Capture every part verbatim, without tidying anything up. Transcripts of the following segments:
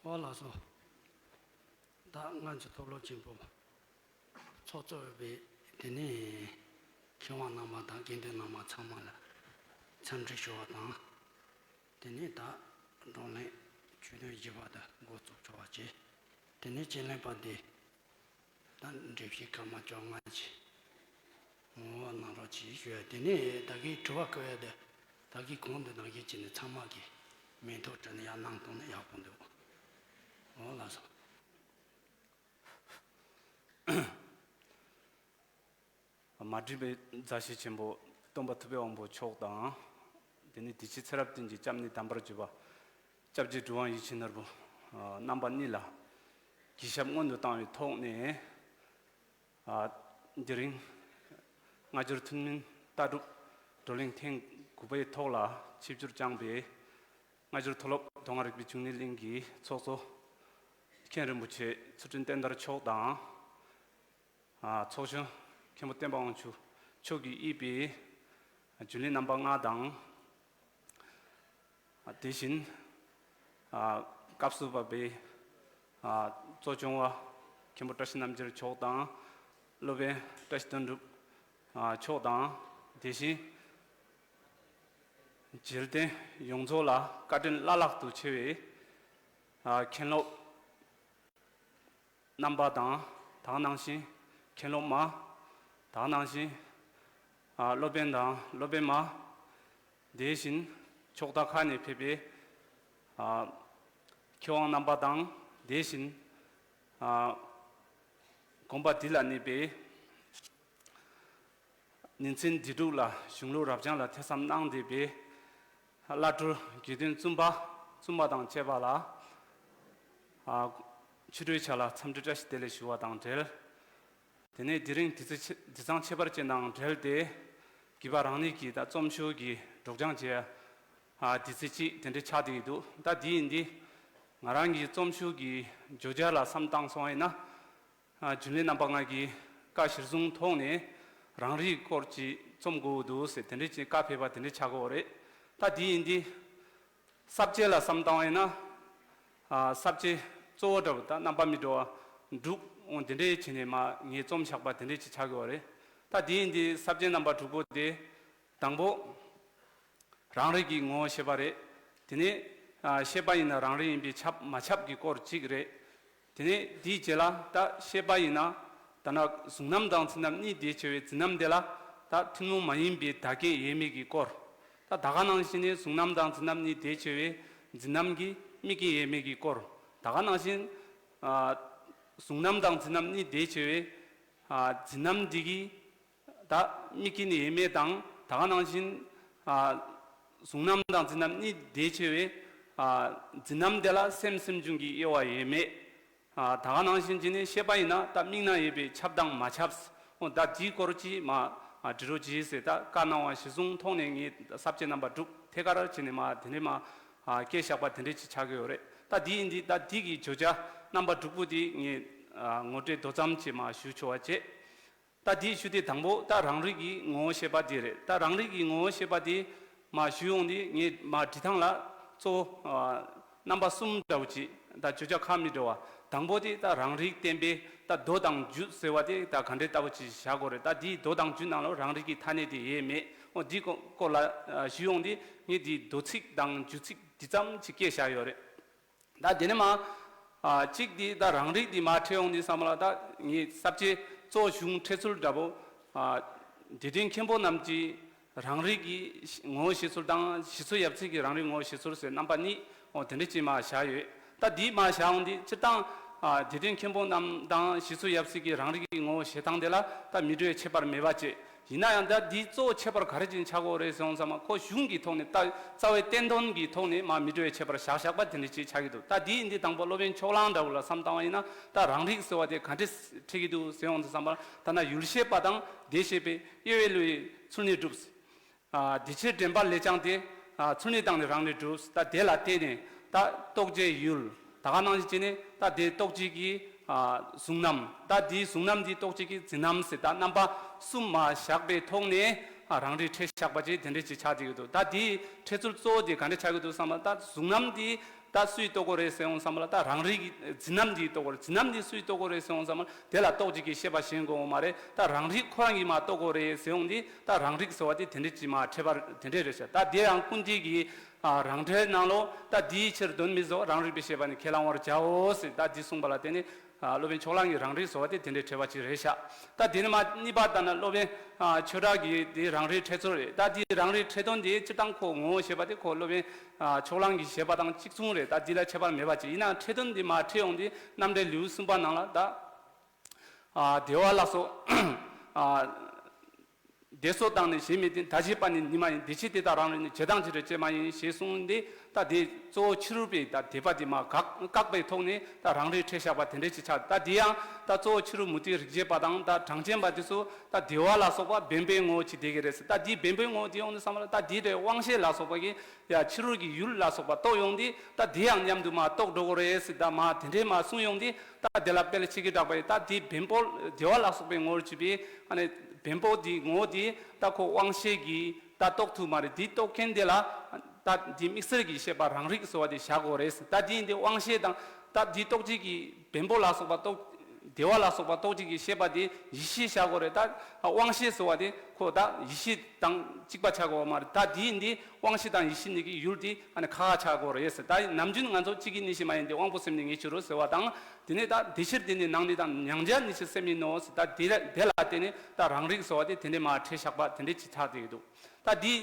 ཨོ་ལགས་སོ། ད་ང་ཚོ་མཐོ་སློབ་ཆེན་པོ་ཚོགས་གཙོ་འོས་པའི་དེ་ནས་མཁས་དབང་རྣམ་པ་དང་དགེ་འདུན་རྣམ་པ་ཚང་མ་ལ་འཚམས་འདྲི་ཞུ་བ་དང་། དེ་ནས་ད་བགྲོ་གླེང་ཆོས་དོན་བཞི་པ་དེ་འགོ་བཙུགས་ཆོག་པ་བྱས། དེ་ནས་དཔྱད་གླེང་པ་འདི་ད་འགྲེལ་བཤད་སྐར་མ་བཅོ་ལྔ་ཅིག་ངོ་སྤྲོད་གནང་རོགས་གྱིས་ཞུ་ཡ། དེ་ནས་ད་གིན་དྲི་བ་བཀོད་ཡ་དེ་ད་གིན་གོང་དུ་ནང་བཞིན་བྱས་ནས་ཚང་མ་གིས་མིང་ཐོ་བྲིས་ནས་ཡར་གནང་བཏང་ན་ཡག་པོ་འདུག་ཨོ་ལགས་སོ། མ་འདྲིས་པའི་མཛའ་བཤེས་ཆེན་པོ་སྟོན་པ་ཐུབ་པའི་དབང་པོ་མཆོག་དང་། དེ་ནས་དུས་ཆེན་ཚེ་རབས་བསྟན་པའི་སྐྱབས་གནས་དམ་པར་གྱུར་པ་སྐྱབས་རྗེ་གྲུབ་དབང་ཡིད་བཞིན་ནོར་བུ་རྣམ་པ་གཉིས་ལ་གུས་ཞབས་སྔོན་དུ་བཏང་བའི་ཐོག་ནས། དེ་རིང་སྔ་འགྱུར་ཐུན་མིན་ལྟ་གྲུབ་བགྲོ་གླེང་ཐེངས་དགུ་པའི་ཐོག་ལ་ཆིབས་བསྒྱུར་བསྐྱངས་པའི་སྔ་འགྱུར་མཐོ་སློབ་མདོ་སྔགས་རིག་པའི་འབྱུང་གནས་གླིང་གི་ཚོགས་གཙོ་མཁན་རིན་པོ་ཆེ་ཚུལ་ཁྲིམས་བསྟན་དར་མཆོག་དང་། ཚོགས་གཞོན་མཁན་པོ་བསྟན་པ་དབང་ཕྱུག་མཆོག་གིས་དབུས་པའི་རྒྱུན་ལས་རྣམ་པ་ལྔ་དང་། དེ་བཞིན་སྐབས་སུ་བབས་པའི་གཙོ་སྐྱོང་བ་མཁན་པོ་བཀྲ་ཤིས་རྣམ་རྒྱལ་མཆོག་དང་། སློབ་དཔོན་བཀྲ་ཤིས་དོན་གྲུབ་མཆོག་དང་། དེ་བཞིན་མཇལ་རྟེན་ཡོངས་རྫོགས་ལ་བཀའ་དྲིན་བླ་ལྷག་ཏུ་ཆེ་བའི་མཁན་སློབ་རྣམ་པ་དང་། ད་ག་ནང་བཞིན་མཁན་སློབ་མ། ད་ག་ནང་བཞིན་སློབ་དཔོན་དང་སློབ་དཔོན་མ། དེ་བཞིན་ཕྱོགས་མཐའ་ཁག་ནས་ཕེབས་པའི་མཁས་དབང་རྣམ་པ་དང་། དེ་བཞིན་དགོན་པ་འདི་ལ་གནས་པའི་ཉིན་མཚན་འདི་དྲུག་ལ་གཞུང་ལུགས་རབ་འབྱམས་ལ་ཐོས་བསམ་གནང་བསྡད་པའི་བླ་སྤྲུལ་དགེ་འདུན་བཙུན་པ་བཙུན་མ་དང་བཅས་པ་ལ་ཆོ་འཕྲུལ་ཆ་ལ་འཚམས་འདྲི་བཀྲ་ཤིས་བདེ་ལེགས་ཞུ་བ་དང་འབྲེལ། དེ་ནས་དེ་རིང་དུས་ཚེས་ཆེ་དུས་བཟང་ཁྱད་པར་ཅན་དང་འབྲེལ་ཏེ། གུས་པ་རང་ཉིད་ཀྱིས་ད་རྩོམ་ཞུགས་ཀྱི་སྒྲོག་སྦྱང་བྱས། དུས་ཚེས་གཅིག་དེ་འདྲ་ཆགས་བསྡད་ཀྱི་འདུག་ད་དེ་ཡིན་དུས། ང་རང་གི་རྩོམ་ཞུགས་ཀྱི་བརྗོད་བྱ་ལ་བསམ་བཏང་སོང་བ་ཡིན་ན། རྒྱུན་ལས་རྣམ་པ་ལྔ་གིས་བཀའ་གཞིར་བཟུང་ཐོག་ནས་རང་རིགས་སྐོར་གྱི་རྩོམ་དགོས་འདུག་ཟེར་དེ་འདྲ་ཅིག་བཀའ་ཕེབས་པ་དེ་འདྲ་ཆགས་ཀྱི་ཡོད་རེད། ད་དེ་ཡིན་དུས། ས་བཅད་ལ་བསམ་བཏང་བ་ཡིན་ན། ས་བཅད་གཙོ་བོ་འདྲ་བོ་ད་རྣམ་པ་མི་འདྲ་བ་དྲུག་འོང་དེ་འདྲའི་བྱས་ནས་མ་ངས་རྩོམ་བཞག་པ་དེ་འདྲའི་ཅིག་ཆགས་ཀྱི་ཡོད་རེད། ད་དེ་ཡིན་དུས་ས་བཅད་རྣམ་པ་དྲུག་པོ་དེ། དང་པོ། རང་རིག་གི་ངོ་བོ་ཤེས་པ་རེད། དེ་ནས་ཤེས་པ་ཡིན་ན་རང་རིག་ཡིན་པས་ཁྱབ་མ་ཁྱབ་ཀྱི་སྐོར་གཅིག་རེད། དེ་ནས་དེའི་རྗེས་ལ་ད་ཤེས་པ་ཡིན་ན་ད་ན་གཟུང་རྣམ་དང་འཛིན་རྣམ་གཉིས་དེ་ཕྱེ་བའི་འཛིན་རྣམ་དེ་ལ་ད་ཐུན་མོང་མ་ཡིན་པའི་བདག་རྐྱེན་ཡོད་མེད་ཀྱི་སྐོར། ད་ད་ག་ནང་བཞིན་ནས་གཟུང་རྣམ་དང་འཛིན་རྣམ་གཉིས་དེ་ཕྱེ་བའི་འཛིན་རྣམ་གྱི་དམིགས་རྐྱེན་ཡོད་མེད་ཀྱི་སྐོར། ད་ག་ནང་བཞིན་གཟུང་རྣམ་དང་འཛིན་རྣམ་གཉིས་དེ་ཕྱེ་བའི་འཛིན་རྣམ་འདི་གི་ད་དམིགས་རྐྱེན་ཡོད་མེད་དང་ད་ག་ནང་བཞིན། གཟུང་རྣམ་དང་འཛིན་རྣམ་གཉིས་དེ་ཕྱེ་བའི། འཛིན་རྣམ་དེ་ལ་སེམས་སེམས་བྱུང་གི་དབྱེ་བ་ཡོད་མེད། ད་ག་ནང་བཞིན་བྱས་ནས་ཤེས་པ་ཡིན་ན་ད་དམིགས་རྣམ་ཡོད་པས་ཁྱབ་དང་མ་ཁྱབ། འོ་ད་དེའི་སྐོར་གྱི་མ་འབྲི་རོགས་གྱིས་ཟེར་ད་བཀའ་གནང་བ་གཞིར་བཟུང་ཐོག་ནས་ངས་ས་བཅད་རྣམ་པ་དྲུག་ཐད་ཀར་བྱས་ནས་མ་དེ་འདྲས་མ་སྐད་བཞག་པ་དེ་འདྲས་ཅིག་ཆགས་ཀྱི་ཡོད་རེད། ད་དེ་ཡིན་དུས་ད་དེ་གི་བརྗོད་བྱ་རྣམ་པ་དྲུག་པོ་དེ་ངས་ངོ་སྤྲོད་མདོ་ཙམ་ཅིག་མ་ཞུ་ཆོག་པ་བྱས། ད་དེའི་ཤུགས་དེ་དང་པོ་ད་རང་རིག་གི་ངོ་བོ་ཤེས་པ་དེ་རེད། ད་རང་རིག་གི་ངོ་བོ་ཤེས་པ་དེ་མ་ཞུ་ཡོང་དེ་ངས་མ་འབྲི་སྟངས་ལ་གཙོ་བོ་རྣམ་པ་གསུམ་འདྲ་བོ་ཅིག་ད་བརྗོད་བྱ་ཁག་མི་འདྲ་བ། དང་པོ་དེ་ད་རང་རིག་བསྟན་པའི་ད་མདོ་དང་རྒྱུད་ཟེར་བ་དེ་ད་ག་འདྲའི་ལྟ་བུ་ཅིག་བཞག་དགོས་རེད། ད་དེའི་མདོ་དང་རྒྱུད་ནང་ལ་རང་རིག་གི་ཐ་སྙད་དེ་ཡོད་མེད་འོ་དེའི་སྐོར་ལ་ཞུ་ཡོང་དེ་ངས་དེའི་མདོ་ཚིག་དང་རྒྱུད་ཚིག་འདི་ཙམ་ཅིག་སྐད་བཞག་ཡོད་རེད། ད་དེ་ནས་མ། གཅིག་འདི་ད་རང་རིག་འདི་མ་ཁྲིད་ཡོང་དུས་ཙམ་པ་ལ་ད་ངས་ས་བཅད་གཙོ་བོ་གཞུང་ཁྲིད་ཚུལ་འདྲ་པོ། དད་ལྡན་མཁན་པོ་རྣམས་ཀྱིས་རང་རིག་གི་ངོ་བོ་ཤེས་ཚུལ་དང་ཞི་འཚོ་ཡབ་སྲས་ཀྱི་རང་རིག་ངོ་བོ་ཤེས་ཚུལ་ཟེར་རྣམ་པ་གཉིས་འོ་དེ་འདྲ་ཅིག་མ་བཞག་ཡོད། ད་འདི་མ་བཞག་ཡོང་དུས་སྤྱིར་བཏང་། དད་ལྡན་མཁན་པོ་རྣམས་དང་ཞི་འཚོ་ཡབ་སྲས་ཀྱི་རང་རིག་གི་ངོ་བོ་ཤེས་སྟངས་དེ་ལ་ད་མི་འདྲ་བའི་ཁྱད་པར་མེད་པ་བྱས། ཡིན་ན་ཡང་ད་འདི་གཙོ་བོ་ཁྱད་པར་ག་རེ་ཅིག་ཆགས་ཀྱི་ཡོད་རེད་ཟེར་ཡོང་ཙམ་པ་ཁོ་གཞུང་གི་ཐོག་ནས་ད་རྩ་བའི་བསྟན་དོན་གྱི་ཐོག་ནས་མ་མི་འདྲ་བའི་ཁྱད་པར་བཞག་བཞག་པ་དེ་འདྲ་ཅིག་ཆགས་ཀྱི་འདུག་ད་འདི་ཡིན་དུས་དང་པོ་སློབ་དཔོན་ཕྱོགས་གླང་འདྲ་བོ་ལ་བསམ་བཏང་བ་ཡིན་ན་ད་རང་རིག་ཟེར་བ་དེ་ག་འདྲས་ཁྲིད་ཀྱི་འདུག་ཟེར་ཡོང་དུས་ཙམ་པ་ད་ན་ཡུལ་ཤེས་པ་དང་དེ་ཤེས་པའི་དབྱེ་བའི་བློ་ཡིས་ཚུལ་གནས་གྲུབ། དེ་ཕྱིར་དྲན་པ་ལས་ཀྱང་དེ། ཚུལ་གནས་དང་ནི་རང་ལས་གྲུབ། ད་དེ་ལ་བརྟེན་ནས་ད་རྟོགས་བྱའི་ཡུལ། ད་ག་ནང་བཞིན་བྱས་ནས་ད་དེ་རྟོགས་བྱེད་ཀྱི་གཟུང་རྣམ། ད་དེའི་གཟུང་རྣམ་འདི་རྟོགས་བྱེད་ཀྱི་འཛིན་རྣམ་ཟེར་ད་རྣམ་པ་གསུམ་མ་བཞག་པའི་ཐོག་ནས་རང་རིག་ཁྲིད་བཞག་པ་ཅིག་དེ་འདྲ་ཅིག་ཆགས་བསྡད་ཀྱི་འདུག་ད་དེའི་ཁྲིད་ཚུལ་གཙོ་བོ་དེ་ག་འདྲ་ཆགས་ཀྱི་འདུག་བསམ་ན་ད་གཟུང་རྣམ་འདི་ ད་སུས་རྟོགས་དགོས་རེད་ཟེར་ཡོང་བསམ་པ་ལ། ད་རང་རིག་གི་འཛིན་རྣམ་འདིས་རྟོགས་དགོས་རེད། འཛིན་རྣམ་འདི་སུས་རྟོགས་དགོས་རེད་ཟེར་ཡོང་བསམ་པ་ལ། དེ་ལ་རྟོགས་བྱེད་ཀྱི་ཤེས་པ་གཞན་དགོས་མ་རེད། ད་རང་རིག་ཁོ་རང་གིས་མར་རྟོགས་དགོས་རེད་ཟེར་ཡོང་དུས། ད་རང་རིག་ཟེར་བ་དེ་དེ་འདྲས་ཅིག་མར་འཕྲད་པ་དེ་འདྲས་རེད་ཤག་ད་དེ་ཡང་ཀུན་བཏུས་ཀྱི་ཨ་རང་འགྲེལ་ནང་ལོགས་ད་དེའི་ཕྱིར་དོན་མི་བཟོད་རང་རིག་པའི་ཤེས་པ་ནི། ཁས་བླང་བར་བྱའོ་ཟེར་ད་འདི་གསུངས་པ་ལ་བརྟེན་ནས། ཨ་སློབ་དཔོན་ཕྱོགས་གླང་གིས་རང་རིག་ཟེར་བ་དེ་དེ་འདྲས་འཕྲད་པ་ཅིག་རེད་ཤག་ད་དེ་ནས་མར་གཉིས་པ་ལྟར་ན་སློབ་དཔོན་ཨ་ཆོས་གྲགས་ཀྱི་དེ་རང་རིག་འཕྲད་ཚུལ་རེད། ད་དེ་རང་རིག་འཕྲད་དོན་དེ་སྤྱིར་བཏང་ཁོ་ངོ་བོ་ཞེས་པ་དེ་ཁོ་སློབ་དཔོན་ཨ་ཕྱོགས་གླང་གི་བཞེད་པ་དང་གཅིག་མཚུངས་རེད། ད་དེ་ལ་ཁྱད་པར་མེད་པ་ཅིག་ཡིན་ནའང་འཕྲད་དོན་འདི་མར་འཕྲད་ཡོང་དུས་རྣམ་འགྲེལ་ལེའུ་གསུམ་པ་ནང་ལ་ད་ཨ་བདེ་བ་ལ་སོགས་ཨ་བདེ་སོགས་དང་ནི་གཞན་མི་ལྡན། ད་བྱེད་པ་ནི་ནི་མ་ཡིན། དེ་ཕྱིར་དེ་དག་རང་རིག་ནི། བྱེད་དང་བྱེད་འབྲེལ་ཅན་མ་ཡིན་ཞེས་གསུངས་ཏེ། ད་དེ་གཙོ་བོ་ཕྱི་རོལ་པའི་ད་དད་པ་དེ་མར་བཀག་བཀག་པའི་ཐོག་ནས་ད་རང་རིག་འཕྲད་བཞག་པ་དེ་འདྲས་ཅིག་ཆགས། ད་དེ་ཡང་ད་གཙོ་བོ་ཕྱི་རོལ་མུ་སྟེགས་རིག་བྱེད་པ་དང་ད་གྲངས་ཅན་པ་དེ་ཚོ་ད་བདེ་བ་ལ་སོགས་པ་བེམ་པོའི་ངོ་བོ་ཅིག་བསྡད་ཀྱི་རེད་ཟེར། ད་དེའི་བེམ་པོའི་ངོ་བོ་དེ་ཡོང་དུས་ཙམ་པ་ལ་ད་དེའི་གྲས་དབང་ཤེས་ལ་སོགས་པ་གིས་ཡ་ཕྱི་རོལ་གྱི་ཡུལ་ལ་སོགས་པ་རྟོགས་ཡོང་དུས། ད་དེ་ཡང་མཉམ་དུ་མར་རྟོགས་འགྲོ་དགོས་རེད་ཟེར། ད་མར་དེ་འདྲས་མར་གསུངས་ཡོང་དུས། ད་དེ་ལ་དཔལ་ཆོས་ཀྱི་གྲགས་པས་ད་དེའི་བེམ་པོ་བདེ་བ་ལ་སོགས་པའི་ངོ་བོར་གྱུར་པའི་ཨ་ནི་བེམ་པོ་དེའི་ངོ་བོ་དེ་ད་ཁོ་དབང་ཤེས་ཀྱིས་ད་རྟོགས་ཐུབ་མ་རེད། དེ་རྟོགས་མཁན་དེ་ལ་ད་དེ་དམིགས་བསལ་གྱི་ཤེས་པ་རང་རིག་ཟེར་བ་དེ་བཞག་དགོས་རེད། ད་དེ་ཡིན་དུས་དབང་ཤེས་དང་ད་དེ་རྟོགས་བྱེད་ཀྱི་བེམ་པོ་ལ་སོགས་པ་རྟོགས་བདེ་བ་ལ་སོགས་པ་རྟོགས་བྱེད་ཀྱི་ཤེས་པ་དེ་ཡིད་ཤེས་བཞག་དགོས་རེད། ད་དབང་ཤེས་ཟེར་བ་དེ་ཁོ་ད་ཡིད་ཤེས་དང་གཅིག་པ་ཆགས་དགོས་པ་མ་རེད། ད་དེ་ཡིན་དུས་དབང་ཤེས་དང་ཡིད་ཤེས་གཉིས་ཀྱི་ཡུལ་དེ་ཨ་ནི་ཁ་ཁ་ཆགས་དགོས་རེད་ཟེར། ད་ནམ་རྒྱུན་ང་ཚོ་གཅིག་གི་གཉིས་ཤེས་མ་ཡིན་ཏེ། དབང་པོ་སེམས་ནི་ངེས་ཕྱིར་རོ་ཟེར་བ་དང་། དེ་ནས་ད་དེ་ཕྱིར་དེ་ནི་ནང་ནི་དང་། མྱང་བྱ་ནི་ཕྱིར་སེམས་ཡིན་ནོ་ཟེར། ད་དེ་ལ་དེ་ལ་བརྟེན་ནས་ད་རང་རིག་ཟེར་བ་དེ་དེ་འདྲས་མར་འཕྲད་བཞག་པ་དེ་འདྲས་ཅིག་ཆགས་བསྡད་ཀྱི་འདུག་ད་དེ་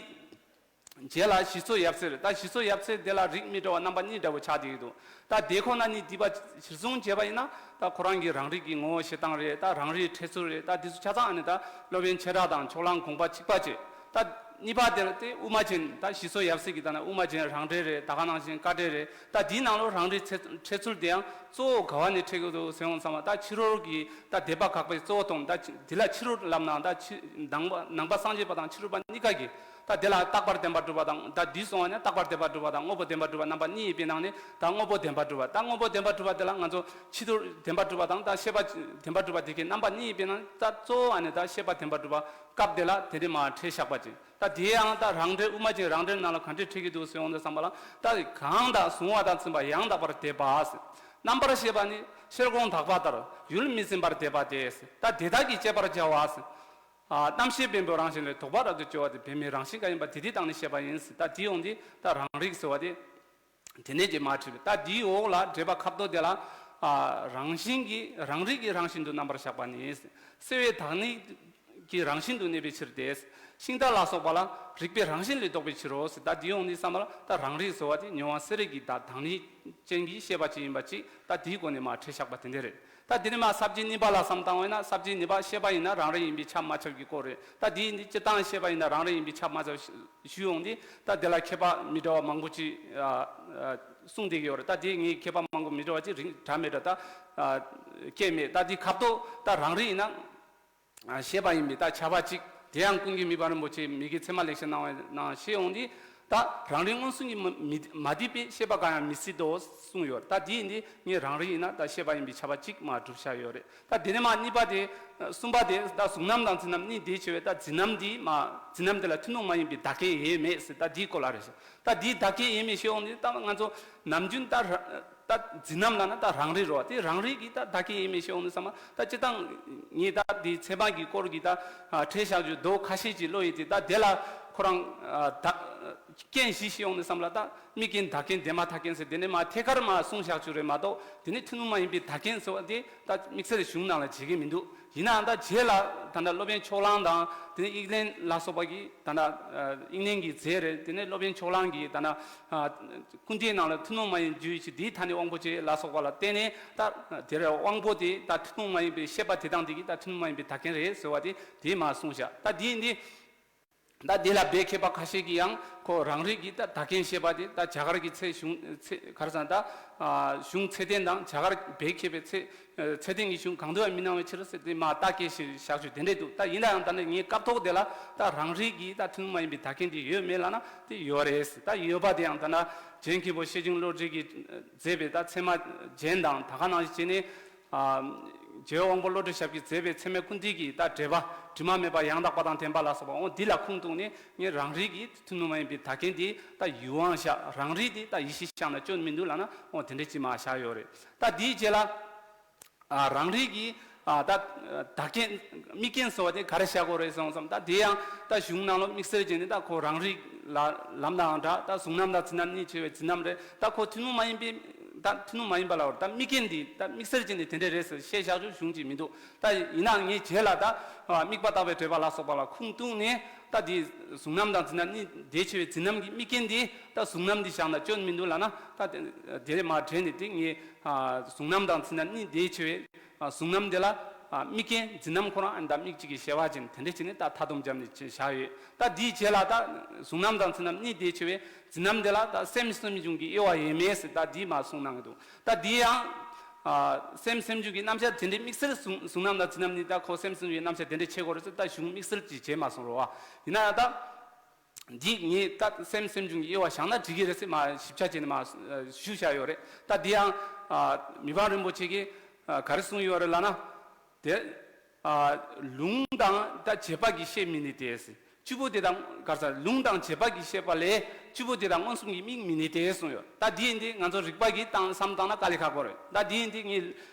རྗེས་ལ་ཞི་འཚོ་ཡབ་སྲས་རེད། ད་ཞི་འཚོ་ཡབ་སྲས་དེ་ལ་རིགས་མི་འདྲ་བ་རྣམ་པ་གཉིས་འདྲ་བོ་ཆགས་བསྡད་ཀྱི་འདུག་ད་དེ་ཁོ་ན་ཉིད་སྡུད་པ་གཞིར་བཟུང་བྱས་པ་ཡིན་ན། ད་ཁོ་རང་གི་རང་རིག་གི་ངོ་བོ་བཤད་སྟངས་རེད། ད་རང་རིག་འཕྲད་ཚུལ་རེད། ད་དེ་ཚོ་ཆ་ཚང་ཨ་ནི་ད་སློབ་དཔོན་ཆོས་གྲགས་དང་ཕྱོགས་གླང་དགོངས་པ་གཅིག་པ་བྱས། ད་གཉིས་པ་དེ་ལ་དེ་དབུ་མ་ཅན། ད་ཞི་འཚོ་ཡབ་སྲས་ཀྱི་ད་ན་དབུ་མ་ཅན་རང་འགྲེལ་རེད། ད་ག་ནང་བཞིན་དཀའ་འགྲེལ་རེད། ད་དེའི་ནང་ལོགས་རང་རིག་འཕྲད་འཕྲད་ཚུལ་དེ་ཡང་གཙོ་བོ་ག་བ་ནས་འཕྲད་ཀྱི་འདུག་ཟེར་ཡོང་ཙམ་པ། ད་ཕྱི་རོལ་གྱི་ད་དད་པ་བཀག་པའི་གཙོ་བོ་དང་། ད་དེ་ལ་ཕྱི་རོལ་ལབ་ནའང་ད་ཕྱི་ནང་པ་ནང་པ་སངས་རྒྱས་པ་དང་ཕྱི་རོལ་པ་གཉིས་ཀ་གིས་ད་དེ་ལ་རྟག་པར་བདེན་པར་གྲུབ་པ་དང་། ད་འདི་སོང་བ་ན་རྟག་པར་བདེན་པར་གྲུབ་པ་དང་དངོས་པོ་བདེན་པར་གྲུབ་པ་རྣམ་པ་གཉིས་ཡིན་པའི་ནང་ནས། ད་དངོས་པོ་བདེན་པར་གྲུབ་པ། ད་དངོས་པོ་བདེན་པར་གྲུབ་པ་དེ་ལ་ང་ཚོ་ཕྱི་རོལ་བདེན་པར་གྲུབ་པ་དང་ད་ཤེས་པ་བདེན་པར་གྲུབ་པ་དེ་གའི་རྣམ་པ་གཉིས་ཡིན་པའི་ནང་ད་གཙོ་བོ་ཨ་ནི་ད་ཤེས་པ་བདེན་པར་གྲུབ་པ་སྐབས་དེ་ལ་དེ་འདྲས་མར་འཕྲད་བཞག་པ་ཅིག་ད་དེ་ཡང་ད་རང་འགྲེལ་དབུ་མ་ཅན་རང་འགྲེལ་ནང་ལ་ག་འདྲས་འཕྲད་ཀྱི་འདུག་ཟེར་ཡོང་དུས་ཙམ་པ་ལ། ད་གང་དག་གཟུང་བ་དང་འཛིན་པ་ཡང་དག་པར་དད་པ་ཟེར། རྣམ་པར་ཤེས་པ་ནི་ཤེལ་སྒོང་དག་པ་ལྟར་ཡུལ་མི་འཛིན་པར་དད་པ་སྟེ་ཟེར། ད་དེ་དག་གིས་དཔྱད་པར་བྱ་བ་ཟེར། ཨ་རྣམ་ཤེས་བེམ་པོའི་རང་བཞིན་ལས། དོགས་པ་རབ་ཏུ་སྐྱེ་བ་དེ་བེམ་པོའི་རང་བཞིན་གང་ཡིན་པ་དེ་དེ་དང་ནི་ཤེས་པ་ཡིན་ཟེར། ད་དེ་ཡོང་དུས་ད་རང་རིག་ཟེར་བ་དེ་དེ་ནས་ཀྱི་མར་འཕྲད་པས། ད་དེའི་འོག་ལ་འགྲེལ་པ་ཁ་དོག་དེ་ལ་ཨ་རང་བཞིན་གྱིས་རང་རིག་གི་རང་བཞིན་དུ་རྣམ་པར་གཞག་པ་ནི། སེལ་བའི་བདག་ཉིད་ཀྱི་རང་བཞིན་དུ་གནས་པའི་ཕྱིར་ཏེ། ཤིང་རྟ་ལ་སོགས་པ་ལ་རིག་པའི་རང་བཞིན་ལས་ལྡོག་པའི་ཕྱིར་རོ་ཟེར། ད་འདི་ཡོང་དུས་ཙམ་པ་ལ་ད་རང་རིག་ཟེར་བ་དེ་མྱོང་བ་སེལ་རིག་གི་ད་བདག་ཉིད་ཅན་གྱི་ཤེས་པ་ཅིག་ཡིན་པ་ཅིག་ད་དེའི་སྒོ་ནས་མར་འཕྲད་བཞག་པ་དེ་འདྲ་རེད། ད་དེ་ནས་མར་ས་བཅད་གཉིས་པ་ལ་བསམ་བཏང་བས་ན། ས་བཅད་གཉིས་པ་ཤེས་པ་ཡིན་ན་རང་རིག་ཡིན་པས་ཁྱབ་མ་ཁྱབ་ཀྱི་སྐོར་རེད། ད་དེ་ཡིན་དུས་སྤྱིར་བཏང་ཤེས་པ་ཡིན་ན་རང་རིག་ཡིན་པས་ཁྱབ་མ་ཁྱབ་ཞུ་ཡོང་དུས། ད་དེ་ལ་མཁས་པ་མི་འདྲ་བ་མང་པོ་ཅིག་ཨ་ཨ་གསུངས་བསྡད་ཀྱི་ཡོད་རེད། ད་དེ་ངས་མཁས་པ་མང་པོ་མི་འདྲ་བ་ཅིག་རིང་དྲ་མེད་དྲ་ད་ཨ་སྐད་མེད། ད་དེ་ཁ་དོག་ད་རང་རིག་ཡིན་ན། ཤེས་པ་ཡིན་པས་ད་ཁྱབ་པ་གཅིག་དེ་ཡང་ཀུན་མཁྱེན་མི་ཕམ་རིན་པོ་ཆེས་མི་དགེ་ཚད་མ་ལེགས་བཤད་གནང་བའི་ནང་བཤད་ཡོང་དུས། ད་རང་རིག་མངོན་སུམ་གྱིས་མ་མི་མ་བསྡུས་པའི་ཤེས་པ་གང་ཡང་མི་སྲིད་དོ་གསུངས་ཡོད། ད་དེ་ཡིན་དུས་ངས་རང་རིག་ཡིན་ན་ད་ཤེས་པ་ཡིན་པས་ཁྱབ་པ་གཅིག་མར་སྒྲུབ་བཞག་ཡོད་རེད། ད་དེ་ནས་མར་གཉིས་པ་དེ། གསུམ་པ་དེ་ད་གཟུང་རྣམ་དང་འཛིན་རྣམ་གཉིས་དེ་བྱས་པས། ད་འཛིན་རྣམ་འདི་མ་འཛིན་རྣམ་དེ་ལ་ཐུན་མོང་མ་ཡིན་པའི་བདག་རྐྱེན་ཡོད་མེད་ཟེར། ད་འདིའི་སྐོར་ལ་རེད་ཤག་ད་འདིའི་བདག་རྐྱེན་ཡོད་མེད་ཤེས་ཡོང་དུས་ད་ང་ཚོ་ནམ་རྒྱུན་ད་ར་ད་འཛིན་རྣམ་ལབ་ན་ད་རང་རིག་རེད་བ། དེ་རང་རིག་གི་ད་བདག་རྐྱེན་ཡིན་མིན་ཤེས་ཡོང་དུས་ཙམ་པ། ད་སྤྱིར་བཏང་ངས་ད་འདི་ཚད་མ་གི་སྐོར་གྱི་ད་ཨ་འགྲེལ་བཤད་རྒྱུ་མདོ་ཁ་ཤས་ཅིག་ཀློག་ཡོད་དེ། ད་དེ་ལ་ཁོ་རང་ཨ་ད་རྐྱེན་བཞི་ཤེས་ཡོང་དུས་ཙམ་པ་ལ། ད་དམིགས་རྐྱེན་བདག་རྐྱེན་དེ་མ་ཐག་རྐྱེན་ཟེར་དེ་ནས་མར་ཐད་ཀར་མར་གསུངས་བཞག་རྒྱུ་རེད་མ་གཏོགས། དེ་ནས་ཐུན་མོང་མ་ཡིན་པའི་བདག་རྐྱེན་ཟེར་བ་དེ་ད་དམིགས་བསལ་གཞུང་ནང་ལ་བྱེད་ཀྱི་མི་འདུག་ཡིན་ནའང་ད་རྗེས་ལ་ད་ལྟ་སློབ་དཔོན་ཕྱོགས་གླང་དང་དེ་ནས་དབྱིག་ལན་ལ་སོགས་པ་གིས་ད་ལྟ་ཨ་དབྱིག་གཉེན་གྱི་རྫས་རེད། དེ་ནས་སློབ་དཔོན་ཕྱོགས་གླང་གིས་ད་ལྟ་ཨ་ཀུན་བཏུས་ནང་ལ་ཐུན་མོང་མ་ཡིན་རྒྱུའི་ཕྱིར་འདིའི་མཐའ་ནི་དབང་པོ་ཆེ་ལ་སོགས་པ་ལ་བརྟེན་ནས། ད་དེར་དབང་པོ་དེ་ད་ཐུན་མོང་མ་ཡིན་པའི་ཤེས་པ་དེ་དང་དེ་གིས་ད་ཐུན་མོང་མ་ཡིན་པའི་བདག་རྐྱེན་རེད་ཟེར་བ་དེ་དེ་མར་གསུངས་བཞག་ད་དེ་ཡིན་དུས། ད་དེ་ལ་བོད་མཁས་པ་ཁ་ཤས་ཀྱིས་ཡང་ཁོ་རང་རིག་གི་ད་བདག་རྐྱེན་ཞེས་པ་དེ། ད་རྒྱ་གར་གྱི་ཚད་གཞུང་ཚད་ག་རེ་ཟེར་ན། ད་ཨ་གཞུང་ཚད་ལྡན་དང་རྒྱ་གར་བོད་མཁས་པའི་ཚད་ཚད་ལྡན་གྱི་གཞུང་གང་དུ་ཡང་མི་སྣང་བའི་ཕྱིར་ཟེར་དེ་མར་རྟགས་བཀོད་ཞིག་བཞག་རྒྱུ་དེ་འདྲས་འདུག་ད་ཡིན་ན་ཡང་ད་ནི་ངའི་སྐབས་ཐོག་དེ་ལ་ད་རང་རིག་གི་ད་ཐུན་མོང་མ་ཡིན་པའི་བདག་རྐྱེན་དེ་ཡོད་མེད་ལབ་ན་དེ་ཡོད་རེད། ད་ཡོད་པ་དེ་ཡང་ད་ན་རྒྱན་མཁན་པོ་ཤེར་ཕྱིན་བློ་གྲོས་ཀྱིས་མཛད་པའི་ད་ཚད་མ་རྒྱན་དང་། ད་ག་ནང་བཞིན་བྱས་ནས་ཨ་ རྗེ་དབང་པོ་བློ་གྲོས་ཞབས་ཀྱིས་མཛད་པའི་ཚད་མེད་ཀུན་བཏུས་ཀྱི་ད་འགྲེལ་པ་དྲི་མ་མེད་པ་ཡང་དག་པ་དང་ལྡན་པ་ལ་སོགས་པ་འོ་འདི་ལ་ཁུངས་གཏུགས་ནས་ངས་རང་རིག་གི་ཐུན་མོང་མ་ཡིན་པའི་བདག་རྐྱེན་འདི་ད་ཡུལ་དབང་བཞག་རང་རིག་འདི་ད་ཡིད་ཆེས་བཞག་ན་སྐྱོན་མི་འདུག་ལབ་ན་འོ་དེ་འདྲ་ཅིག་མར་བཞག་ཡོད་རེད། ད་འདིའི་རྗེས་ལ་ཨ་རང་རིག་གི་ཨ་ད་བདག་རྐྱེན་དམིགས་རྐྱེན་ཟེར་བ་དེ་ག་རེ་བཞག་དགོས་རེད་ཟེར་བ་ཙམ་ད་དེ་ཡང་ད་གཞུང་ནང་ལོགས་དམིགས་བསལ་བྱས་ནས་ད་ཁོ་རང་རིག་ལ་ལམ་དང་འདྲ་ད་གཟུང་རྣམ་དང་འཛིན་རྣམ་གཉིས་ཆེ་བའི་འཛིན་རྣམ་རེད། ད་ཁོ་ཐུན་མོང་མ་ཡིན་པའི་ད་ཐུན་མོང་མ་ཡིན་པ་ལ་བར་ད་དམིགས་རྐྱེན་འདི་ད་དམིགས་བསལ་བྱས་ནས་དེ་འདྲ་རེད་ཟེར་བཤད་བཞག་རྒྱུ་གཞུང་ཅིག་མི་འདུག་ད་ཡིན་ནའང་ངས་རྗེས་ལ་ད་དམིགས་པ་བརྟག་པའི་འགྲེལ་པ་ལ་སོགས་པ་ལ་ཁུངས་གཏུགས་ནས་ད་འདི་གཟུང་རྣམ་དང་འཛིན་རྣམ་གཉིས་དེ་ཆེ་བའི་འཛིན་རྣམ་གྱི་དམིགས་རྐྱེན་འདི་ད་གཟུང་རྣམ་འདི་བཞག་ན་སྐྱོན་མི་འདུག་ལབ་ན་ད་དེ་དེ་མར་འགྲེལ་ནས་དེ་ངས་གཟུང་རྣམ་དང་འཛིན་རྣམ་གཉིས་དེ་ཆེ་བའི་གཟུང་རྣམ་དེ་ལ་དམིགས་རྐྱེན་འཛིན་རྣམ་ཁོ་རང་ཨ་ནི་ད་དམིགས་གཅིག་གི་བྱེ་བྲག་ཅན་དེ་འདྲ་བྱས་ནས་ད་མཐའ་སྡོམ་བརྒྱབ་ནས་བཞག་ཡོད། ད་འདིའི་རྗེས་ལ་ད་གཟུང་རྣམ་དང་འཛིན་རྣམ་གཉིས་དེ་ཆེ་བའི་འཛིན་རྣམ་དེ་ལ་ད་སེམས་སེམས་བྱུང་གི་དབྱེ་བ་ཡོད་མེད་ཟེར་ད་འདི་མར་གསུངས་གནང་གི་འདུག་ད་འདི་ཡང་ཨ་སེམས་སེམས་བྱུང་གི་རྣམ་གཞག་དེ་འདྲའི་དམིགས་བསལ་གཟུང་གཟུང་རྣམ་དང་འཛིན་རྣམ་གཉིས་ད་ཁོ་སེམས་སེམས་བྱུང་གི་རྣམ་གཞག་དེ་འདྲ་ཕྱེ་དགོས་རེད་ཟེར་ད་གཞུང་དམིགས་བསལ་གྱིས་བྱས་མ་སོང་རོ་བ། ཡིན་ན་ཡང་ད་འདི་ངས་ད་སེམས་སེམས་བྱུང་གི་དབྱེ་བ་བཞག་ན་འགྲིག་གི་རེད་ཟེར་མར་ཞིབ་ཆ་བྱས་ནས་མར་ཞུས་བཞག་ཡོད་རེད། ད་འདི་ཡང་ཨ་མི་ཕམ་རིན་པོ་ཆེ་གིས་ཨ་ག་རེ་གསུངས་ཡོད་རེད་ལབ་ན། དེ། ཨ། ལུང་དང་ད་བྱེད་པ་གིས་ཤེས་མི་ནུས་ཏེ། བཅུ་པོ་དེ་དང་ག་རེ་ཟེར་ལུང་དང་བྱེད་པ་གིས་ཤེས་པ་ལས་བཅུ་པོ་དེ་དག་མངོན་སུམ་གྱིས་དམིགས་མི་ནུས་ཏེ་གསུངས་ཡོད། ད་འདི་ཡིན་དུས་ང་ཚོ་རིག་པ་གིས་བཏང་བསམ་བཏང་ན་དཀའ་ལས་ཁག་པོ་རེད། ད་འདི་ཡིན་དུས་ངས་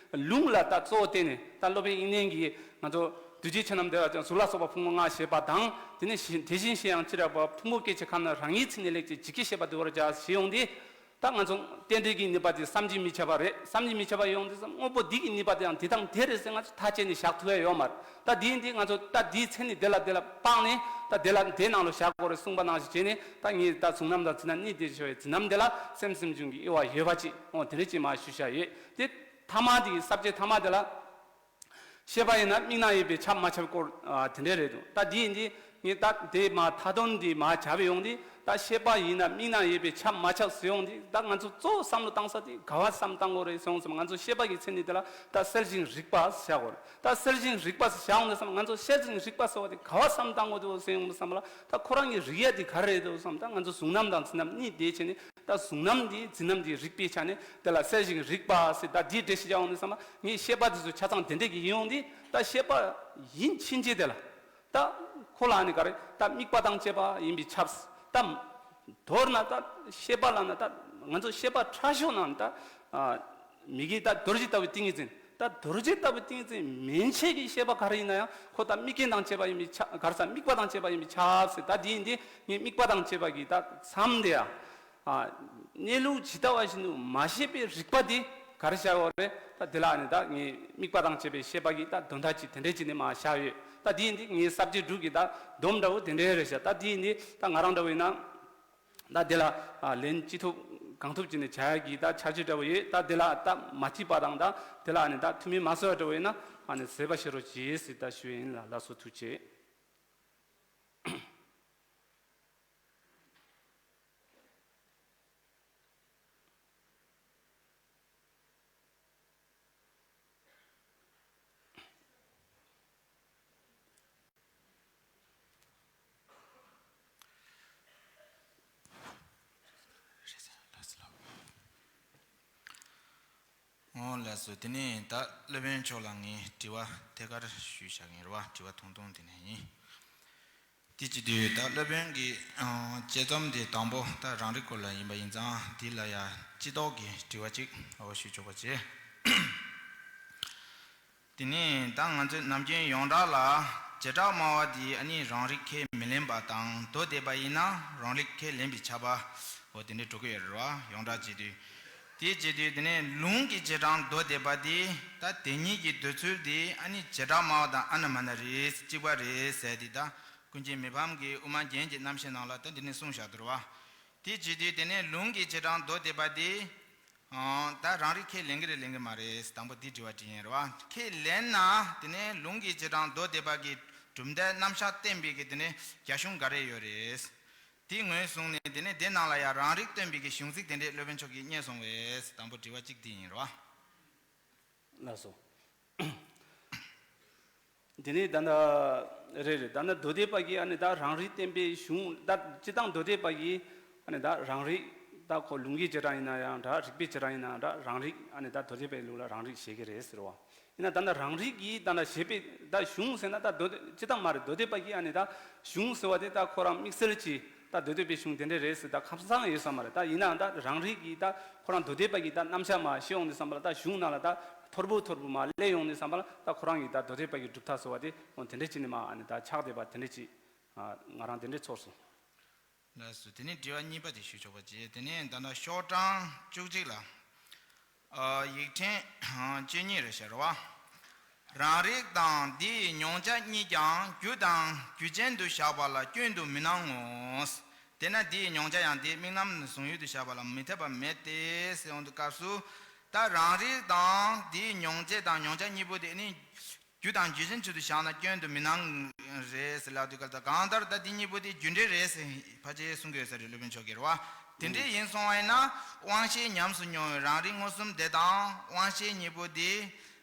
ལུང་ལ་ད་གཙོ་བོ་བརྟེན་ནས་ད་སློབ་དཔོན་དབྱིག་གནས་ཀྱིས་ང་ཚོ་གདུལ་བྱའི་ཆོས་རྣམས་བདེ་བ་ཅན་གཟུགས་ལ་སོགས་པ་ཕུང་པོ་ལྔ་ཞེས་པ་དང་དེ་ནས་དེ་བཞིན་གཤེགས་ཡང་ཅི་རིགས་པ་ཕུང་པོ་སྐད་ཅིག་ཁམས་ན་རང་ཉིད་ཚིག་ནི་ལེགས་ཅེས་ཇི་སྐད་བཤད་པ་འདི་བར་བྱ་ཞེས་ཡོང་དུས། ད་ང་ཚོ་རྟེན་འབྲེལ་གྱི་ནུས་པ་དེ་བསམ་གྱིས་མི་ཁྱབ་པ་རེད། བསམ་གྱིས་མི་ཁྱབ་པ་ཡོང་དུས་སམ་དངོས་པོ་འདི་གི་ནུས་པ་དེའང་དེ་དང་དེ་རེད་ཟེར་ང་ཚོ་ཐག་བཅད་ནས་བཞག་ཐུབ་ཡ་ཡོད་མ་རེད། ད་འདི་ཡིན་དུས་ང་ཚོ་ད་འདིའི་མཚན་ཉིད་དེ་ལ་དེ་ལ་དཔག་ནས་ད་དེ་ལ་དེ་ནང་ལ་བཞག་དགོས་རེད་གསུངས་པ་ནང་བཞིན་བྱས་ནས་ད་ངས་ད་གཟུང་རྣམ་དང་འཛིན་རྣམ་གཉིས་དེ་ཆེ་བའི་འཛིན་རྣམ་དེ་ལ་སེམས་སེམས་བྱུང་གི་དབྱེ་བ་ཡོད་པ་ཅིག་འོ་དེ་འདྲ་ཅིག་མར་ཞུ་བཞག་ཡོད། དེ་ཐ་མ་དེ་གི་ས་བཅད་ཐ་མ་དེ་ལ། ཤེས་པ་ཡིན་ན་དམིགས་རྣམ་ཡོད་པས་ཁྱབ་མ་ཁྱབ་སྐོར་ཨ་དེ་འདྲས་རེད་འདུག་ད་འདི་ཡིན་དུས་ངས་ད་དེ་མ་མཐའ་དོན་འདི་མ་བྱ་བའི་ཡོང་དུས་ད་ཤེས་པ་ཡིན་ན་དམིགས་རྣམ་ཡོད་པས་ཁྱབ་མ་ཁྱབ་ཟེར་ཡོང་དུས་ད་ང་ཚོ་གཙོ་བོ་བསམ་བློ་བཏང་ས་དེ་ག་བ་བསམ་བཏང་དགོས་རེད་ཟེར་ཡོང་ཙམ་ང་ཚོ་ཤེས་པ་གི་མཚན་ཉིད་དེ་ལ་ད་གསལ་ཞིང་རིག་པ་ཟེར་བྱ་དགོས་རེད། ད་གསལ་ཞིང་རིག་པ་ཟེར་བྱ་ཡོང་དུས་སམ་ང་ཚོ་གསལ་ཞིང་རིག་པ་ཟེར་བ་དེ་ག་བ་བསམ་བཏང་དགོས་འདུག་ཟེར་ཡོང་དུས་སམ་ལ་ད་ཁོ་རང་གི་རིག་ཡ་དེ་ག་རེ་རེད་འདུག་སམ་ད་ང་ཚོ་གཟུང་རྣམ་དང་འཛིན་རྣམ་གཉིས་དེ་བྱས་ནས། ད་གཟུང་རྣམ་འདི་འཛིན་རྣམ་འདི་རིག་པའི་ཆ་ནས་དེ་ལ་གསལ་ཞིང་རིག་པ་ཟེར་ད་འདིའི་འགྲེལ་བཤད་བྱ་འོང་དུས་ཙམ་པ་ངས་ཤེས་པ་འདི་ཚོ་ཆ་ཚང་དེ་འདྲས་ཀྱི་ཡིན་ཡོང་དུས་ད་ཤེས་པ་ཡིན་ཕྱིན་ཆད་དེ་ལ་ད་ཁོ་ལ་ནི་ག་རེ་ད་དམིགས་པ་དང་བཅས་པ་ཡིན་པས་ཁྱབ། ད་མདོར་ན་ད་ཤེས་པ་ལ་ན་ད་ང་ཚོ་ཤེས་པ་ཕྲ་ཤོས་ནང་ད་མི་གི་ད་རྡོ་རྗེ་ལྟ་བུའི་ཏིང་ངེ་འཛིན་ད་རྡོ་རྗེ་ལྟ་བུའི་ཏིང་ངེ་འཛིན་མན་ཆད་ཀྱི་ཤེས་པ་ག་རེ་ཡིན་ན་ཡང་ཁོ་ད་དམིགས་རྐྱེན་དང་བཅས་པ་ཡིན་པས་ཁྱབ་ག་རེ་ཟ་དམིགས་པ་དང་བཅས་པ་ཡིན་པས་ཁྱབ་ཟེར་ད་འདི་ཡིན་དུས་ངས་དམིགས་པ་དང་བཅས་པ་གི་ད་མཚམས་དེ་ཡང་། ཨ། གནས་ལུགས་ཇི་ལྟ་བ་བཞིན་དུ་མ་ཤེས་པའི་རིག་པ་འདི་ག་རེ་བྱ་དགོས་རེད། ད་དེ་ལ་ནི་ད་ངས་དམིགས་པ་དང་བཅས་པའི་ཤེས་པ་གི་ད་དོན་དག་ཅིག་དེ་འདྲས་ཅིག་ནས་མར་བཞག་ཡོད། ད་འདི་ཡིན་དུས་ངའི་ས་བཅད་དྲུག་གི་ད་སྡོམ་འདྲ་བོ་དེ་འདྲས་རེད་ཤག་ད་འདི་ཡིན་དུས་ད་ང་རང་འདྲ་བོ་ཡིན་ན་ད་དེ་ལ་ཨ་ལན་ཅི་ཐུབ་གང་ཐུབ་ཅིག་ནས་བྱ་ཡག་གི་ད་འཆར་གཞི་འདྲ་བོ་ཡོད། ད་དེ་ལ་ད་མ་འཐད་པ་དང་ད་དེ་ལ་ནི་ད་ཐུན་མིན་མ་བཟོ་བ་འདྲ་བོ་ཡིན་ན་ཨ་ནི་བཟོད་པ་བཞེས་རོགས་གྱིས་ཟེར་ད་ཞུ་ཡིན་ལ། ལགས་སོ། ཐུགས་རྗེ་ཆེ། འོ་ལགས་སོ། དེ་ནས་ད་སློབ་དཔོན་མཆོག་ལ་ངས་དྲི་བ་ཐད་ཀར་ཞུས་བཞག་གིན་རེད་བ། དྲི་བ་ཐུང་ཐུང་དེ་ནས་ཡིན། དེ་བྱེད་དུས་ད་སློབ་དཔོན་གྱི་ཨ་དཔྱད་རྩོམ་དེ་དང་པོ་ད་རང་རིག་སྐོར་ལ་ཡིན་པ་ཡིན་ཙང་དེ་ལ་ཡང་སྤྱི་ལྡོག་གི་དྲི་བ་ཅིག་འོ་ཞུ་ཆོག་པ་བྱེད། དེ་ནས་ད་ང་ཚོས་ནམ་རྒྱུན་ཡོངས་གྲགས་ལ་བྱེ་བྲག་སྨྲ་བ་དེ་ཨ་ནི་རང་རིག་ཁས་མི་ལེན་པ་དང་མདོ་སྡེ་པ་ཡིན་ན་རང་རིག་ཁས་ལེན་པས་ཁྱབ་པ་འོ་དེ་འདྲ་འགྲོ་གི་ཡོད་རེད་བ། ཡོངས་གྲགས་བྱེད་དུས། དེ་བྱེད་དུས་དེ་ནས་ལུང་གི་བྱེ་བྲག་མདོ་སྡེ་པ་དེ་ད་དེ་ཉིད་ཀྱི་འདོད་ཚུལ་དེ་ཨ་ནི་བྱེ་བྲག་སྨྲ་བ་དང་ཨ་ན་མ་ན་རེད་གཅིག་པ་རེད་ཟེར་དེ་ད། ཀུན་མཁྱེན་མི་ཕམ་གྱིས་དབུ་མ་རྒྱན་གྱི་རྣམ་བཤད་ནང་ལ་ད་འདི་ནས་གསུངས་བཞག་འདུག་རེད་བ། དེ་བྱེད་དུས་དེ་ནས་ལུང་གི་བྱེ་བྲག་མདོ་སྡེ་པ་དེ། ཨང་། ད་རང་རིག་ཁས་ལེན་གྱི་རེད་ལེན་གྱི་མ་རེད་དང་པོ་འདི་དྲི་བ་དྲིས་ཡིན་རེད་བ། ཁས་ལེན་ན་དེ་ནས་ལུང་གི་བྱེ་བྲག་མདོ་སྡེ་པ་གི་གྲུབ་མཐའི་རྣམ་གཞག་བསྟན་པའི་གི་དེ་ནས་རྒྱ་གཞུང་ག་རེ་ཡོད་རེད། དེ་ངོས་བཟུང་ནས་དེ་ནས་དེ་ནང་ལ་ཡང་རང་རིག་སྟོན་པའི་གི་གཞུང་ཚིག་དེ་འདྲས་སློབ་དཔོན་མཆོག་གིས་རྙེད་སོང་བས་དང་པོ་དྲི་བ་གཅིག་འདི་ཡིན་རེད་བ། ལགས་སོ། དེ་ནས་ད་ལྟ་རེད་རེད། ད་ལྟ་མདོ་སྡེ་པ་གིས་ཨ་ནི་ད་རང་རིག་བསྟན་པའི་གཞུང་ད་སྤྱིར་བཏང་མདོ་སྡེ་པ་གིས་ཨ་ནི་ད་རང་རིག་ ད་ཁོ་ལུང་གི་བྱེ་བྲག་ཡིན་ན་ཡང་འདྲ། རིགས་པའི་བྱེ་བྲག་ཡིན་ན་ཡང་འདྲ། རང་རིག་ཨ་ནི་ད་མདོ་སྡེ་པའི་ལུགས་ལ་རང་རིག་བཞེད་ཀྱི་རེད་ཟེར་བ། ཡིན་ན་ད་ལྟ་རང་རིག་གིས་ད་ལྟ་བཞེད་པའི་ད་གཞུང་ཟེར་ན་ད་མདོ་སྡེ་སྤྱིར་བཏང་མ་རེད། མདོ་སྡེ་པ་གིས་ཨ་ནི་ད་གཞུང་ཟེར་བ་དེ་ད་ཁོ་རང་དམིགས་བསལ་གྱིས་ད་མདོ་སྡེ་པའི་གཞུང་དེ་འདྲ་རེད་ཟེར་ད་ཁ་སང་ཡོད་ས་མ་རེད། ད་ཡིན་ནའང་ད་རང་རིག་གིས་ད་ཁོ་རང་མདོ་སྡེ་པ་གིས་ད་རྣམ་གཞག་མ་བཤད་ཡོང་དུས་ཙམ་པ་ལ་ད་གཞུང་ནང་ལ་ད་ཐོར་བུ་ཐོར་བུ་མ་སླེབས་ཡོང་དུས་ཙམ་པ་ལ་ད་ཁོ་རང་གིས་ད་མདོ་སྡེ་པ་གི་གྲུབ་མཐའ་ཟེར་བ་དེ་འོ་དེ་འདྲ་བྱས་ནས་མ་ཨ་ནི་ད་ཆགས་བསྡད་པ་དེ་འདྲ་ཅིག་ང་རང་དེ་འདྲ་ཚོར་སོང་། ལགས་སོ། དེ་ནས་དྲི་བ་གཉིས་པ་དེ་ཞུ་ཆོག་པ་བྱས། དེ་ནས་ད་ལྟ་ཤོག་གྲངས་བཅུ་གཅིག་ལ། ཨ། ཡིག་ཕྲེང་བཅུ་གཉིས་རེད་ཤག་རེད་བ། རང་རིག་དང་དེའི་མྱོང་བྱ་གཉིས་ཀྱང་རྒྱུ་དང་རྒྱུ་ཅན་དུ་བཞག་པ་ལ་སྐྱོན་དུ་མི་སྣང་ངོ་། དེས་ན་དེའི་མྱོང་བྱ་ཡང་དེའི་དམིགས་རྣམ་གཟུང་ཡུལ་དུ་བཞག་པ་ལ་མི་འཐད་པ་མེད་དེ་ཟེར་ཡོང་དུས་སྐབས་སུ། ད་རང་རིག་དང་དེའི་མྱོང་བྱེད་དང་མྱོང་བྱ་གཉིས་པོ་དེ་ནི། རྒྱུ་དང་རྒྱུ་ཅན་ཆེད་དུ་བཞག་ན་སྐྱོན་དུ་མི་སྣང་རེད་ཟེར་ལབ་དུས་སྐབས་དང་གང་ལྟར་ད་འདི་གཉིས་པོ་དེ་རྒྱུ་འབྲས་རེད་ཟེར་ཕལ་ཆེར་གསུང་གི་ཡོད་ས་རེད། སློབ་དཔོན་མཆོག་གིས་རེད་བ། དེ་འདྲའི་ཡིན་སོང་བ་ཡིན་ན་དབང་ཤེས་ཉམས་སུ་མྱོང་བའི་རང་རིག་མངོན་སུམ་དེ་དང་དབང་ཤེས་གཉིས་པོ་དེ་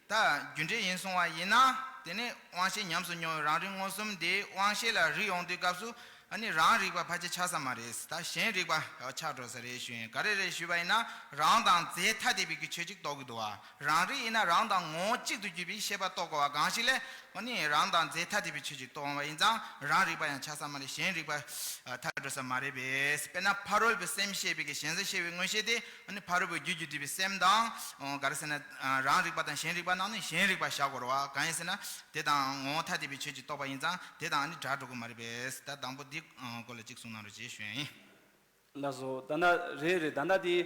ད་རྒྱུ་འབྲས་ཡིན་སོང་བ་ཡིན་ན། དེ་ནི་དབང་ཤེས་ཉམས་སུ་མྱོང་བའི་རང་རིག་མངོན་སུམ་དེ་དབང་ཤེས་ལ་རིག་ཡོང་དུས་སྐབས་སུ། ཨ་ནི་རང་རིག་པ་ཕལ་ཆེར་ཆགས་ས་མ་རེད། ད་གཞན་རིག་པ་ཆགས་འགྲོ་ས་རེད་ཞུ་ཡིན། ག་རེ་རེད་ཞུས་པ་ཡིན་ན་རང་དང་རྫས་ཐ་དད་པའི་གི་ཆོས་གཅིག་རྟོགས་ཀྱི་འདུག་བ། རང་རིག་ཡིན་ན་རང་དང་ངོ་བོ་གཅིག་ཏུ་གྱུར་པའི་ཤེས་པ་རྟོགས་དགོས་པ་གང་ཞིག་ལས། ཨ་ནི་རང་དང་རྫས་ཐ་དད་པའི་ཆོས་གཅིག་རྟོགས་པ་ཡིན་ཙང་རང་རིག་པ་ཡང་ཆགས་ས་མ་རེད། གཞན་རིག་པ་ཐལ་འགྲོ་ས་མ་རེད་པས། དཔེར་ན་ཕ་རོལ་པོའི་སེམས་ཤེས་པའི་གི་ཞེན་ས་ཤེས་པའི་མངོན་ཤེས་དེ་ཨ་ནི་ཕ་རོལ་པོའི་རྒྱུད་ཀྱིས་བསྡུས་པའི་སེམས་དང་། ག་རེ་ཟེར་ན། རང་རིག་པ་དང་གཞན་རིག་པ་ནང་ནས་གཞན་རིག་པ་བཞག་དགོས་རེད་བ། གང་ཡིན་ཟེར་ན་དེ་དང་ངོ་བོ་ཐ་དད་པའི་ཆོས་གཅིག་རྟོགས་པ་ཡིན་ཙང་དེ་དང་ཨ་ནི་བྲལ་འགྲོ་གི་མ་རེད་པས། ད་དང་པོ་འདི་སྐོར་ལ་གཅིག་གསུང་གནང་རོགས་ཞེས་ཞུ་ཡ་ཡིན། ལགས་སོ། ད་ལྟ་རེད་རེད། ད་ལྟ་དེ་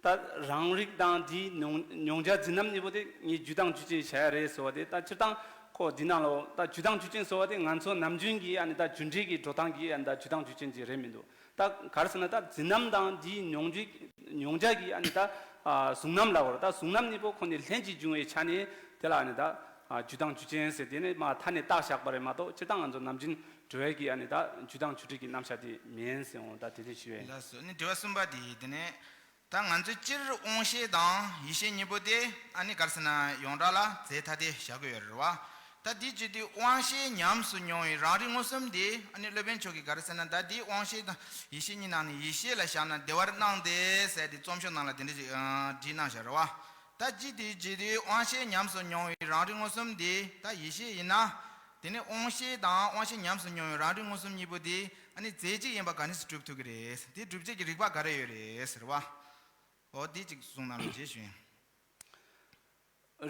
ད་རང་རིག་དང་དེའི་མྱོང་མྱོང་བྱ་འཛིན་རྣམ་གཉིས་པོ་དེ་ངས་རྒྱུ་དང་རྒྱུ་ཅན་བྱ་ཡ་རེད་ཟེར་བ་དེ། ད་སྤྱིར་བཏང་ཁོ་འདི་ནང་ལོ་ད་རྒྱུ་དང་རྒྱུ་ཅན་ཟེར་བ་དེ་ང་ཚོ་ནམ་རྒྱུན་གྱི་ཨ་ནི་ད་རྒྱུ་འབྲས་ཀྱི་འགྲོ་སྟངས་ཀྱི་ཨ་ནི་ད་རྒྱུ་དང་རྒྱུ་ཅན་ཅིག་རེད་མི་འདུག་ད་ག་རེ་ཟེར་ན་ད་འཛིན་རྣམ་དང་དེའི་མྱོང་བྱ་མྱོང་བྱ་གི་ཨ་ནི་ད་གཟུང་རྣམ་ལབ་དགོས་རེད། ད་གཟུང་རྣམ་གཉིས་པོ་ཁོ་ནི་ལྷན་ཅིག་འབྱུང་བའི་ཆ་ནས་དེ་ལ་ཨ་ནི་ད་རྒྱུ་དང་རྒྱུ་ཅན་ཟེར་དེ་ནི་མ་མཐའ་ནས་བཏགས་བཞག་པ་རེད་མ་གཏོགས་སྤྱིར་བཏང་ང་ཚོ་ནམ་རྒྱུན་འགྲོ་བའི་གི་ཨ་ནི་ད་རྒྱུ་དང་རྒྱུ་འབྲས་ཀྱི་རྣམ་གཞག་དེ་མིན་ཟེར་འོང་། ད་དེ་དེ་ཞུ་བས། ལགས་སོ། ནི་དྲི་བ་གསུམ་པ་དེ་ཡིན། དེ་ནས་ད་ང་ཚོས་སྤྱིར་དབང་ཤེས་དང་ཡིད་ཤེས་གཉིས་པོ་དེ་ཨ་ནི་ག་རེ་ཟེར་ན་ཡོངས་གྲགས་ལ་རྫས་ཐ་དད་བཞག་གི་ཡོད་རེད་བ། ད་དེ་བྱེད་དུས་དབང་ཤེས་ཉམས་སུ་མྱོང་བའི་རང་རིག་མངོན་སུམ་དེ་ཨ་ནི་སློབ་དཔོན་མཆོག་གིས་ག་རེ་ཟེར་ན་ད་དེ་དབང་ཤེས་དང་ཡིད་ཤེས་གཉིས་ནང་ནས་ཡིད་ཤེས་ལ་བཞག་ན་བདེ་བར་སྣང་སྟེ་ཟེར་དེ་རྩོམ་ཤོག་ནང་ལ་དེ་འདྲ་ཅིག་བྲིས་གནང་བཞག་རེད་བ། ད་ཅི་དེ་བྱེད་དུས་དབང་ཤེས་ཉམས་སུ་མྱོང་བའི་རང་རིག་མངོན་སུམ་དེ་ད་ཡིད་ཤེས་ཡིན་ན། དེ་ནས་དབང་ཤེས་དང་དབང་ཤེས་ཉམས་སུ་མྱོང་བའི་རང་རིག་མངོན་སུམ་གཉིས་པོ་དེ་ཨ་ནི་རྫས་གཅིག་ཡིན་པ་ག་འདྲ་སེ་སྒྲུབ་ཐུབ་ཀྱི་རེད། དེ་སྒྲུབ་བྱེད་ཀྱི་རིགས་པ་ག་རེ་ཡོད་རེད་ཟེར་བ། འོ་དེ་གཅིག་གསུང་གནང་རོགས་ཞེས་ཞུ་ཡིན།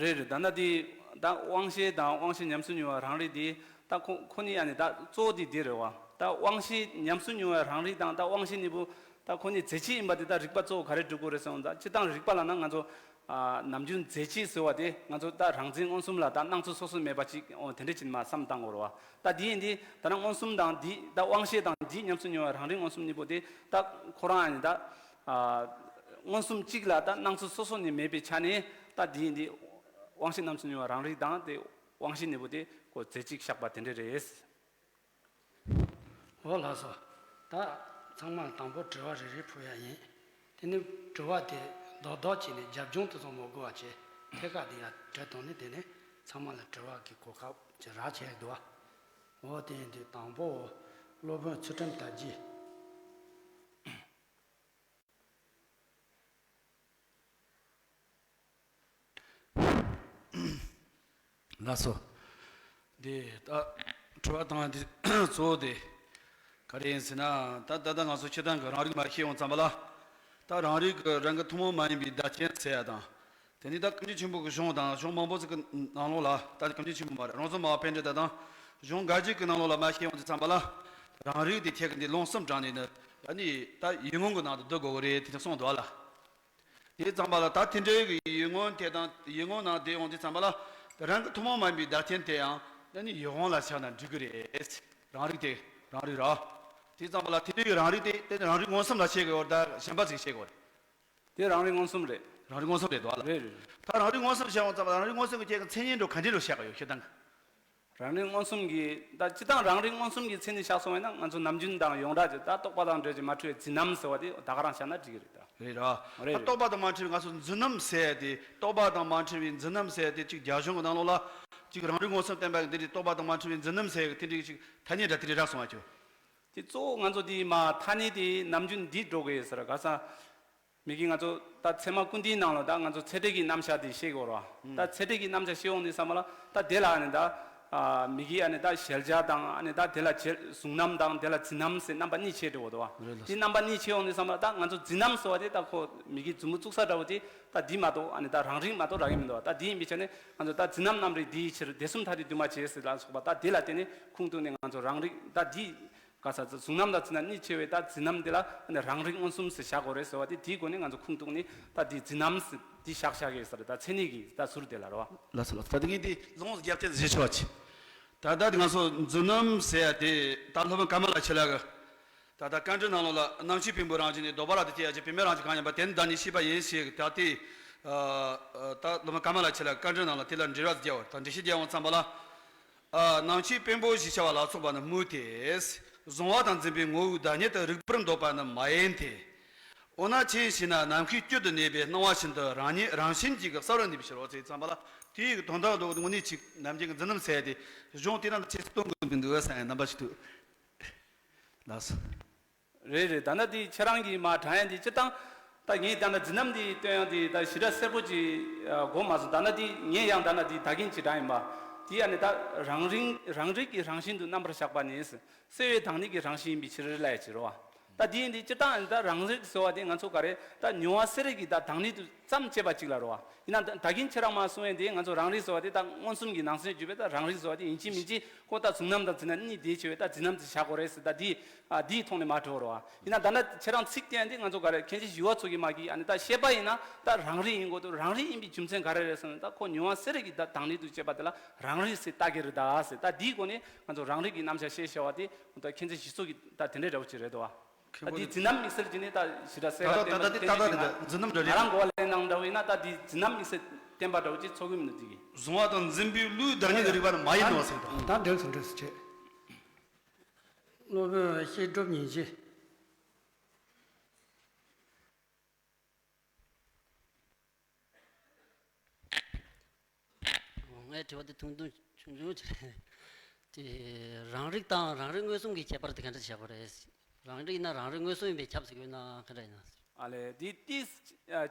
རེད་རེད། ད་ལྟ་དེ་ད་དབང་ཤེས་དང་དབང་ཤེས་ཉམས་སུ་མྱོང་བའི་རང་རིག་དེ་ད་ཁོ་ཁོ་གཉིས་ཨ་ནི་ད་གཙོ་བོ་དེ་དེ་རེད་བ། ད་དབང་ཤེས་ཉམས་སུ་མྱོང་བའི་རང་རིག་དང་ད་དབང་ཤེས་གཉིས་པོ་ད་ཁོ་གཉིས་རྫས་གཅིག་ཡིན་པ་དེ་ད་རིགས་པ་གཙོ་བོ་ག་རེ་སྒྲུབ་དགོས་རེད་ཟེར་ན། ད་སྤྱིར་བཏང་རིགས་པ་ལབ་ན་ང་ཚོ་ཨ་ནམ་རྒྱུན་རྫས་གཅིག་ཟེར་བ་དེ་ང་ཚོ་ད་རང་འཛིན་མངོན་སུམ་ལ་ད་སྣང་ཚུལ་སོ་སོ་མེད་པ་ཅིག་འོ་དེ་འདྲ་ཅིག་མ་བསམ་བཏང་དགོས་རེད་བ། ད་དེ་ཡིན་དུས་ད་ནང་མངོན་སུམ་དང་འདི་ད་དབང་ཤེས་དང་འདི་ཉམས་སུ་མྱོང་བའི་རང་རིག་མངོན་སུམ་གཉིས་པོ་དེ་ད་ཁོ་རང་ཨ་ནི་ད་ཨ་མངོན་སུམ་གཅིག་ལ་ད་སྣང་ཚུལ་སོ་སོ་ནས་མེད་པའི་ཆ་ནས་ད་དེ་ཡིན་དུས་དབང་ཤེས་ཉམས་སུ་མྱོང་བའི་རང་རིག་དང་དེ་དབང་ཤེས་གཉིས་པོ་དེ་ཁོ་རྫས་གཅིག་བཞག་པ་དེ་འདྲ་རེད། འོ་ལགས་སོ། ད་ཚང་མ་དང་པོ་དྲི་བ་རེ་རེ་ཕུལ་ཡ་ཡིན། དེ་ནི་དྲི་བ་དེ་རྡོག་རྡོག་བྱས་ནས་རྒྱབ་ལྗོངས་དེ་ཚོ་མ་དགོས་པ་བྱས་ཐད་ཀར་དེ་ཡར་དྲི་བཏང་ནས་དེ་ནས་ཚང་མ་ལ་དྲི་བ་གི་གོ་སྐབས་ཅིག་རག་བྱས་འདུག་བ། འོ་དེ་ཡིན་དུས་དང་པོ་སློབ་དཔོན་ཚུལ་ཁྲིམས་དར་རྒྱས། ལགས་སོ། འདི་ད་དྲི་བ་དང་འདི་གཙོ་བོ་དེ་ག་རེ་ཡིན་ཟེར་ན། ད་ད་ལྟ་ང་ཚོ་སྤྱིར་བཏང་གི་རང་རིག་མ་ཤེས་ཡོང་ཙམ་པ་ལ། ད་རང་རིག་གི་རང་གི་ཐུན་མོང་མ་ཡིན་པའི་བདག་རྐྱེན་ཟེར་ཡ་དང་། དེ་ནི་ད་སྐུ་མཁྱེན་ཆེན་པོ་གི་གཞུང་དང་གཞུང་མང་པོ་ཟིག་གི་ནང་ལོགས་ལ། ད་སྐུ་མཁྱེན་ཆེན་པོ་མ་རེད། རང་བྱུང་སྨྲ་བ་པཎྜི་ཏ་དང་གཞུང་འགའ་ཞིག་གི་ནང་ལོགས་ལ་མ་ཤེས་ཡོང་དུས་ཙམ་པ་ལ། རང་རིག་དེ་ཁྱེད་ཀྱི་འདི་ལུང་གསུམ་དྲངས་ནས་ནི་ཨ་ནི་ད་ཡིད་ངོ་གི་ནང་དུ་བསྡུ་དགོས་གི་རེད་དེ་གསུངས་འདུག་ལ། དེ་ཙམ་པ་ལ་ད་དེ་འདྲའི་གི་ཡིད་ངོ་དེ་དང་ཡིད་ངོ་ནང་བསྡད་ཡོང་དུས་ཙམ་པ་ལ། རང་གི་ཐུན་མོང་མ་ཡིན་པའི་བདག་རྐྱེན་དེ་ཡང་ཨ་ནི་ཡིད་དབང་ལ་བཞག་ན་འགྲིག་གི་རེད། རང་རིག་དེ་རང་རིག་ར། དེ་ཙམ་པ་ལ་དེ་འདྲའི་གི་རང་རིག་དེ་དེ་རང་རིག་མངོན་སུམ་ལ་བྱེད་དགོས་ད་གཞན་པ་ཟིག་བྱེད་དགོས། དེ་རང་རིག་མངོན་སུམ་རེད། རང་རིག་མངོན་སུམ་རེད་འདུག་ལ། རེད་རེད། ད་རང་རིག་མངོན་སུམ་བྱས་ཡོང་ཙམ་པ་རང་རིག་མངོན་སུམ་གྱི་ཁྱེད་ཀྱི་མཚན་ཉིད་འགྲོ་ག་འདྲ་འགྲོ་བཤད་ག་ཡོད་ཤེས་དང་། རང་རིག་མངོན་སུམ་གྱི་ད་སྤྱིར་བཏང་རང་རིག་མངོན་སུམ་གྱི་མཚན་ཉིད་བཞག་སོང་བས་ན་ང་ཚོ་ནམ་རྒྱུན་དང་ཡོངས་གྲགས་ཀྱི་ད་རྟོག་པ་དང་འབྲེལ་གྱི་མ་འཁྲུལ་བའི་འཛིན་རྣམ་ཟེར་བ་དེ་ད་ག་རང་བཞག་ན་འགྲིག་གི་རེད་ད། རེད་ར། རེད་ད་རེད། རྟོག་པ་དང་མ་འཁྲུལ་བའི་ང་ཚོ་འཛིན་རྣམ་ཟེར་ཡ་དེ་རྟོག་པ་དང་མ་འཁྲུལ་བའི་འཛིན་རྣམ་ཟེར་ཡ་དེ་གཅིག་རྒྱ་གཞུང་གི་ནང་ལོགས་ལ་གཅིག་རང་རིག་མངོན་སུམ་བསྟན་པ་གི་འདི་རེད། རྟོག་པ་དང་མ་འཁྲུལ་བའི་འཛིན་རྣམ་ཟེར་ཡ་གི་དེ་འདྲའི་གཅིག་ཐ་སྙད་འདྲ་དེ་འདྲའི་རག་སོང་བ་ཁྱོད། དེ་གཙོ་བོ་ང་ཚོ་དེ་མ་ཐ་སྙད་དེ་ནམ་རྒྱུན་འདི་འགྲོ་དགོས་ཟེར་ག་ས། མི་གི་ང་ཚོ་ད་ཚད་མ་ཀུན་བཏུས་ནང་ལ་ད་ང་ཚོ་ཚད་འབྲས་ཀྱི་རྣམ་གཞག་དེ་ཤེས་དགོས་རོ། ད་ཚད་འབྲས་ཀྱི་རྣམ་གཞག་ཤེས་འོང་དུས་ཙམ་པ་ལ་ད་དེ་ལ་ཨ་ནི་ད་ཨ་མི་གི་ཨ་ནི་ད་གཞལ་བྱ་དང་ཨ་ནི་ད་དེ་ལ་བྱེད་གཟུང་རྣམ་དང་དེ་ལ་འཛིན་རྣམ་ཟེར་རྣམ་པ་གཉིས་ཕྱེ་འགྲོ་གི་འདུག་བ། རེད་ལགས། དེ་རྣམ་པ་གཉིས་ཕྱེ་འོང་དུས་ཙམ་པ་ལ་ད་ང་ཚོ་འཛིན་རྣམ་ཟེར་བ་དེ་ད་ཁོ་མི་གི་མཛུབ་མོ་བཙུགས་ས་འདྲ་བོ་དེ་ད་འདི་མ་གཏོགས་ཨ་ནི་ད་རང་རིག་མ་གཏོགས་རག་གི་མི་འདུག་བ། ད་འདི་ཡིན་པའི་ཆ་ནས་ང་ཚོ་ད་འཛིན་རྣམ་རྣམ་རིག་འདི་ཡི་ཕྱིར་དེ་གསུམ་ཐ་དད་འདུས་མ་བྱས་ཟེར་ལ་སོགས་པ་ད་དེ་ལ་བརྟེན་ནས་ཁུངས་གཏུགས་ནས་ང་ཚོ་རང་རིག་ད་འདི། ག་ས་གཟུང་རྣམ་དང་འཛིན་རྣམ་གཉིས་ཕྱེ་བའི་ད་འཛིན་རྣམ་དེ་ལ་ནི་རང་རིག་མངོན་སུམ་ཟེར་བཞག་དགོས་རེད་ཟེར་བ་དེ་དེའི་སྒོ་ནས་ང་ཚོ་ཁུངས་གཏུགས་ནས་ད་འདི་འཛིན་རྣམ་ཟེར་འདི་བཞག་བཞག་གི་ཟེར་ད་མཚན་ཉིད་ཀྱི་ད་ཟུར་དེ་ལ་རེད་བ། ལགས་སོ་ལགས་སོ། ད་དེ་ངས་འདི་ལོངས་སུ་རྒྱབ་སྟེ་བཞེས་ཆོག་ཅིག་ད་ལྟ་ང་ཚོ་འཛིན་རྣམ་ཟེར་ཡ་དེ་ད་སློབ་དཔོན་ཀ་མ་ལ་ཆེ་ལ་གི་ད་ལྟ་བཀའ་འགྲོའི་ནང་ལོགས་ལ་རྣམ་མཁྱེན་བེམ་པོ་རང་བཞིན་ནི་ལྡོག་པ་རག་སྟེ་སྐྱེ་ཡ་ཅིག་བེམ་པོ་རང་བཞིན་གང་ཡིན་པ་དེ་ནི་བདག་ཉིད་ཤེས་པ་ཡིན་ཞེས་ད་ལྟའི་ད་སློབ་དཔོན་ཀ་མ་ལ་ཆེ་ལ་བཀའ་འགྲོའི་ནང་ལ་དེ་ལ་འགྲེལ་བ་རྒྱག་པ་དང་འགྲེལ་བཤད་རྒྱག་འོང་ཙམ་པ་ལ། ཨ། རྣམ་མཁྱེན་བེམ་པོ་ཞེས་བྱ་བ་ལ་སོགས་པ་ནི་མུ་སྟེ། གཟུང་བ་དང་འཛིན་པའི་ངོ་བོའི་བདག་ཉིད་དུ་རིག་པར་འདོད་པ་ནི་མ་ཡིན་ཏེ། འོ་ན་ཅི་ཞེ་ན་ནམ་མཁའི་དཀྱིལ་དུ་གནས་པའི་སྣང་བ་བཞིན་དུ་རང་ཉིད་རང་བཞིན་གྱིས་གསལ་བར་ནུས་པའི་ཕྱིར་རོ་ཟེར་ཙམ་པ་ལ་དེའི་དོན་དག་དུ་དངོས་གནས་ཅིག་ནམ་རྒྱུན་གྱི་འཛིན་རྣམ་ཟེར་ཏེ་གཞུང་དེ་རྣམས་ཆེས་སུ་གཏོང་དགོས་ཀྱི་འདུག་ཟེར་ཡང་རྣམ་པ་ཞིག་ཏུ་ལགས་སོ། རེད་རེད། ད་ནི་དེ་ཁྱེད་རང་གིས་མར་དྲངས་ཡ་དེ་སྤྱིར་བཏང་ད་ངས་ད་ནི་འཛིན་རྣམ་དེ་སྟོན་ཡ་དེ་ད་ཞེ་དྲག་གསལ་པོ་ཅིག་གོ་མ་སོང་། ད་ནི་དེ་ངས་ཡང་ད་ནི་དེ་ད་གིན་ཅིག་དྲངས་ཡིན་པ། དེ་ཡང་ནི་ད་རང་རིག་རང་རིག་གི་རང་བཞིན་དུ་རྣམ་པར་གཞག་པ་ནི་གསལ་བའི་བདག་ཉིད་ཀྱི་རང་བཞིན་ཡིན་པའི་ཕྱིར་ལབ་ཡ་ཅིག་རེད་བ། ད་དེ་ཡིན་དུས་སྤྱིར་བཏང་ད་རང་རིག་ཟེར་བ་དེ་ང་ཚོ་ག་རེ་ད་མྱོང་བ་གསལ་རིག་གི་ད་བདག་ཉིད་དུ་ཙམ་དཔྱད་པ་ཅིག་ལ་རེད་བ། ཡིན་ན་ད་ད་གིན་ཁྱེད་རང་མར་གསུངས་ཡ་དེ་ང་ཚོ་རང་རིག་ཟེར་བ་དེ་ད་མངོན་སུམ་གྱི་ནང་གསེས་བརྗོད་པའི་ད་རང་རིག་ཟེར་བ་དེ་ཡིན་གཅིག་མིན་གཅིག་ཁོ་ད་གཟུང་རྣམ་དང་འཛིན་རྣམ་གཉིས་དེ་ཕྱེ་བའི་ད་འཛིན་རྣམ་དེ་བཞག་དགོས་རེད་ཟེར་ད་འདི་ཨ་འདིའི་ཐོག་ནས་མར་འགྲོ་རོགས། ཡིན་ན་ད་ནི་ཁྱེད་རང་ཚིག་བསྟན་དེ་ང་ཚོ་ག་རེ་མཁན་ཆེན་ཞི་བ་འཚོ་གིས་མ་གིས་ཨ་ནི་ད་ཤེས་པ་ཡིན་ན་ད་རང་རིག་ཡིན་དགོས་འདུག་རང་རིག་ཡིན་པའི་རྒྱུ་མཚན་ག་རེ་རེད་ཟེར་ན་ད་ཁོ་མྱོང་བ་གསལ་རིག་གི་ད་བདག་ཉིད་དུ་བྱེད་པ་དེ་ལ་རང་རིག་ཟེར་ལྟ་གི་རེད་ད་ཟེར། ད་འདིའི་སྒོ་ནས་ང་ཚོ་རང་རིག་གི་རྣམ་གཞག་བཤད་བྱ་བ་དེ་ད་མཁན་ཆེན་ཞི་འཚོ་གིས་ད་དེ་འདྲའི་འདྲ་བོ་ཅིག་རེད་དོ། ད་འདི་འཛིན་རྣམ་དམིགས་བསལ་གྱི་ནི་ད་ཞེ་དྲག་གསལ་ཁ་བསྟན་པ་དེ་འདྲ་ཅིག་ད་འཛིན་རྣམ་འདྲ་ང་རང་གོ་བ་ལེན་གནང་འདྲ་བོ་ཡིན་ན་ད་འདི་འཛིན་རྣམ་དམིགས་བསལ་བསྟན་པ་འདྲ་བོ་ཅིག་ཚོགས་ཀྱི་མི་འདུག་འདི་གི། གཟུང་བ་དང་འཛིན་པའི་བློའི་བདག་ཉིད་ཀྱི་རིག་པ་ནི་མ་ཡིན་ནོ་ཟེར་དང་། ད་འགྲེལ་སོང་འགྲེལ་སོང་བྱས། སློབ་དཔོན་བཤད་སྒྲུབ་ཉིན་བྱེད། ངའི་དྲི་བ་དེ་ཐུང་ཐུང་ཆུང་ཆུང་ཅིག་རེད། དེ་རང་རིག་དང་རང་རིག་མངོན་སུམ་གྱི་ཁྱད་པར་དེ་ག་འདྲ་བྱེད་དགོས་རེད། རང་རིག་ཡིན་ན་རང་རིག་མངོན་སུམ་ཡིན་པས་ཁྱབ་ཟེར་གྱི་ཡོད་ན་ག་འདྲ་ཡིན་ན། ཨ་ལས་དེ་དེ་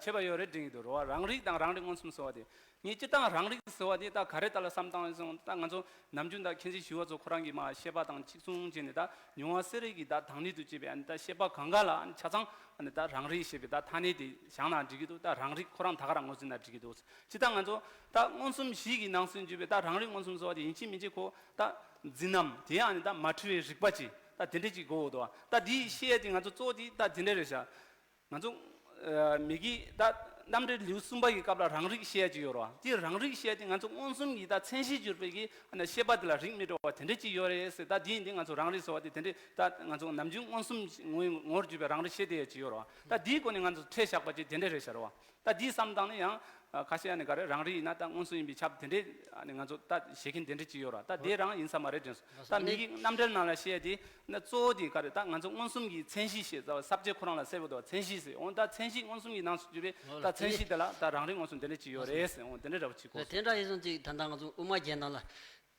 ཁྱད་པར་ཡོད་རེད་དྲན་གྱི་འདུག་རོ། རང་རིག་དང་རང་རིག་མངོན་སུམ་ཟེར་བ་དེ་ངས་སྤྱིར་བཏང་རང་རིག་ཟེར་བ་དེ་ད་ག་རེ་ལྟ་ལ་བསམ་བཏང་ཡོད་སོང་ད་ང་ཚོ་ནམ་རྒྱུན་ད་མཁན་ཆེན་ཞི་བ་འཚོ་ཁོ་རང་གིས་མ་ཤེས་པ་དང་གཅིག་མཚུངས་བྱས་ནས་ད་མྱོང་བ་གསལ་རིག་གི་ད་བདག་ཉིད་དུ་བྱེད་པའི་ཨ་ནི་ད་ཤེས་པ་གང་ག་ལ་ཨ་ནི་ཆ་ཚང་ཨ་ནི་ད་རང་རིག་ཞེས་པའི་ད་ཐ་སྙད་དེ་བཞག་ན་འགྲིག་གི་འདུག་ད་རང་རིག་ཁོ་རང་ད་ག་རང་ངོས་འཛིན་ན་འགྲིག་གི་འདུག་སྤྱིར་བཏང་ང་ཚོ་ད་མངོན་སུམ་བཞི་གི་ནང་ཚན་བརྗོད་པའི་ད་རང་རིག་མངོན་སུམ་ཟེར་བ་དེ་ཡིན་གཅིག་མིན་གཅིག་ཁོ་ད་འཛིན་རྣམ་དེ་ཡང་ནི་ད་མ་འཁྲུལ་བའི་རིག་པ་ཅིག་ད་དེ་འདྲ་ཅིག་དགོས་འདུག་ད་དེའི་ཤེས་ཡ་དེ་ང་ཚོ་གཙོ་བོ་དེ་ད་དེ་འདྲ་རེད་ཤག་ང་ཚོ་མི་གི་ད་རྣམ་འགྲེལ་ལེའུ་གསུམ་པ་གི་སྐབས་ལ་རང་རིག་ཤེས་ཡ་ཅིག་ཡོད་རེད་བ། དེ་རང་རིག་ཤེས་ཡ་དེ་ང་ཚོ་མངོན་སུམ་གྱི་ད་མཚན་གཞི་གྱུར་པའི་གི་ཤེས་པ་དེ་ལ་རིགས་མི་འགྲོ་བ་དེ་འདྲ་ཅིག་ཡོད་རེད་ཟེར། ད་དེ་ཡིན་དེ་ང་ཚོ་རང་རིག་ཟེར་བ་དེ་དེ་འདྲ་ད་ང་ཚོ་ནམ་རྒྱུན་མངོན་སུམ་ངོས་ངོར་གྱུར་པའི་རང་རིག་ཤེས་དེ་ཡ་ཅིག་ཡོད་རེད་བ། ད་དེའི་སྒོ་ནས་ང་ཚོ་ཁྲལ་བཞག་པ་ཅིག་དེ་འདྲ་རེད་ཤག་རེད་བ། ད་འདིའི་བསམ་སྟངས་ནི་ཡང་ཁ་ཤས་ཨ་ནི་ག་རེ་རང་རིག་ཡིན་ན་ད་མངོན་སུམ་ཡིན་པས་ཁྱབ་དེ་འདྲས་ཨ་ནི་ང་ཚོ་ད་བྱེད་མཁན་དེ་འདྲས་ཅིག་ཡོད་ར། ད་དེ་རང་ཡིན་ས་མ་རེད་དྲན་སོང་། ད་མི་གི་རྣམ་འགྲེལ་ནང་ལ་བཤད་དེ་ན་གཙོ་བོ་དེ་ག་རེ་ད་ང་ཚོ་མངོན་སུམ་གྱི་མཚན་གཞི་ཞེས་ཟེར་བ་ས་བཅད་ཁོ་རང་ལ་གསལ་པོ་འདུག་མཚན་གཞི་ཟེར་འོང་ད་མཚན་གཞི་མངོན་སུམ་གྱི་ནང་དུ་གྱུར་པའི་ད་མཚན་གཞི་དེ་ལ་ད་རང་རིག་མངོན་སུམ་དེ་འདྲས་ཅིག་ཡོད་རེད་ཟེར་འོང་དེ་འདྲས་འདྲ་བོ་ཅིག་གོ། དེ་འདྲ་ཡིན་སོང་ཅིག་ད་ལྟ་ང་ཚོ་དབུ་མ་རྒྱན་ནང་ལ།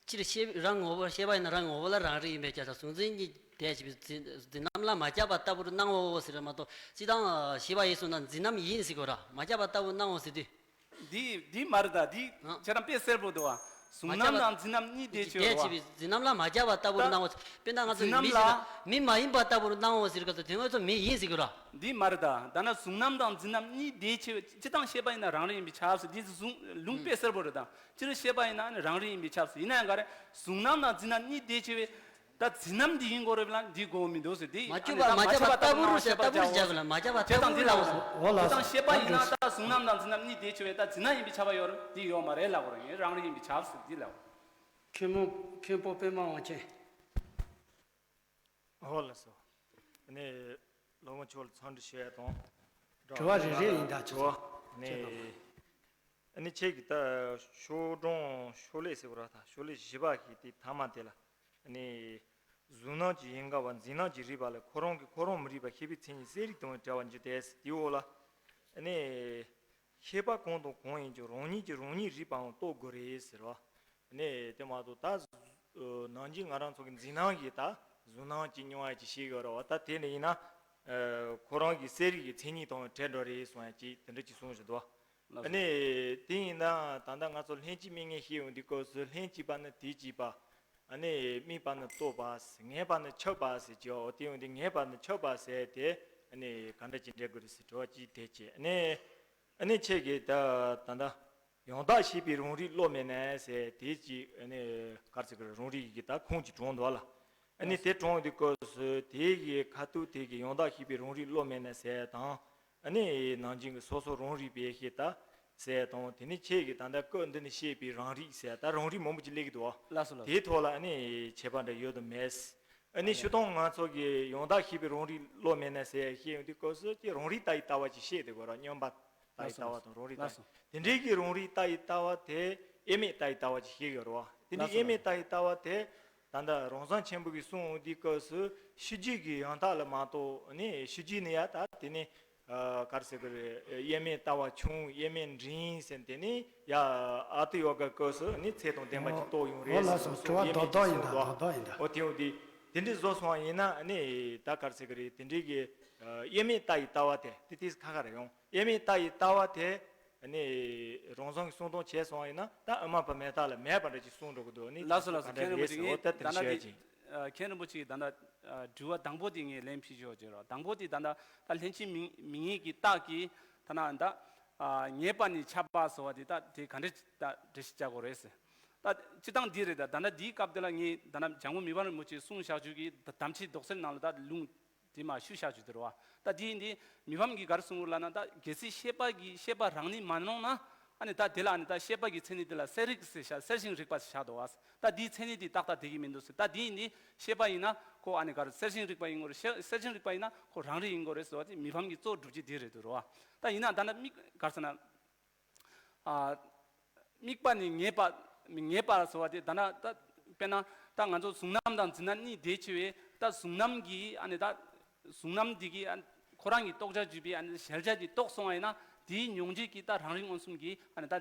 སྤྱིར་ཤེས་རང་ངོ་བོ་ཤེས་པ་ཡིན་ན་རང་ངོ་བོ་ལ་རང་རིག་ཡིན་པས་ཁྱབ་ས་གཟུང་འཛིན་གཉིས་དེ་ཞེས་པའི་འཛིན་འཛིན་རྣམ་ལ་མ་ཁྱབ་པ་ལྟ་བུར་སྣང་ངོ་ཟེར་བ་མ་གཏོགས་སྤྱིར་བཏང་ཤེས་པ་ཡིན་སོང་ན་འཛིན་རྣམ་ཡིན་ཟེར་དགོས་ར་མ་ཁྱབ་པ་ལྟ་བུར་སྣང་ངོ་ཟེར་དུས། འདི་འདི་མ་རེད་ད་འདི་ཨ། ཁྱེད་རང་དཔེ་གསལ་པོ་འདུག་བ། གཟུང་རྣམ་དང་འཛིན་རྣམ་གཉིས་དེ་ཆོས་རེད་བ། དེ་ཆེས་པའི་འཛིན་རྣམ་ལ་མ་ཁྱབ་པ་ལྟ་བུར་ད་སྣང་ངོ་ཟེར་དཔེར་ན་ང་ཚོ་འཛིན་རྣམ་མི་ལ་ཟེར་ན་མི་མ་ཡིན་པ་ལྟ་བུར་སྣང་ངོ་ཟེར་སྐབས་སུ་དེ་ངོས་སུ་མི་ཡིན་ཟེར་དགོས་ར། འདི་མ་རེད་ད། ད་ན་གཟུང་རྣམ་དང་འཛིན་རྣམ་གཉིས་དེ་ཆེ་བའི་སྤྱིར་བཏང་ཤེས་པ་ཡིན་ན་རང་རིག་ཡིན་པས་ཁྱབ་ཟེར་འདི་གཟུང་ལུང་དཔེ་གསལ་པོ་རེད་ད། སྤྱིར་ཤེས་པ་ཡིན་ན་ནི་རང་རིག་ཡིན་པས་ཁྱབ་ཟེར་ཡིན་ན་ཡང་ག་རེ། གཟུང་རྣམ་དང་འཛིན་རྣམ་གཉིས་དེ་ཆེ་བའི། ད་འཛིན་རྣམ་འདི་ཡིན་དགོས་རེད་ལ་འདི་དགོས་མི་འདུག་ཟེར་འདི་མ་ཁྱབ་པ་མ་ཁྱབ་པ་ལྟ་བུ་རུ་ཟེར་ལྟ་བུ་རུ་བྱ་དགོས་ལ་མ་ཁྱབ་པ་ལྟ་བུ་ལ་འོ་ལ་ད་ཤེས་པ་ཡིན་ན་ད་གཟུང་རྣམ་དང་འཛིན་རྣམ་གཉིས་དེ་ཆེ་བས་ད་འཛིན་རྣམ་ཡིན་པས་ཁྱབ་པ་ཡོད་རེད་འདི་ཡོད་མ་རེད་ལབ་དགོས་རེད་ངས་རང་རིག་ཡིན་པས་ཁྱབ་ཟེར་འདི་ལབ། མཁན་མོ་མཁན་པོ་པད་མ་དབང་ཆེན། འོ་ལགས་སོ། ཨ་ནི་སློབ་དཔོན་མཆོག་ལ་འཚམས་འདྲི་ཞུ་ཡ་དང་། དྲི་བ་རེ་རེ་ཡིན་ད་ཆོག་ཨ་ནི་ཨ་ནི་ཁྱེད་ཀྱིས་ད་ཤོག་གྲངས་ཤོག་ལེབ་ཟེར་བ་ར་ད་ཤོག་ལེབ་བཞི་པ་གི་དེ་མཐའ་མ་དེ་ལ་ཨ་ནི། གཟུང་རྣམ་གྱི་ཡིན་དགའ་བ་འཛིན་རྣམ་གྱི་རིག་པ་ལས་ཁོ་རང་གིས་ཁོ་རང་མི་རིག་པ་ཤེས་པའི་མཚན་ཉིད་གསལ་རིག་དང་བྲལ་བར་འགྱུར་ཏེ་དེའི་འོག་ལ། ཨ་ནི། ཤེས་པ་གང་དང་གང་ཡིན་ཀྱང་རང་ཉིད་ཀྱིས་རང་ཉིད་རིག་པའང་རྟོགས་དགོས་རེད་ཟེར་བ། ཨ་ནི་དེ་མ་གཏོགས་ད། ནང་གི་ང་རང་ཚོ་གི་འཛིན་རྣམ་གྱི་ད་གཟུང་རྣམ་གྱི་མྱོང་བ་ཅིག་ཤེས་དགོས་རེད་བ་ད་དེ་ནས་ཡིན་ན། ཨ་ ཨ་ཁོ་རང་གི་གསལ་རིག་གི་མཚན་ཉིད་དང་བྲལ་འགྲོ་རེད་གསུང་ཡ་ཅིག་དེ་འདྲ་ཅིག་གསུངས་བཞག་འདུག་ལགས་སོ། ཨ་ནི་དེ་ཡིན་ན་ད་ལྟ་ང་ཚོ་ལྷན་ཅིག་དམིགས་ངེས་བཤད་ཡོང་དུས་སྐབས་སུ་ལྷན་ཅིག་པ་ནི་དེ་གཅིག་པ། ཨ་ནི་དམིགས་པ་ནི་རྟོགས་པ། ངེས་པ་ནི་ཁྱབ་པ་ཟེར་གྱི་འོ་དེ་ཡོང་དུས་ངེས་པ་ནི་ཁྱབ་པ་ཟེར་དེ་ཨ་ནི་ག་འདྲ་ཅིག་འགྲེལ་དགོས་རེད་ཟེར་དྲི་བ་ཅིག་དེ་བྱས། ཨ་ནི་ཨ་ནི་ཁྱེད་ཀྱིས་ད་ད་ལྟ་ཡང་དག་ཤེས་པའི་རང་རིག་བློ་མེད་ནས་ཟེར་དེ་ཅིག་ཨ་ནི་ག་རེ་ཟེར་གི་རང་རིག་གི་ད་ཁུངས་ཅིག་དྲངས་འདུག་ལ། ཨ་ནི་དེ་དྲངས་དུས་སྐབས་སུ་དེ་གི་ཁ་ཐུག་དེ་གི་ཡང་དག་ཤེས་པའི་རང་རིག་བློ་མེད་ནས་ཟེར་དང་། ཨ་ནི་ནང་བཞིན་གྱི་སོ་སོ་རང་རིག་པའི་ཤེས་ལྟ་ཟེར་དང་། དེ་ནི་ཁྱེད་ཀྱིས་ད་ལྟ་སྐབས་འདི་ནས་བཤད་པའི་རང་རིག་ཟེར་ད་རང་རིག་མང་པོ་ཅིག་སླེབས་ཀྱི་འདུག་ལགས་སོ་ལགས་སོ། དེའི་ཐོག་ལ་ཨ་ནི་ཁྱད་པར་འདྲ་ཡོད་དམ་མེད། ཨ་ནི་ཨ་ཞུ་སྟངས་ང་ཚོ་གི་ཡང་དག་ཤེས་པའི་རང་རིག་བློ་མེད་ནས་ཟེར་བཤད་ཡོང་དུས་སྐབས་སུ་ཀྱི་རང་རིག་ལྟ་ཡི་ལྟ་བ་ཅིག་བཤད་དེ་གོ་ར། མཉམ་པ་ལྟ་ཡི་ལྟ་བ་དང་རང་རིག་ལྟ་ཡི། ལགས་སོ། དེ་འདྲའི་གི་རང་རིག་ལྟ་ཡི་ལྟ་བ་དེ་དབྱེར་མེད་ལྟ་ཡི་ལྟ་བ་ཅིག་བཤད་ཡོད་རེད་བ། དེ་འདྲའི་ལགས་སོ། དབྱེར་མེད་ལྟ་ཡི་ལྟ་བ་དེ་ད་ལྟ་རང་བྱུང་ཆེན་པོ་གིས་གསུངས་འོང་དུས་སྐབས་སུ་ཤེས་བྱེད་ཀྱི་ཡང་དག་ལ་མ་གཏོགས་ནི་ཤེས་བྱེད་ནི་ཡ་ད་དེ་ནི་ཨ་ག་རེ་ཟེར་གི་རེད། དབྱེར་མེད་ལྟ་བ་ཆུང་དབྱེར་མེད་འབྲིང་ཟེར་དེ་ནི་ཡ་ཨ་ཏི་ཡོ་ག་སྐབས་སུ་ནི་ཚད་དང་ལྡན་པ་ཅིག་རྟོགས་ཡོང་རེད་ཟེར། དབྱེར་མེད་ཅིག་གསུངས་འདུག་འོ་དེ་ཡང་དེ་འོ་དེ་འདྲའི་བཟོ་སོང་བ་ཡིན་ན་ནི་ད་ག་རེ་ཟེར་གི་རེད། དེ་འདྲའི་གི་དབྱེར་མེད་ལྟ་ཡི་ལྟ་བ་དེ་དེ་དེ་ཁ་ཁ་རེད་ཡོང་། དབྱེར་མེད་ལྟ་ཡི་ལྟ་བ་དེ་ནི་རང་བྱུང་གི་གསུང་སྟངས་བྱས་སོང་བ་ཡིན་ན་ད་དབྱེར་མེད་པ་མེད་ལྟ་ལ་མེད་པ་འདྲ་ཅིག་གསུང་འགྲོ་གི་འདུག་ནི་ལགས་སོ་ལགས་སོ། ག་འདྲ་མཁན་རིན་པོ་རེད་ཆེ་ཟེར་འོ་གིས་ད་དེ་ད་ནང་ཞུ་ཡ་དེ་ཅིག་ཨ་མཁན་རིན་པོ་ཆེ་གིས་ད་ལྟ་ཨ་དྲི་བ་དང་པོ་དེ་ངས་ལན་ཕུལ་ཆོག་ཅེས་རོགས། དང་པོ་དེ་ད་ལྟ་ད་ལྷན་ཅིག་དམིགས་དམིགས་ངེས་ཀྱི་རྟགས་ཀྱིས་ད་ན་ད་ཨ་ངེས་པ་ནི་ཁྱབ་པ་ཟེར་བ་དེ་ད་དེ་ག་འདྲ་ད་འགྲེལ་བཤད་བྱ་དགོས་རེད་ཟེར། ད་སྤྱིར་བཏང་འདི་རེད། ད་ད་ལྟ་འདིའི་སྐབས་དེ་ལ་ངས་ད་ན་འཇམ་མགོན་མི་ཕམ་རིན་པོ་ཆེས་གསུངས་བཞག་རྒྱུ་གི་ད་དམ་ཆོས་རྡོག་རྩལ་ནང་ལ་ད་ལུང་དེ་མ་ཞུ་བཞག་རྒྱུ་དེ་རེད་བ། ད་དེ་ཡིན་དེ་མི་ཕམ་གྱིས་ག་རེ་གསུངས་ཡོད་ལབ་ན། ད་གལ་སྲིད་ཤེས་པ་གིས་ཤེས་པ་རང་ནི་མ་ནོར་ན། ཨ་ནི་ད་དེ་ལ་ཨ་ནི་ད་ཤེས་པ་གི་མཚན་ཉིད་དེ་ལ་གསལ་རིག་ཟེར་བཞག་གསལ་ཞིང་རིག་པ་ཟེར་བཞག་འདུག་བ། ད་དེའི་མཚན་ཉིད་དེ་ཏག་ཏག་དེ་གི་མི་འདུག་ཟེར། ད་དེ་ཡིན་དེ་ཤེས་པ་ཡིན་ན་ཁོ་ཨ་ནི་ག་རེ་གསལ་ཞིང་རིག་པ་ཡིན་དགོས་རེད། ཤེས་གསལ་ཞིང་རིག་པ་ཡིན་ན་ཁོ་རང་རིག་ཡིན་དགོས་རེད་ཟེར་བ་དེ་མི་ཕམ་གྱི་གཙོ་སྒྲུབ་བྱེད་དེ་རེད་འདུག་རེད་བ། ད་ཡིན་ན་ད་ན་དམིགས་ག་རེ་ཟེར་ན། ཨ། དམིགས་པ་ནི་ངེས་པ། ངེས་པ་ཟེར་བ་དེ་ད་ན་ད་དཔེར་ན་ད་ང་ཚོ་གཟུང་རྣམ་དང་འཛིན་རྣམ་གཉིས་དེ་ཆེ་བས་ད་གཟུང་རྣམ་གྱི་ཨ་ནི་ད་གཟུང་རྣམ་འདི་གི་ཨ་ཁོ་རང་གི་རྟོགས་བྱ་བརྗོད་པའི་ཨ་ནི་གཞལ་བྱ་གྱི་རྟོགས་སོང་བ་ཡིན་ན་དེའི་མྱོང་བྱེད་ཀྱི་ད་རང་རིག་མངོན་སུམ་གྱི་ཨ་ནི་ད་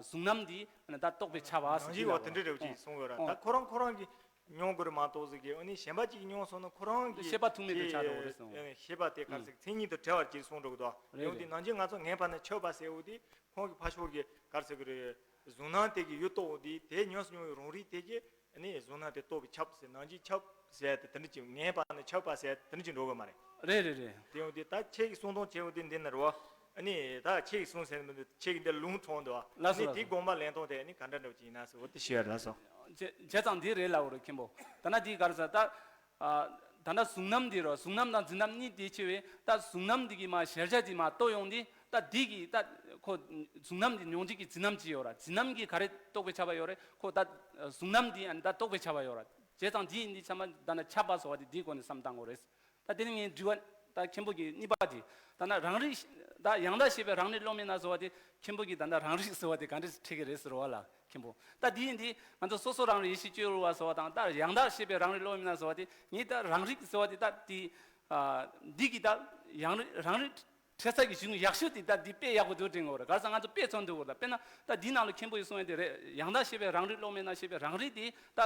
གཟུང་རྣམ་འདི་ཨ་ནི་ད་རྟོགས་པས་ཁྱབ་པ་ཟེར་གྱི་ཡོད་པ་དེ་འདྲ་རེད་ཅེས་གསུངས་ཡོད་ར། ད་ཁོ་རང་ཁོ་རང་གི་མྱོང་དགོས་རེད་མ་གཏོགས་ཟེར་གི་ཨ་ནི་གཞན་པ་གཅིག་མྱོང་སོང་ན་ཁོ་རང་གི་ཤེས་པ་ཐུག་མེད་དུ་ཆགས་འགྲོ་གི་རེད་གསུངས། ཤེས་པ་དེ་ག་རེ་ཟེར་མཚན་ཉིད་དུ་བྲལ་བར་གྱུར་གསུངས་འགྲོ་གི་འདུག་རེད་ཡང་དེ་རེད། ནང་བཞིན་ང་ཚོ་ངེས་པ་ནི་ཁྱབ་པ་ཟེར་བ་དེ་ཁོང་གི་ཕ་ཕྱོགས་ཀྱི་ག་རེ་ཟེར་གི་རེད། གཟུང་སྣང་དེ་གི་ཡུལ་རྟོགས་དེ་དེ་ཉམས་སུ་མྱོང་བའི་རང་རིག་དེ་གི་ཨ་ནི་གཟུང་སྣང་དེ་རྟོགས་པས་ཁྱབ་ཟེར་ནང་བཞིན་ཁྱབ་ཟེར་དེ་དེ་འདྲ་ཅིག་ངེས་པ་ནི་ཁྱབ་པ་ཟེར་དེ་འདྲ་ཅིག་འགྲོ་གི་མ་རེད། རེད་རེད་རེད། དེ་ཡང་དེ་ད་ཁྱེད་ཀྱི་གསུང་སྟངས་བྱས་བ་དེ་འདི་ནི་རེད་བ། ཨ་ནི་ད་ཁྱེད་ཀྱི་གསུང་ཟེར་ནི་མི་འདུག་ཁྱེད་ཀྱི་འདི་ལུང་དྲངས་འདུག་བ། ལགས་སོ། ཨ་ནི་ལགས་དེ་སོ། དགོངས་པ་ལེན་སྟངས་དེ་ཨ་ནི་ག་འདྲ་འདྲ་བ་ཅིག་ཡིན་ན་ཟེར་བ་དེ་ཤེས་ཡ་ལགས་སོ། བྱས་བྱས་ཙང་འདི་རེད་ལབ་དགོས་རེད་མཁན་པོ། ད་ན་འདི་ག་རེ་ཟེར་ད། ཨ། ད་ལྟ་གཟུང་རྣམ་འདི་རོ། གཟུང་རྣམ་དང་འཛིན་རྣམ་གཉིས་དེ་ཕྱེ་བས་ད་གཟུང་རྣམ་འདི་གི་མ་གཞལ་བྱ་འདི་མ་རྟོགས་ཡོང་དུས་ད་འདི་གི་ད་ཁོ་གཟུང་རྣམ་འདི་མྱོང་བྱེད་ཀྱི་འཛིན་རྣམ་ཅིག་ཡོད་ར། འཛིན་རྣམ་གྱི་ག་རེ་རྟོགས་པས་ཁྱབ་པ་ཡོད་རེད། ཁོ་ད་གཟུང་རྣམ་འདི་ཨ་ནི་ད་རྟོགས་པས་ཁྱབ་པ་ཡོད་ར། བྱས་ཙང་འདི་ཡིན་འདི་ཚང་མ་ད་ནི་ཁྱབ་པ་ཟེར་བ་དེ་འདིའི་སྒོ་ནས་བསམ་བཏང་དགོས་རེད། ད་དེ་ནི་ངའི་དྲི་བ་ད་མཁན་པོ་གི་གཉིས་པ་དེ། ད་ན་རང་རིག་ད་ཡང་དག་ཤེས་པའི་རང་རིག་བློ་མེད་ན་ཟེར་བ་དེ་མཁན་པོ་གི་ད་ན་རང་རིག་ཟེར་བ་དེ་ག་འདྲ་ཁྲིད་ཀྱི་རེད་ཟེར་བ་ལ། མཁན་པོ། ད་འདི་ཡིན་དུས་ང་ཚོ་སོ་སོ་རང་རིག་ཡེ་ཤེས་སྤྱོད་རུང་བ་ཟེར་བ་དང་ད་ཡང་དག་ཤེས་པའི་རང་རིག་བློ་མེད་ན་ཟེར་བ་དེ་ངས་ད་རང་རིག་ཟེར་བ་དེ་ད་དེ། ཨ། འདི་གི་ད་ཡང་རིག་རང་རིག་འཕྲད་ས་གི་གཞུང་ཡག་ཤོས་དེ་ད་འདི་དཔེ་ཡག་པོ་འདུག་དྲན་གོ་ར། ག་རེ་ཟེར་ང་ཚོ་དཔེ་མཚོན་འདུག་གོ་ད་དཔེར་ན་ད་འདི་ནང་ལ་མཁན་པོ་ཡིས་གསུངས་ཡ་དེ་རེད། ཡང་དག་ཤེས་པའི་རང་རིག་བློ་མེད་ན་ཤེས་པའི་རང་རིག་དེ་ད་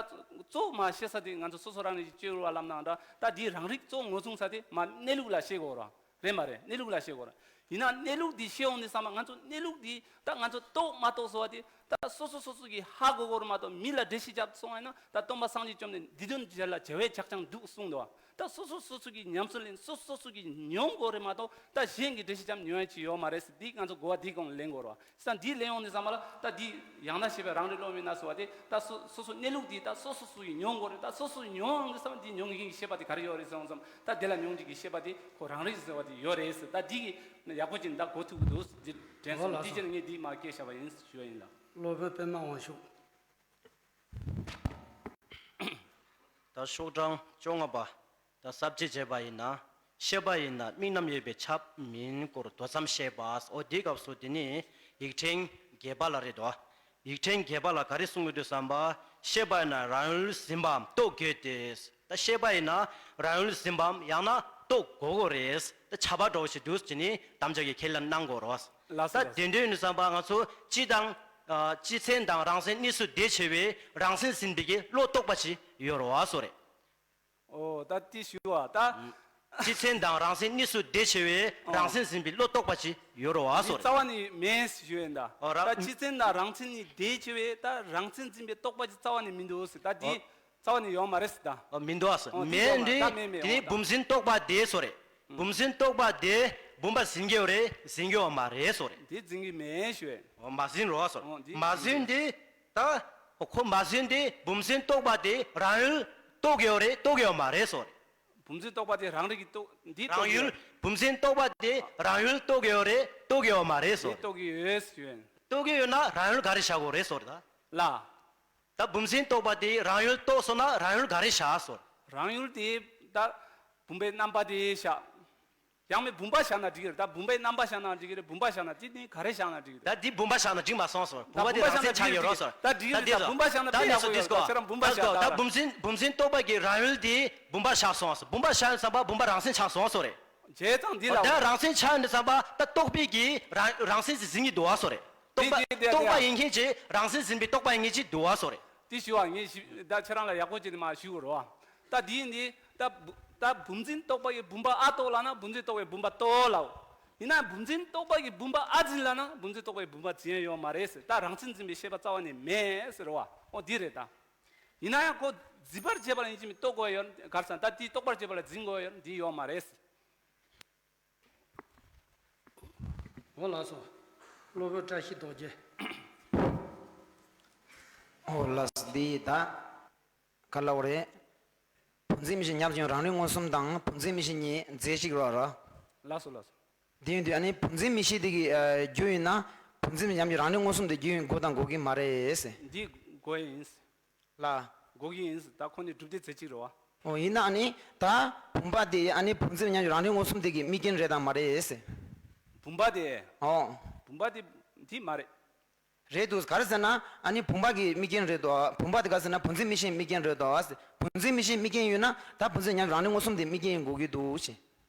གཙོ་མ་ཤེས་ས་དེ་ང་ཚོ་སོ་སོ་རང་རིག་སྤྱོད་རུང་བ་ལབ་ནའང་འདྲ། ད་འདི་རང་རིག་གཙོ་ངོས་བཟུང་ས་དེ་མ་གནས་ལུགས་ལ་ཤེས་དགོས་ར། རེད་མ་རེད། གནས་ལུགས་ལ་ཤེས་དགོས་ར། ཡིན་ན་གནས་ལུགས་འདི་ཤེས་འོང་ནས་བསམ་པ་ང་ཚོ་གནས་ལུགས་འདི་ད་ང་ཚོ་རྟོགས་མ་རྟོགས་ཟེར་བ་དེ་ད་སོ་སོ་སོ་སོ་གིས་ཧ་གོ་དགོས་རེད་མ་གཏོགས་མི་ལ་འགྲེལ་བཤད་རྒྱབ་སོང་བ་ཡིན་ན་ད་སྟོན་པ་སངས་རྒྱས་བཅོམ་ལྡན་འདས་འདི་དོན་གཞན་ལ་བྱ་བའི་ཕྱག་རྐྱང་འདུག་གསུངས་འདུག་ད་སོ་སོ་སོ་སོ་གིས་ཉམས་སུ་ལེན་སོ་སོ་སོ་སོ་གིས་མྱོང་དགོས་རེད་མ་གཏོགས་ད་གཞན་གྱིས་འགྲེལ་བཤད་རྒྱབ་མྱོང་ཡ་ཅིག་ཡོད་མ་རེད་ཟེར། འདི་ང་ཚོ་གོ་བ་འདི་གོང་ལེན་དགོས་རེད་བ། ས་འདི་ལེན་ཡོང་ནས་བསམ་པ་ལ་ད་འདི་ཡང་དག་ཤེས་པའི་རང་རིག་བློ་མེད་ན་ཟེར་བ་དེ་ད་སོ་སོ་སོ་གནས་ལུགས་འདི་ད་སོ་སོ་སོ་གིས་མྱོང་དགོས་རེད། ད་སོ་སོ་མྱོང་ཡོང་ནས་བསམ་པ་འདི་མྱོང་མཁན་གྱི་ཤེས་པ་དེ་ག་རེ་ཡོད་རེད་ཟེར་འོང་བསམ། ད་དེ་ལ་མྱོང་བྱེད་ཀྱི་ཤེས་པ་དེ་ཁོ་རང་རིག་ཟེར་བ་དེ་ཡོད་རེད་ཟེར། ད་འདི་གི་ཡག་པོ་ཅིག་ད་གོ་ཐུབ་ཀྱི་འདུག་འདི་དྲན་སོང་། འདི་ཕྱིར་ངས་འདི་མ་སྐད་བཤད་པ་ཡིན་ཞུ་བ་ཡིན་ལ། སློབ་དཔོན་པད་མ་དབང་ཕྱུག་ད་ཤོག་གྲངས་བཅོ་ལྔ་པ། ད་ས་བཅད་བྱས་པ་ཡིན་ན། ཤེས་པ་ཡིན་ན་དམིགས་རྣམ་ཡོད་པས་ཁྱབ་མིན་སྐོར་མདོ་ཙམ་བཤད་པ། འོ་དེའི་སྐབས་སུ་དེ་ནི་ཡིག་ཕྲེང་བརྒྱད་པ་ལ་རེད་དོ། ཡིག་ཕྲེང་བརྒྱད་པ་ལ་ག་རེ་གསུང་གི་འདུག་བསམ་པ། ཤེས་པ་ཡིན་ན་རང་ཡུལ་ཟིན་པའམ་རྟོགས་དགོས་ཏེ། ད་ཤེས་པ་ཡིན་ན་རང་ཡུལ་ཟིན་པའམ་ཡང་ན་རྟོགས་དགོས་དགོས་རེད། ད་ཁྱབ་པ་འདྲ་བོ་ཞིག་འདུག་ཅེས་ནི་དམ་བཅའ་གི་ཁས་ལེན་གནང་དགོས་རེད། ལགས་སོ། ད་དེ་འདྲ་ཡིན་བསམ་པ་ང་ཚོ་སྤྱི་དང་། ཨ། སྤྱི་མཚན་དང་རང་མཚན་གཉིས་སུ་བསྡེབས་བྱས་པའི་རང་མཚན་ཟིན་པའི་གི་བློ་རྟོག་པ་ཞིག་ཡོད་རེད་བ་སོ་རེད། ཨོ་ད་དེ་ཞུ་བ་ད། ཨུམ། སྤྱི་མཚན་དང་རང་མཚན་གཉིས་སུ་དེ་ཆེ་བའི་ཨོ། རང་མཚན་འཛིན་པའི་བློ་རྟོག་པ་ཅིག་ཡོད་རེད་བ་སོ་རེད། རྩ་བ་ནས་མེད་ཞུ་ཡིན་ད། ཨོ་ར། ད་སྤྱི་མཚན་དང་རང་མཚན་གཉིས་དེ་ཆེ་བའི་ད་རང་མཚན་འཛིན་པའི་རྟོག་པ་ཅིག་རྩ་བ་ནས་མི་འདུག་ཟེར། ད་དེ་ཨོ། རྩ་བ་ནས་ཡོད་མ་རེད་ཟེར་ད། ཨོ་མི་འདུག་ཨ་སོ། ཨོ་དེ་མེད་ཡོད་མ་རེད། འདི་ད་མེད་མེད། དེ་ཨོ་ད། བུམ་འཛིན་རྟོག་པ་དེ་སོ་རེད། ཨུམ། བུམ་འཛིན་རྟོག་པ་དེ་བུམ་པ་འཛིན་གྱི་ཡོད་རེད་འཛིན་གྱི་ཡོད་མ་རེད་སོ་རེད། དེ་འཛིན་གྱི་མེད་ཞུ་ཡིན། ཨོ་མ་འཛིན་རོགས་སོ་རེད། ཨོ་འདི་མ་འཛིན་འདི་ད། ཁོ་མ་ཟིན་ཏེ་བུམ་འཛིན་རྟོག་པ་དེ་རང་ཡུལ་རྟོགས་ཀྱི་ཡོད་རེད་རྟོགས་ཀྱི་ཡོད་མ་རེད་སོ། བུམ་འཛིན་རྟོག་པ་དེ་རང་རིག་གི་རྟོག་འདི་རྟོགས་རང་ཀྱི་ཡོད། ཡུལ་བུམ་འཛིན་རྟོག་པ་དེ་རང་ཡུལ་རྟོགས་ཀྱི་ཡོད་རེད་རྟོགས་ཀྱི་ཡོད་མ་རེད་སོ། འདི་རྟོགས་ཀྱི་ཡོད་ཞུ་ཡིན། རྟོགས་ཀྱི་ཡོད་ན་རང་ཡུལ་ག་རེ་བཞག་དགོས་རེད་སོ་རེད་ད། ལ། ད་བུམ་འཛིན་རྟོག་པ་དེ་རང་ཡུལ་རྟོགས་སོང་ན་རང་ཡུལ་ག་རེ་བཞག་སོ། རང་ཡུལ་དེ་ད་བུམ་པའི་རྣམ་པ་དེ་བཞག་ཡང་མིན་བུམ་པ་བཞག་ན་འགྲིག་གི་རེད། ད་བུམ་པའི་རྣམ་པ་བཞག་ན་འགྲིག་གི་རེད། བུམ་པ་བཞག་ན་དེ་ནི་ག་རེ་བཞག་ན་འགྲིག་གི་རེད། ད་འདི་བུམ་པ་བཞག་ན་འགྲིག་མ་སོང་སོང་། ད་བུམ་པ་བུམ་པ་དེ་རང་མཚན་ཆགས་ཡོད་རོགས་སོང་། ད་འགྲིག་གི་རེད། ད་བུམ་པ་བཞག་ན་ད་དཔེ་ཡག་པོ་ཡོད། ད་ཁྱེད་རང་བུམ་པ་བཞག་ད་ད་བུམ་འཛིན་བུམ་འཛིན་རྟོག་པ་གི་རང་ཡུལ་དེ་བུམ་པ་བཞག་སོང་སོང་། བུམ་པ་བཞག་ཡིན་བསམ་པ་བུམ་པ་རང་མཚན་ཆགས་སོང་སོང་རེད། བྱས་ཙང་འདི་ལ་ད་རང་མཚན་ཆགས་ཡིན་བསམ་པ་ད་རྟོག་པའི་གི་རང་རང་མཚན་ཞིག་འཛིན་གྱི་འདུག་བ་སོང་རེད། རྟོག་པ་འདི་འདི་རྟོག་པ་འདི་ཡིན་མཁན་གྱི་རང་མཚན་འཛིན་པའི་རྟོག་པ་ཡིན་མཁན་གྱི་འདུག་བ་སོང་རེད། དེ་ཞུ་བ་ངས་ཞིབ་ད་ཁྱེད་རང་ལ་ཡག་པོ་བྱས་ནས་མ་ཞུ་དགོས་རོ། ད་དེ་ཡིན་དེ་ད་བུ་ད་བུམ་འཛིན་རྟོག་པ་གིས་བུམ་པ་ཨ་རྟོགས་ལབ་ན་བུམ་འཛིན་རྟོག་པས་བུམ་པ་རྟོགས་ལབ། ཡིན་ན་བུམ་འཛིན་རྟོག་པ་གིས་བུམ་པ་ཨ་འཛིན་ལབ་ན་བུམ་འཛིན་རྟོག་པས་བུམ་པ་འཛིན་ཡ་ཡོད་མ་རེད་ཟེར། ད་རང་མཚན་འཛིན་པའི་ཤེས་པ་རྩ་བ་ནས་མེད་ཟེར་བ། ཨོ་འདི་རེད་ད། ཡིན་ན་ཡང་ཁོ་འཛིན་པར་བྱེད་པ་ལ་ཡིན་གཅིག་མིན་རྟོགས་དགོས་ཡོད་གར་སང་ད་དེ་རྟོགས་པར་བྱེད་པ་ལ་འཛིན་དགོས་ཡོད་འདི་ཡོད་མ་རེད་ཟེར། འོ་ལགས་སོ། སློབ་དཔོན་བཀྲ་ཤིས་རྡོ་རྗེ། འོ་ལགས་སོ། འདི་ད་ག་ལབ་རེད། བུམ་འཛིན་མིག་ཤེས་ཉམས་སུ་མྱོང་རང་རིག་མངོན་སུམ་དང་བུམ་འཛིན་མིག་ཤེས་གཉིས་རྫས་གཅིག་རོ་རོ། ལགས་སོ་ལགས་སོ། དེ་ཡིན་དུས་ཨ་ནི་བུམ་འཛིན་མིག་ཤེས་དེ་གི་ཨ་རྒྱུ་ཡིན་ན་བུམ་འཛིན་མིག་ཉམས་སུ་མྱོང་རང་རིག་མངོན་སུམ་དེ་རྒྱུ་ཡིན་དགོས་དང་དགོས་ཀྱི་མ་རེད་ཟེར། འདི་དགོས་ཡིན། ལ། དགོས་ཀྱི་ཡིན། ད་ཁོ་ནི་སྒྲུབ་སྡེ་རྫས་གཅིག་རེད་བ། ཨོ་ཡིན་ན་ཨ་ནི་ད་བུམ་པ་དེ་ཨ་ནི་བུམ་འཛིན་མིག་ཉམས་སུ་མྱོང་རང་རིག་མངོན་སུམ་དེ་གི་དམིགས་རྐྱེན་རེད་དམ་མ་རེད་ཟེར། བུམ་པ་དེ། ཨོ། བུམ་པ་དེ་འདི་མ་རེད། རེད་འདུག་ག་རེ་ཟེར་ན་ཨ་ནི་བུམ་པ་གི་དམིགས་རྐྱེན་རེད་དོ། བུམ་པ་དེ་ག་རེ་ཟེར་ན་བུམ་འཛིན་མིག་ཤེས་དམིགས་རྐྱེན་རེད་དོ། བུམ་འཛིན་མིག་ཤེས་དམིགས་རྐྱེན་ཡོད་ན་ད་བུམ་འཛིན་མིག་ཉམས་སུ་མྱོང་རང་རིག་མངོན་སུམ་དེ་དམིགས་རྐྱེན་ཡིན་དགོས་ཀྱི་འདུག་ཞེས།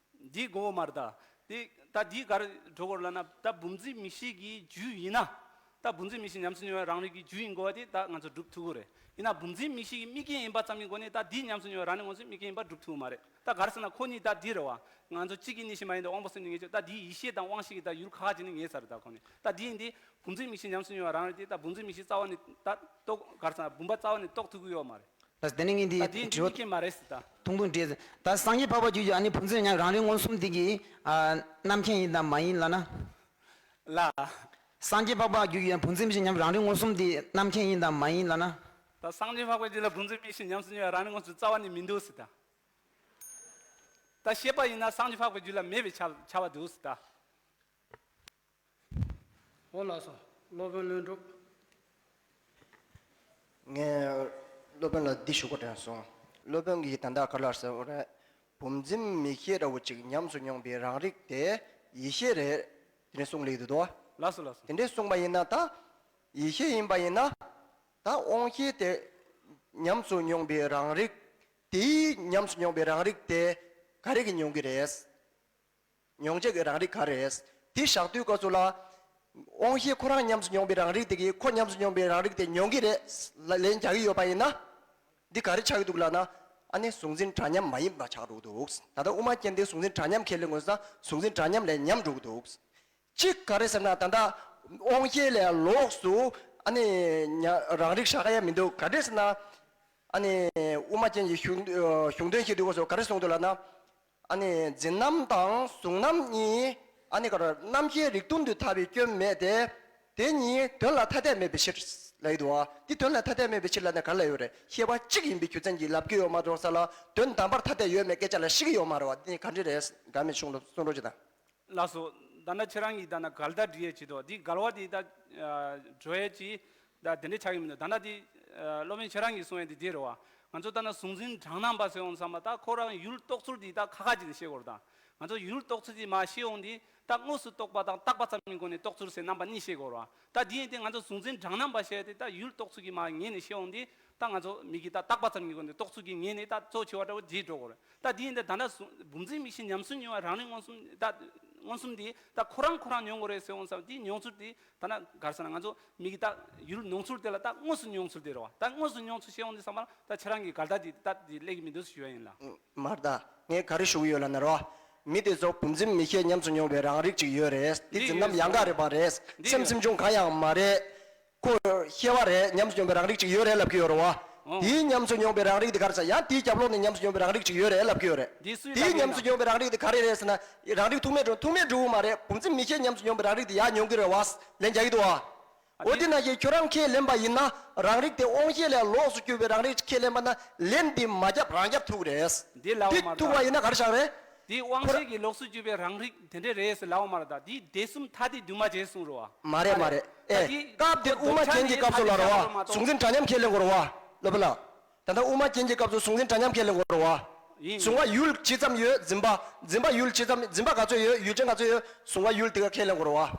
འདི་དགོས་མ་རེད་ད། དེ་ད་འདི་ག་རེ་འགྲོ་དགོས་ལབ་ན་ད་བུམ་འཛིན་མིག་ཤེས་ཀྱི་རྒྱུ་ཡིན་ན། ད་བུམ་འཛིན་མིག་ཤེས་ཉམས་སུ་མྱོང་བའི་རང་རིག་གི་རྒྱུ་ཡིན་དགོས་པ་དེ་ད་ང་ཚོ་སྒྲུབ་ཐུབ་ཀྱི་རེད། ཡིན་ན་བུམ་འཛིན་མིག་ཤེས་ཀྱི་དམིགས་རྐྱེན་ཡིན་པ་ཙམ་གྱི་སྒོ་ནས་ད་འདི་ཉམས་སུ་མྱོང་བའི་རང་རིག་མངོན་སུམ་དམིགས་རྐྱེན་ཡིན་པ་སྒྲུབ་ཐུབ་ཀྱི་མ་རེད། ད་ག་རེ་ཟེར་ན་ཁོ་གཉིས་ད་འདི་རེད་བ། ང་ཚོ་གཅིག་གི་གཉིས་ཤིག་མ་ཡིན་ཏེ་དབང་པོ་སེམས་ཀྱི་ངེས་ཆོས་ད་འདིའི་ཡིད་ཤེས་དང་དབང་ཤེས་ཀྱི་ད་ཡུལ་ཁ་ཁ་ཅིག་ནི་ངེས་ས་རེད། ད་ཁོ་གཉིས་ད་འདི་ཡིན་ཏེ་བུམ་འཛིན་མིག་ཤེས་ཉམས་སུ་མྱོང་བའི་རང་རིག་དེ་ད་བུམ་འཛིན་མིག་ཤེས་རྩ་བ་ནས་ད་རྟོགས་ག་རེ་ཟེར་ན་བུམ་པ་རྩ་བ་ནས་རྟོགས་ཐུབ་ཀྱི་ཡོད་མ་རེད། ལགས་དེ་ནས་ངས་འདི་ད་དེ་དྲི་བ་དམིགས་རྐྱེན་མ་རེད་ཟེར་ད། ཐུང་ཐུང་དྲིས། ད་སངས་རྒྱས་འཕགས་པ་རྒྱུད་ཀྱི་ཨ་ནི་བུམ་འཛིན་ཉམས་རང་རིག་མངོན་སུམ་དེ་གི་ཨ་རྣམ་མཁྱེན་ཡིན་དམ་མ་ཡིན་ལབ་ན། ལ། སངས་རྒྱས་འཕགས་པ་རྒྱུད་ཀྱི་བུམ་འཛིན་མིག་ཤེས་ཉམས་རང་རིག་མངོན་སུམ་དེ་རྣམ་མཁྱེན་ཡིན་དམ་མ་ཡིན་ལབ་ན། ད་སངས་རྒྱས་འཕགས་པའི་རྒྱུད་ལ་བུམ་འཛིན་མིག་ཤེས་ཉམས་སུ་མྱོང་བའི་རང་རིག་མངོན་སུམ་རྩ་བ་ནས་མི་འདུག་ཟེར་ད། ད་ཤེས་པ་ཡིན་ན་སངས་རྒྱས་འཕགས་པའི་རྒྱུད་ལ་མེད་པའི་ཆ་ཆ་བ་འདུག་ཟེར་ད། འོ་ལགས་སོ། སློབ་དཔོན་ལྷུན་གྲུབ། ངས་སློབ་དཔོན་ལ་འདི་ཞུ་དགོས་དྲན་སོང་། སློབ་དཔོན་གྱིས་ད་ལྟ་ག་ལ་ཟེར་བ་རེད། བུམ་འཛིན་མིག་ཤེས་འདྲ་བོ་ཅིག་ཉམས་སུ་མྱོང་བའི་རང་རིག་དེ་ཡིད་ཤེས་རེད། དེ་ནས་གསུང་ལེགས་འདུག་དོ། ལགས་སོ་ལགས་སོ། དེ་འདྲས་གསུངས་པ་ཡིན་ན་ད། ཡིད་ཤེས་ཡིན་པ་ཡིན་ན། ད་དབང་ཤེས་དེ་ཉམས་སུ་མྱོང་བའི་རང་རིག་དེའི་ཉམས་སུ་མྱོང་བའི་རང་རིག་དེ་ག་རེ་གིས་མྱོང་གི་རེད། མྱོང་བྱེད་ཀྱི་རང་རིག་ག་རེ་རེད། དེ་བཞག་དུས་སྐབས་སུ་ལ། དབང་ཤེས་ཁོ་རང་ཉམས་སུ་མྱོང་བའི་རང་རིག་དེ་གིས་ཁོ་ཉམས་སུ་མྱོང་བའི་རང་རིག་དེ་མྱོང་གི་རེད་ལ་ལན་རྒྱག་གི་ཡོད་པ་ཡིན་ན། འདི་ག་རེ་ཆགས་ཀྱི་འདུག་ལབ་ན། ཨ་ནི་གཟུང་འཛིན་གྲངས་མཉམ་མ་ཡིན་པ་ཆགས་འགྲོ་གི་འདུག་ད་ལྟ་དབུ་མ་རྒྱན་དེ་གཟུང་འཛིན་གྲངས་མཉམ་ཁས་ལེན་དགོས་ས་གཟུང་འཛིན་གྲངས་མཉམ་ལས་ཉམས་འགྲོ་གི་འདུག་གཅིག་ག་རེ་ཟེར་ན་ད་ལྟ་དབང་ཤེས་ལས་ལོགས་སུ་ཨ་ནི་ཉ་རང་རིག་བཞག་ཡ་མི་འདུག་ག་འདྲས་ཟེར་ན། ཨ་ནི་དབུ་མ་རྒྱན་གྱི་གཞུང་གཞུང་དོན་བཤད་དུས་སྐབས་སུ་ག་རེ་གསུངས་འདུག་ལབ་ན། ཨ་ནི་འཛིན་རྣམ་དང་གཟུང་རྣམ་གཉིས་ཨ་ནི་ག་རེ་རྣམ་ཤེས་རིགས་མཐུན་དུ་ཐལ་བའི་སྐྱོན་མེད་དེ། དེ་གཉིས་དོན་ལ་ཐ་དད་མེད་པའི་ཕྱིར་ལབ་ཀྱི་འདུག་བ། འདི་དོན་ལ་ཐ་དད་མེད་པའི་ཕྱིར་ལབ་ན་ག་རེ་ལབ་ཡོད་རེད། ཤེས་པ་གཅིག་ཡིན་པའི་རྒྱུ་མཚན་གྱིས་ལབ་ཀྱི་ཡོད་མ་གཏོགས་ས་ལ་དོན་དམ་པར་ཐ་དད་ཡོད་མེད་སྐད་ཆ་ལ་ཤི་གི་ཡོད་མ་རེད་བ། འདི་ག་འདྲ་རེད། དགའ་མེད་ཆུང་ལ་གསུང་རོགས་བྱེད་དང་། ལགས་སོ། ད་ལྟ་ཁྱེད་རང་གིས་ད་ན་འགལ་ཟླ་འདྲི་ཡས་བྱེད་དོ། འདི་འགལ་བ་འདི་ད་འགྲོ་ཡས་ཀྱི་ད་དེ་འདྲ་ཆགས་ཀྱི་མི་འདུག་ད་ལྟ་འདི་སློབ་དཔོན་ཁྱེད་རང་གིས་གསུང་ཡས་འདི་འདི་རེད་བ། ང་ཚོ་ད་ན་གཟུང་འཛིན་གྲངས་རྣམ་པ་ཟེར་ཡོང་བསམ་པ་ད་ཁོ་རང་ཡུལ་རྟོགས་ཚུལ་འདི་ད་ཁ་ཁ་ཅིག་ནས་ཤེས་དགོས་རེད་ད། ང་ཚོ་ཡུལ་རྟོགས་ཚུལ་འདི་མ་ཤེས་ཡོང་འདི་ད་དངོས་སུ་རྟོགས་པ་དང་བཏགས་པ་ཙམ་གྱི་སྒོ་ནས་རྟོགས་ཚུལ་ཟེར་རྣམ་པ་གཉིས་ཤེས་དགོས་རེད་བ། ད་འདི་ཡིན་ཏེ་ང་ཚོ་གཟུང་འཛིན་གྲངས་རྣམ་པ་ཤེས་ཏེ་ད་ཡུལ་རྟོགས་ཚུལ་གྱི་མ་ངེས་ནས་ཤེས་ཡོང་འདི། ད་ང་ཚོ་མིག་གིས་ད་བཏགས་པ་ཙམ་གྱི་སྒོ་ནས་རྟོགས་ཚུལ་གྱི་ངེས་ནས་ད་གཙོ་ཆེ་བ་འདྲ་བོ་བརྗེད་འགྲོ་དགོས་རེད། ད་འདི་ཡིན་ཏེ་ད་ལྟ་བུམ་འཛིན་མིག་ཤེས་ཉམས་སུ་མྱོང་བ་རང་རིག་མངོན་སུམ་ད་ མངོན་སུམ་དེ་ད་ཁོ་རང་ཁོ་རང་མྱོང་དགོས་རེད་ཟེར་འོང་ཙང་དེ་མྱོང་ཚུལ་དེ་ད་ན་ག་རེ་ཟེར་ན་ང་ཚོ་མིག་གིས་ད་ཡུལ་མྱོང་ཚུལ་དེ་ལ་ད་དངོས་སུ་མྱོང་ཚུལ་དེ་རེད་བ། ད་དངོས་སུ་མྱོང་ཚུལ་བཤད་འོང་དུས་ཙམ་པ་ལ་ད་ཁྱེད་རང་གི་འགལ་ཟླ་དེ་ད་དེ་སླེབས་ཀྱི་མི་འདུག་ཞུ་བ་ཡིན་ལ། མ་རེད་ད། ངས་ག་རེ་ཞུ་གི་ཡོད་ལབ་ན་རེད་བ། མི་དེ་ཚོ་བུམ་འཛིན་མིག་ཤེས་ཉམས་སུ་མྱོང་བའི་རང་རིག་ཅིག་ཡོད་རེད། དེ་འདི་འཛིན་ཡོད་སྟངས་ཡང་དག་རེད་པ་རེད། འདི་སེམས་ཡོད་སེམས་བྱུང་གང་ཡང་མ་རེད། ཁོ་ཤེས་པ་རེད། ཉམས་སུ་མྱོང་བའི་རང་རིག་ཅིག་ཡོད་རེད་ལབ་ཀྱི་ཡོད་རེད་བ། ཨོ། དེའི་ཉམས་སུ་མྱོང་བའི་རང་རིག་དེ་ག་རེ་ཟེར། ཡང་དེའི་རྒྱབ་ལོགས་ནས་ཉམས་སུ་མྱོང་བའི་རང་རིག་ཅིག་ཡོད་རེད་ལབ་ཀྱི་ཡོད་རེད། འདི་སུའི་དེའི་ལབ་ཀྱི་ཉམས་སུ་ཡོད། མྱོང་བའི་རང་རིག་དེ་ག་རེ་རེད་ཟེར་ན། རང་རིག་ཐུག་མེད་འགྲོ། ཐུག་མེད་འགྲོ་གི་མ་རེད། བུམ་འཛིན་མིག་ཤེས་ཉམས་སུ་མྱོང་བའི་རང་རིག་དེ་ཡར་མྱོང་གི་རེད་བ། ལན་རྒྱག་གི་འདུག་བ། ཨ། འོ་དེ་དེ་ནང་བཞིན་ཁྱོད་རང་ཁས་ལེན་པ་ཡིན་ན། རང་རིག་དེ་དབང་ཤེས་ལས་ལོགས་སུ་གྱུར་པའི་རང་རིག་ཁས་ལེན་པ་ན། ལན་འདི་མ་རྒྱབ་རང་རྒྱབ་ཐུག་རེད། འདི་ལའོ་མ་རེད། ཐུག་པ་ཡིན་ན་ག་རེ་བཞག་རེད། འདི་དབང་ཤེས་ཀྱི་ལོགས་སུ་གྱུར་པའི་རང་རིག་དེ་འདྲས་རེད་ཟེར་ལའོ་མ་རེད། ད་འདི་སྡེ་གསུམ་ཐ་དད་འདུས་མ་བྱས་གསུངས་རེད་བ། མ་རེད་མ་རེད། ཨེ། ད་འདི་སྐབས་དེ་ཁོ་དབུ་མ་རྒྱན་གྱི་སྐབས་སུ་ལ་རེད་བ། གཟུང་འཛིན་གྲངས་མཉམ་ཁས་ལེན་དགོས་རེད་བ། ལབ་པ་ལ། ད་ལྟ་དབུ་མ་རྒྱན་གྱི་སྐབས་སུ་གཟུང་འཛིན་གྲངས་མཉམ་ཁས་ལེན་དགོས་རེད་བ། ཡིན། གཟུང་བ་ཡུལ་ཇི་ཙམ་ཡོད། འཛིན་པ། འཛིན་པ་ཡུལ་ཇི་ཙམ། འཛིན་པ་ག་ཚོད་ཡོད། ཡུལ་ཅན་ག་ཚོད་ཡོད། གཟུང་བ་ཡུལ་དེ་ག་ཁས་ལེན་དགོས་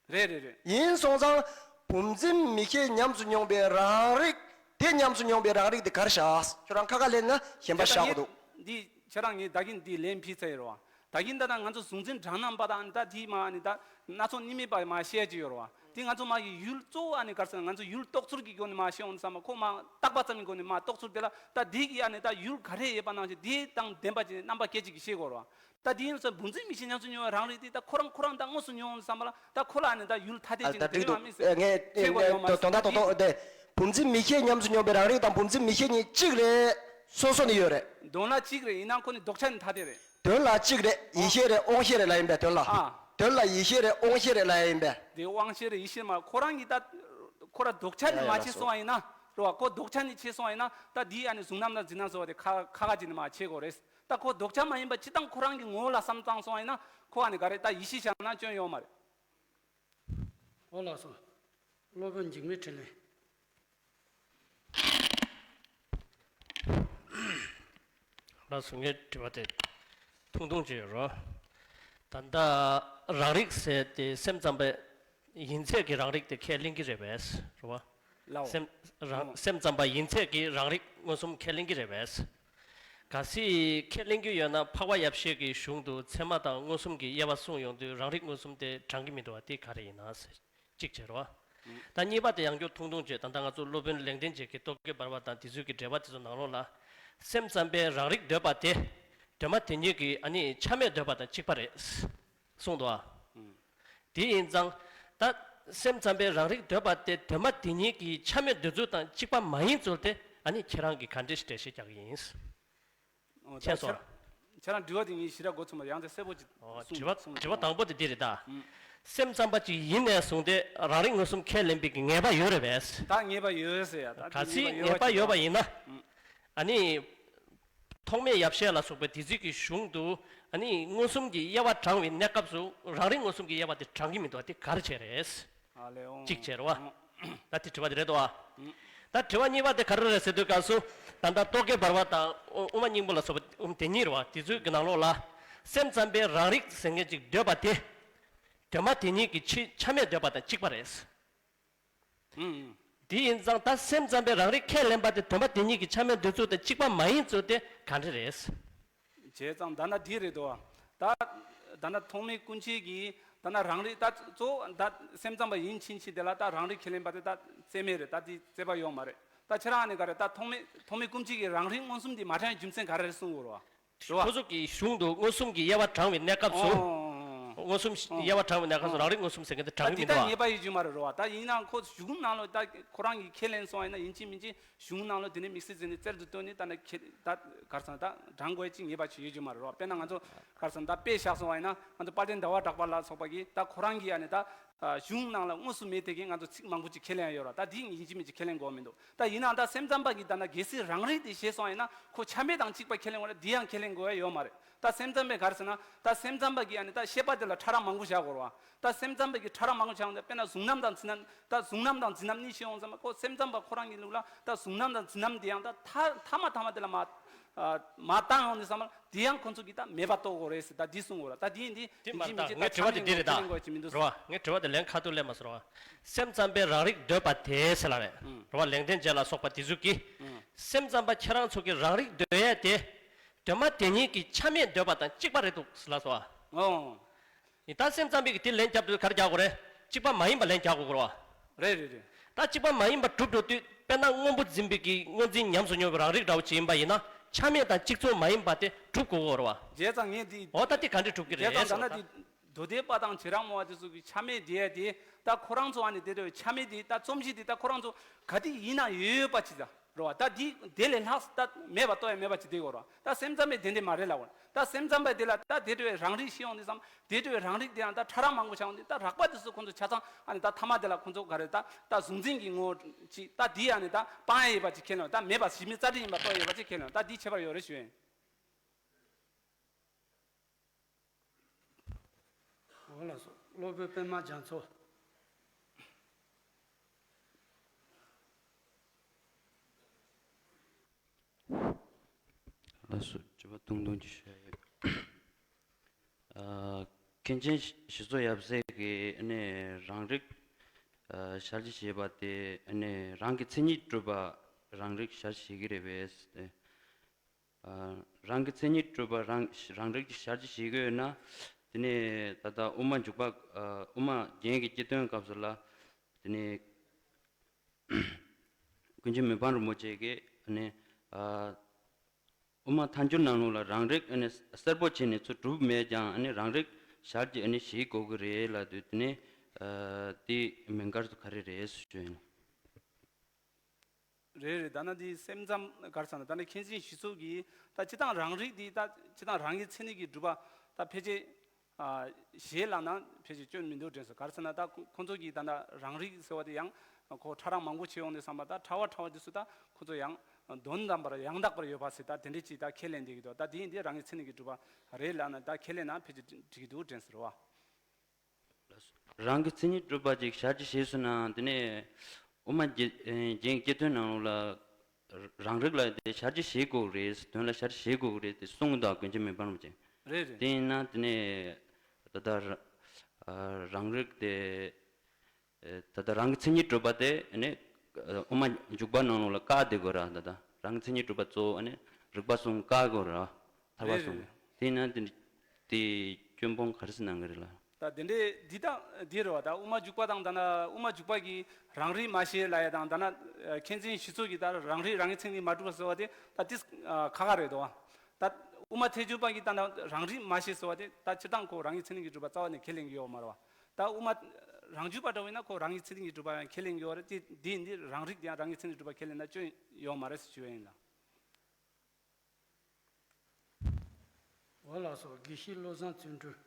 རེད་བ། རེད་རེད་རེད། ཡིན་སོང་ཙང་། བུམ་འཛིན་མིག་ཤེས་ཉམས་སུ་མྱོང་བའི་རང་རིག་དེ། ཉམས་སུ་མྱོང་བའི་རང་རིག་དེ་ག་རེ་བཞག་ཁྱོད་རང་ཁ་ཁ་ལེན་ན་གཞན་པ་བཞག་གི་འདུག་འདི་ཁྱེད་རང་ངས་ད་གིན་འདི་ལན་ཕུལ་ཚར་ཡོད་རེད་བ། ད་གིན་ད་ལྟ་ང་ཚོ་གཟུང་འཛིན་གྲངས་རྣམ་པ་དང་ད་དེ་མ་ནི་ད་སྣ་ཚོགས་གཉིས་མེད་པ་མ་བཤད་ཀྱི་ཡོད་རེད་བ། དེ་ང་ཚོ་མ་གི་ཡུལ་གཙོ་བོ་ཨ་ནི་ག་རེ་ཟེར་ན། ང་ཚོ་ཡུལ་རྟོགས་ཚུལ་གྱི་སྒོ་ནས་མ་བཤད་འོང་ཙམ་པ། ཁོ་མ་བརྟག་པ་ཙམ་གྱི་སྒོ་ནས་མ་རྟོགས་ཚུལ་དེ་ལ་ད་དེ་གི་ཨ་ནི་ད་ཡུལ་ག་རེ་ཡོད་པ་ནང་བཞིན་དེ་དང་ལྡན་པ་ཅིག་རྣམ་པ་སྐད་ཅིག་གིས་ཤེས་དགོས་རེད་བ། ད་དེ་ཡིན་ཙང་བུམ་འཛིན་མིག་ཤེས་ཉམས་སུ་མྱོང་བའི་རང་རིག་དེ་ད་ཁོ་རང་ཁོ་རང་ད་དངོས་སུ་མྱོང་བསམ་པ་ལ། ད་ཁོ་ལ་ནི་ད་ཡུལ་ཐ་དད་ཅིག་ད་འདུག་ཨ། ད་འགྲིག་འདུག་མ་མིན་ཟེར། ངས་ངས་ཁྱེད་ཀྱིས་ཡོད་མ་རེད། དོན་དག་ཏོག་ཏོག་དེ། བུམ་འཛིན་མིག་ཤེས་ཉམས་སུ་མྱོང་བའི་རང་རིག་དང་བུམ་འཛིན་མིག་ཤེས་གཉིས་གཅིག་རེད། སོ་སོ་ནས་ཡོད་རེད། དོན་ལ་གཅིག་རེད། ཡིན་ནའང་ཁོ་ནི་ལྡོག་ཆ་ནི་ཐ་དད་རེད། དོན་ལ་གཅིག་རེད། ཡིད་ཤེས་རེད། དབང་ཤེས་རེད་ལབ་ཡིན་པས། དོན་ལ། ཨ། དོན་ལ་ཡིད་ཤེས་རེད། དབང་ཤེས་རེད་ལབ་ཡིན་པས། དེ་དབང་ཤེས་རེད། ཡིད་ཤེས་མ། ཁོ་རང་གི་ད་ཁོ་རང་ལྡོག་ཆ་ནི་ཡ་ཡ་མ་ལགས་ཕྱེ་སོ། སོང་བ་ཡིན་ན་རེད་བ། ཁོ་ལྡོག་ཆ་ནི་ཕྱེ་སོང་བ་ཡིན་ན། ད་འདི་ཨ་ནི་གཟུང་རྣམ་དང་འཛིན་རྣམ་ཟེར་བ་དེ་ཁ་ཁ་ཁ་ཅིག་ནི་མ་ཕྱེ་དགོས་རེད། ད་ཁོ་ལྡོག་ཆ་མ་ཡིན་པ་སྤྱིར་བཏང་ཁོ་རང་གི་ངོ་བོ་ལ་བསམ་བཏང་སོང་བ་ཡིན་ན། ཁོ་ཨ་ནི་ག་རེ་ད་ཡིད་ཤེས་བཞག་ན་སྐྱོན་ཡོད་མ་རེད། ཨོ་ལགས་སོ། སློབ་དཔོན་འཇིགས་མེད་འཕྲིན་ལས། ལགས་སོ། ངའི་དྲི་བ་དེ་ཐུང་ཐུང་ཅིག་ཡོད་རོ། ད་ལྟ་རང་རིག་ཟེར་ཏེ་སེམས་ཙམ་པས་ཡིན་ཚད་ཀྱི་རང་རིག་དེ་ཁས་ལེན་གྱི་རེད་པས། རེད་བ། ལའོ། སེམས་རང་། ཨོ། སེམས་ཙམ་པ་ཡིན་ཚད་ཀྱི་རང་རིག་མངོན་སུམ་ཁས་ལེན་གྱི་རེད་པས། གལ་སྲིད་ཁས་ལེན་རྒྱུ་ཡོད་ན། འཕགས་པ་ཡབ་བཤད་ཀྱི་གཞུང་དུ་ཚད་མ་དང་མངོན་སུམ་གྱི་དབྱེ་བ་གསུངས་ཡོང་དུས། རང་རིག་མངོན་སུམ་དེ་དྲང་གི་མི་འདུག་བ། དེ་ག་རེ་ཡིན་ན་ཟེར། གཅིག་བྱས་རོ། ཨང་། ད་གཉིས་པ་དེ་ཡང་བསྐྱར་ཐུང་ཐུང་བྱས། ད་ལྟ་ང་ཚོ་སློབ་དཔོན་ལེགས་ལྡན་འབྱེད་ཀྱི་རྟོག་གེ་འབར་བ་དང་དེ་ཚོའི་གི་འགྲེལ་པ་དེ་ཚོ་ནང་ལོགས་ལ། སེམས་ཙམ་པས་རང་རིག་འདོད་པ་དེ། གདོད་མ་དེ་ཉིད་ཀྱི་ཨ་ནི་ཆ་མེད་འདོད་པ་དང་གཅིག་པ་རེད། གསུངས་འདུག་ཨ། ཨང་། དེ་ཡིན་ཙང་། ད་སེམས་ཙམ་པས་རང་རིག་འདོད་པ་དེ་གདོད་མ་དེ་ཉིད་ཀྱི་ཆ་མེད་འདོད་ཚུལ་དང་གཅིག་པ་མ་ཡིན་ཚུལ་དེ། ཨ་ནི་ཁྱེད་རང་གིས་ག་འདྲས་འགྲེལ་བཤད་རྒྱག་གི་ཡིན། ཨོ། ད་མཁྱེན་སོང་། ཁྱེད་ཁྱེད་རང་དྲི་བ་དེ་ངས་ཞེ་དྲག་མགོ་ཚོས་མ། ཡང་དེ་གསལ་པོ་ཅིག་ཨོ། གསུངས་དྲི་བ་གསུངས། དྲི་བ་དང་པོ་དེ་འདི་རེད་ད། ཨང་། སེམས་ཙམ་པ་ཅིག་ཡིན་ནས་བཟུང་སྟེ་རང་རིག་མངོན་སུམ་ཁས་ལེན་པའི་གི་ངེས་པ་ཡོད་རེད་པས། ད་ངེས་པ་ཡོད་ཟེར་ཡ། ད་གལ་སྲིད་ངེས་པ་ཡོད་པ་ཡིན་ན། ཨང་། ཨ་ནི། ཐོགས་མེད་ཡབ་བཤད་ལ་སོགས་པའི་དེ་ཚོའི་གི་གཞུང་དུ། ཨ་ནི་མངོན་སུམ་གྱི་དབྱེ་བ་དྲངས་པའི་གནས་སྐབས་སུ་རང་རིག་མངོན་སུམ་གྱི་དབྱེ་བ་དེ་དྲངས་ཀྱི་མི་འདུག་བ། དེ་ག་རེ་བྱས་རེད། ཨ་ལེ། ཨོ། གཅིག་བྱས་རེད་བ། ཨོ། ད་དེ་དྲི་བ་དེ་རེད་དོ། ཨང་། ད་དྲི་བ་གཉིས་པ་དེ་ག་རེ་རེད་ཟེར་དུས་སྐབས་སུ། ད་ལྟ་རྟོག་གེ་འབར་བ་དང་དབུ་མ་སྙིང་པོ་ལ་སོགས་པ་དེ་གཉིས་རེད་བ། དེ་ཚོའི་གི་ནང་ལོགས་ལ། སེམས་ཙམ་པས་རང་རིག་ཟེར་མཁན་ཅིག་འདོད་པ་དེ། གདོད་མ་དེ་ཉིད་ཀྱི་ཆ་ཆ་མེད་འདོད་པ་དང་གཅིག་པ་རེད། ཨང་། དེ་ཡིན་ཙང་ད་སེམས་ཙམ་པས་རང་རིག་ཁས་ལེན་པ་དེ་གདོད་མ་དེ་ཉིད་ཀྱི་ཆ་མེད་འདོད་ཚུལ་དང་གཅིག་པ་མ་ཡིན་ཚུལ་དེ་ག་འདྲ་རེད། བྱས་ཙང་ད་ནི་འདི་རེད་དོ། ད་ད་ནི་ཐོགས་མེད་སྐུ་མཁྱེན་གྱིས་ད་ནི་རང་རིག་ད་གཙོ་བོ་ད་སེམས་ཙམ་པ་ཡིན་ཕྱིན་ཆད་དེ་ལ་ད་རང་རིག་ཁས་ལེན་པ་དེ་ད་རྩེ་མེད་རེད། ད་དེ་རྩེ་བ་ཡོད་མ་རེད། ད་ཁྱེད་རང་ནི་ག་རེ། ད་ཐོགས་མེད་ཐོགས་མེད་སྐུ་མཁྱེན་གྱིས་རང་རིག་མངོན་སུམ་དེ་མ་དྲངས་རྒྱུ་མཚན་ག་རེ་རེད་གསུང་དགོས་རེད་བ། རེད་བ། ཁོ་ཚོ་གི་གཞུང་དུ་མངོན་སུམ་གྱི་དབྱེ་བ་དྲངས་པའི་གནས་སྐབས་སུ། ཨོ། མངོན་སུམ་ཨོ། དབྱེ་བ་དྲངས་པའི་གནས་སྐབས་སུ། ཨོ། རང་རིག་མངོན་སུམ་ཟེར་མཁན་དེ་དྲངས་ཀྱི་མི་འདུག་བ། ད་དེ་ད་ངེས་པ་ཡོད་རྒྱུ་མ་རེད་རོ་བ། ད་ཡིན་ནའང་ཁོ་གཞུང་ནང་ལོགས་ད་ཁོ་རང་གིས་ཁས་ལེན་སོང་བ་ཡིན་ན་ཡིན་གཅིག་མིན་གཅིག་གཞུང་ནང་ལོགས་དེ་ནས་དམིགས་བསལ་བྱས་ནས་རྩལ་དུ་བཏོན་ནས་ད་ནི་ཁས་ད་ག་རེ་ཟེར་ན་ད་དྲངས་དགོས་ཅིག་ངེས་པ་ཅིག་ཡོད་རྒྱུ་མ་རེད་རོ་བ། དཔེར་ན་ང་ཚོ་ག་རེ་ཟེར་ན་ད་དཔེ་བཞག་སོང་བ་ཡིན་ན་ང་ཚོ་དཔལ་ལྡན་ཟླ་བ་གྲགས་པ་ལ་སོགས་པ་གིས་ད་ཁོ་རང་གིས་ཨ་ནི་ད། ཨ། གཞུང་ནང་ལ་དངོས་སུ་མེད་དེ་གི་ང་ཚོ་ཚིག་མང་པོ་ཅིག་ཁས་ལེན་ཡ་ཡོད་ར། ད་འདི་ཡིན་གཅིག་མིན་གཅིག་ཁས་ལེན་དགོས་མི་འདུག་ད་ཡིན་ནའང་ད་སེམས་ཙམ་པ་གིས་ད་ནི་གལ་སྲིད་རང་རིག་དེ་བཞེས་སོང་ཡིན་ན་ཁོ་ཆ་མེད་དང་གཅིག་པ་ཁས་ལེན་དགོས་ར། འདི་ཡང་ཁས་ལེན་དགོས་ཡ་ཡོད་མ་རེད། ད་སེམས་ཙམ་པས་ག་རེ་ཟེར་ན་ད་སེམས་ཙམ་པ་གིས་ཨ་ནི་ད་བཤད་པ་དེ་ལ་ཕྲ་རགས་མང་པོ་བཞག་དགོས་ར། ད་སེམས་ཙམ་པ་གིས་ཕྲ་རགས་མང་པོ་བཞག་ཡོང་ད་དཔེར་ན་གཟུང་རྣམ་དང་འཛིན་རྣམ། ད་གཟུང་རྣམ་དང་འཛིན་རྣམ་གཉིས་བཤད་ཡོང་ཙམ་པ་ཁོ་སེམས་ཙམ་པ་ཁོ་རང་གི་ལུགས་ལ་ད་གཟུང་རྣམ་དང་འཛིན་རྣམ་དེ་ཡང་ད་མཐའ་མཐའ་མ་མཐའ་མ་དེ་ལ་མ། ཨ། མ་བཏང་ཡོང་དུས་ཙམ་པ་དེ་ཡང་ཁོ་ཚོ་གིས་ད་མེད་པ་རྟོགས་དགོས་རེད་ཟེར་ད་འདི་གསུང་དགོས་ར། ད་འདི་ཡིན་འདི་དེ་མ་ཡིན་གཅིག་མིན་གཅིག་ད་ངའི་དྲི་བ་དེ་འདི་རེད་ད། ཆ་མེད་དགོས་ཀྱི་མི་འདུག་རེད་བ། ངའི་དྲི་བ་དེ་ལན་ཁ་ཐུག་སླེབས་མ་སོང་ར་བ། སེམས་ཙམ་པས་རང་རིག་འདོད་པ་དེ་ཟེར་ལ་རེད། ཨང་། རེད་བ། ལེགས་ལྡན་འབྱེད་ལ་སོགས་པ་དེ་ཚོ་གིས། ཨང་། སེམས་ཙམ་པ་ཁྱེད་རང་ཚོ་གིས་རང་རིག་འདོད་ཡས་དེ། གདོད་མ་དེ་ཉིད་ཀྱི་ཆ་མེད་འདོད་པ་དང་གཅིག་པ་རེད་འདུག་ཟེར་ལ་སོང་བ། ཨོ། ཡིན། ད་སེམས་ཙམ་པའི་གི་དེ་ལན་རྒྱབ་དུས་ག་རེ་རྒྱག་དགོས་རེད། གཅིག་པ་མ་ཡིན་པ་ལན་རྒྱག་དགོས་རེད་བ། རེད་རེད་རེད། ད་གཅིག་པ་མ་ཡིན་པ་གྲུབ་འགྲོ་དུས་དཔེར་ན་སྔོན་པོ་འཛིན་པའི་གི་སྔོ་འཛིན་ཉམས་སུ་མྱོང་བའི་རང་རིག་འདྲ་བོ་ཅིག་ཡིན་པ་ཡིན་ན། ཆ་མེད་དང་གཅིག་མཚུངས་མ་ཡིན་པ་དེ་གྲུབ་དགོས་ཀྱི་ཡོད་རེད་བ། བྱས་ཙང་ངས་འདི། འོ་ད་དེ་ག་འདྲས་གྲུབ་ཀྱི་རེད་བྱས་ཙང་ད་ཟེར་ན་བ་འདི་ད། མདོ་སྡེ་པ་དང་བྱེ་བྲག་སྨྲ་བ་དེ་ཚོ་གི་ཆ་མེད་དེ་དེ་ད་ཁོ་རང་ཚོ་ཨ་ནི་དེ་འདྲ་བའི་ཆ་མེད་དེ་ད་རྩོམ་གཞི་དེ་ད་ཁོ་རང་ཚོ་ག་དེ་ཡིན་ན་ཡོད་ཡོད་པ་ཅིག་ད། རེད་བ། ད་འདི་དེ་ལས་ལྷག་ད་མེད་པ་ལྟོ་ཡ་མེད་པ་ཅིག་དེ་གོ་རེད་བ། ད་སེམས་ཙམ་པས་དེ་འདྲས་མ་རེད་ལབ་གོ། ད་སེམས་ཙམ་པས་དེ་ལ་ད་དེ་འདྲ་བའི་རང་རིག་ཤེས་ཡོང་དུས་ཙམ་དེ་འདྲ་བའི་རང་རིག་དེ་ཡང་ད་ཕྲ་རགས་མང་པོ་ཆགས་ཡོང་དུས་ད་རགས་པ་དེ་ཚོ་ཁོང་ཚོ་ཆ་ཚང་ཨ་ནི་ད་ཐ་མ་དེ་ལ་ཁོང་ཚོ་ག་རེ་ད་ད་གཟུང་འཛིན་གྱི་ངོ་བོ་ཅིག་ད་འདི་ཡང་ནི་ད་སྤང་ཡ་ཡོད་པ་ཅིག་ཁས་ལེན། ད་མེད་པ་གཞི་མེད་རྩ་བྲལ་ཡིན་པ་ལྟོ་ཡ་ཡོད་པ་ཅིག་ཁས་ལེན། ད་འདི་ཁྱད་པར་ཡོད་རེད་ཞུ་ཡིན། འོ་ལགས་སོ། སློབ་དཔོན་པད་མ་རྒྱ་མཚོ། ལགས་སོ། དྲི་བ་ཐུང་ཐུང་ཅིག་ཞུ་ཡ་ཡོད། ཨ། མཁན་ཆེན་ཞི་འཚོ་ཡབ་སྲས་ཀྱིས་ཨ་ནི་རང་རིག་ཨ། གཞལ་བྱ་ཞེས་པ་དེ་ཨ་ནི་རང་གི་མཚན་ཉིད་གྲུབ་པ་རང་རིག་གཞལ་བྱ་ཞེས་ཀྱི་རེད་པས། ཨ། རང་གི་མཚན་ཉིད་གྲུབ་པ་རང་རང་རིག་གཞལ་བྱ་ཞེས་ཀྱི་ཡོད་ན། དེ་ནས་ད་ལྟ་དབུ་མ་འཇུག་པ། ཨ། དབུ་མ་རྒྱན་གྱི་སྤྱི་དོན་སྐབས་སུ་ལ། དེ་ནས་ཀུན་མཁྱེན་མི་ཕམ་རིན་པོ་ཆེ་གིས་ཨ་ནི། ཨ། དབུ་མ་ཐལ་འགྱུར་ནང་ལོགས་ལ་རང་རིག་ཨ་ནི་གསལ་པོ་བྱས་ནས་ཚུར་གྲུབ་མེད་ཀྱང་ཨ་ནི་རང་རིག་གཞལ་བྱ་ཨ་ནི་ཞེས་གོ་གི་རེད་ལབ་དུས། དེ་ནས། ཨ། དེ་མིང་དཀར་དུ་ག་རེ་རེད་ཞུ་ཡིན། རེད་རེད། ད་ནི་འདི་སེམས་ཙམ་ག་རེ་ཟེར་ན། ད་ནི་མཁན་ཆེན་ཞི་འཚོ་གིས་ད་སྤྱིར་བཏང་རང་རིག་འདི་ད་སྤྱིར་བཏང་རང་གི་མཚན་ཉིད་ཀྱིས་གྲུབ་པ་ད་ཕལ་ཆེར། ཨ། ཞེས་ལབ་ན་ཕལ་ཆེར་སྐྱོན་མི་འདུག་དྲན་སོང་། ག་རེ་ཟེར་ན་ད་ཁོ་ཁོང་ཚོ་གིས་ད་ལྟ་རང་རིག་ཟེར་བ་དེ་ཡང་ཁོ་ཕྲ་རགས་མང་པོ་བྱས་ཡོང་དུས་ཙམ་པ་ད་ཕྲ་བ་ཕྲ་བ་དེ་ཚོ་ད་ཁོ་ཚོ་ཡང་དོན་དམ་པར་ཡང་དག་པར་ཡོད་པ་ཟེར་ད་དེ་འདྲས་ཅིག་ད་ཁས་ལེན་བསྡད་ཀྱི་འདུག་ད་དེ་ཡིན་དུས་རང་གི་མཚན་ཉིད་ཀྱིས་གྲུབ་པ་རེད་ལབ་ན་ད་ཁས་ལེན་ན་ཕལ་ཆེར་འགྲིག་གི་འདུག་དྲན་སོང་རེད་བ། རང་གི་མཚན་ཉིད་གྲུབ་པ་ཅིག་གཞལ་བྱ་ཞེས་གསུངས་ན། དེ་ནས་དབུ་མ་རྒྱན་རྒྱན་གྱི་སྤྱི་དོན་ནང་ལོགས་ལ་རང་རིག་ལ་དེ་གཞལ་བྱ་ཞེས་གོ་གི་རེད། དོན་ལ་གཞལ་བྱ་ཞེས་གོ་གི་རེད་དེ་གསུངས་འདུག་ཀུན་མཁྱེན་མི་ཕམ་རིན་པོ་ཆེ། རེད་རེད། དེ་ཡིན་ན་དེ་ནས་ད་ལྟ་ར་ཨ་རང་རིག་དེ་ཨེ་ད་ལྟ་རང་གི་མཚན་ཉིད་གྲུབ་པ་དེ་ཨ་ནི་དབུ་མ་འཇུག་པ་ནང་ལོགས་ལ་བཀག་བསྡད་དགོས་ར། ད་ལྟ་རང་གི་མཚན་ཉིད་གྲུབ་པ་གཙོ་བོ་ཨ་ནི་རིགས་པ་གསུམ་བཀག་དགོས་ར། ཐར་པ་རེད་གསུམ། རེད། དེ་ཡིན་ན་དེ་དེ་སྐྱོན་སྤོང་ག་རེ་ཟེར་གནང་གི་རེད་ལ། ད་དེ་འདྲའི་འདི་དང་འདི་རེད་བ། ད་དབུ་མ་འཇུག་པ་དང་ད་ན་དབུ་མ་འཇུག་པ་གིས་རང་རིག་མ་ཤེས་ལབ་ཡ་དང་ད་ན་མཁན་ཆེན་ཞི་འཚོ་གིས་ད་རང་རིག་རང་གི་མཚན་ཉིད་མ་གྲུབ་པ་ཟེར་བ་དེ་ད་དེ་ཁག་ཁག་རེད་དོ། ད་དབུ་མ་ཐལ་འགྱུར་པ་གིས་ད་ན་རང་རིག་མ་ཤེས་ཟེར་བ་དེ་ད་སྤྱིར་བཏང་ཁོ་རང་གི་མཚན་ཉིད་ཀྱིས་གྲུབ་པ་རྩ་བ་ནས་ཁས་ལེན་གྱི་ཡོད་མ་རེད་བ། ད་དབུ་མ་རང་འཇུག་པ་འདྲ་བོ་ཡིན་ན་ཁོ་རང་གི་མཚན་ཉིད་ཀྱིས་གྲུབ་པ་ཡང་ཁས་ལེན་གྱི་ཡོད་རེད། དེ་འདི་འདི་རང་རིག་དེ་ཡང་རང་གི་མཚན་ཉིད་གྲུབ་པ་ཁས་ལེན་ན་སྐྱོན་ཡོད་མ་རེད་ཟེར་ཞུ་བ་ཡིན་ལ། འོ་ལགས་སོ། དགེ་བཤེས་བློ་བཟང་བརྩོན་འགྲུས།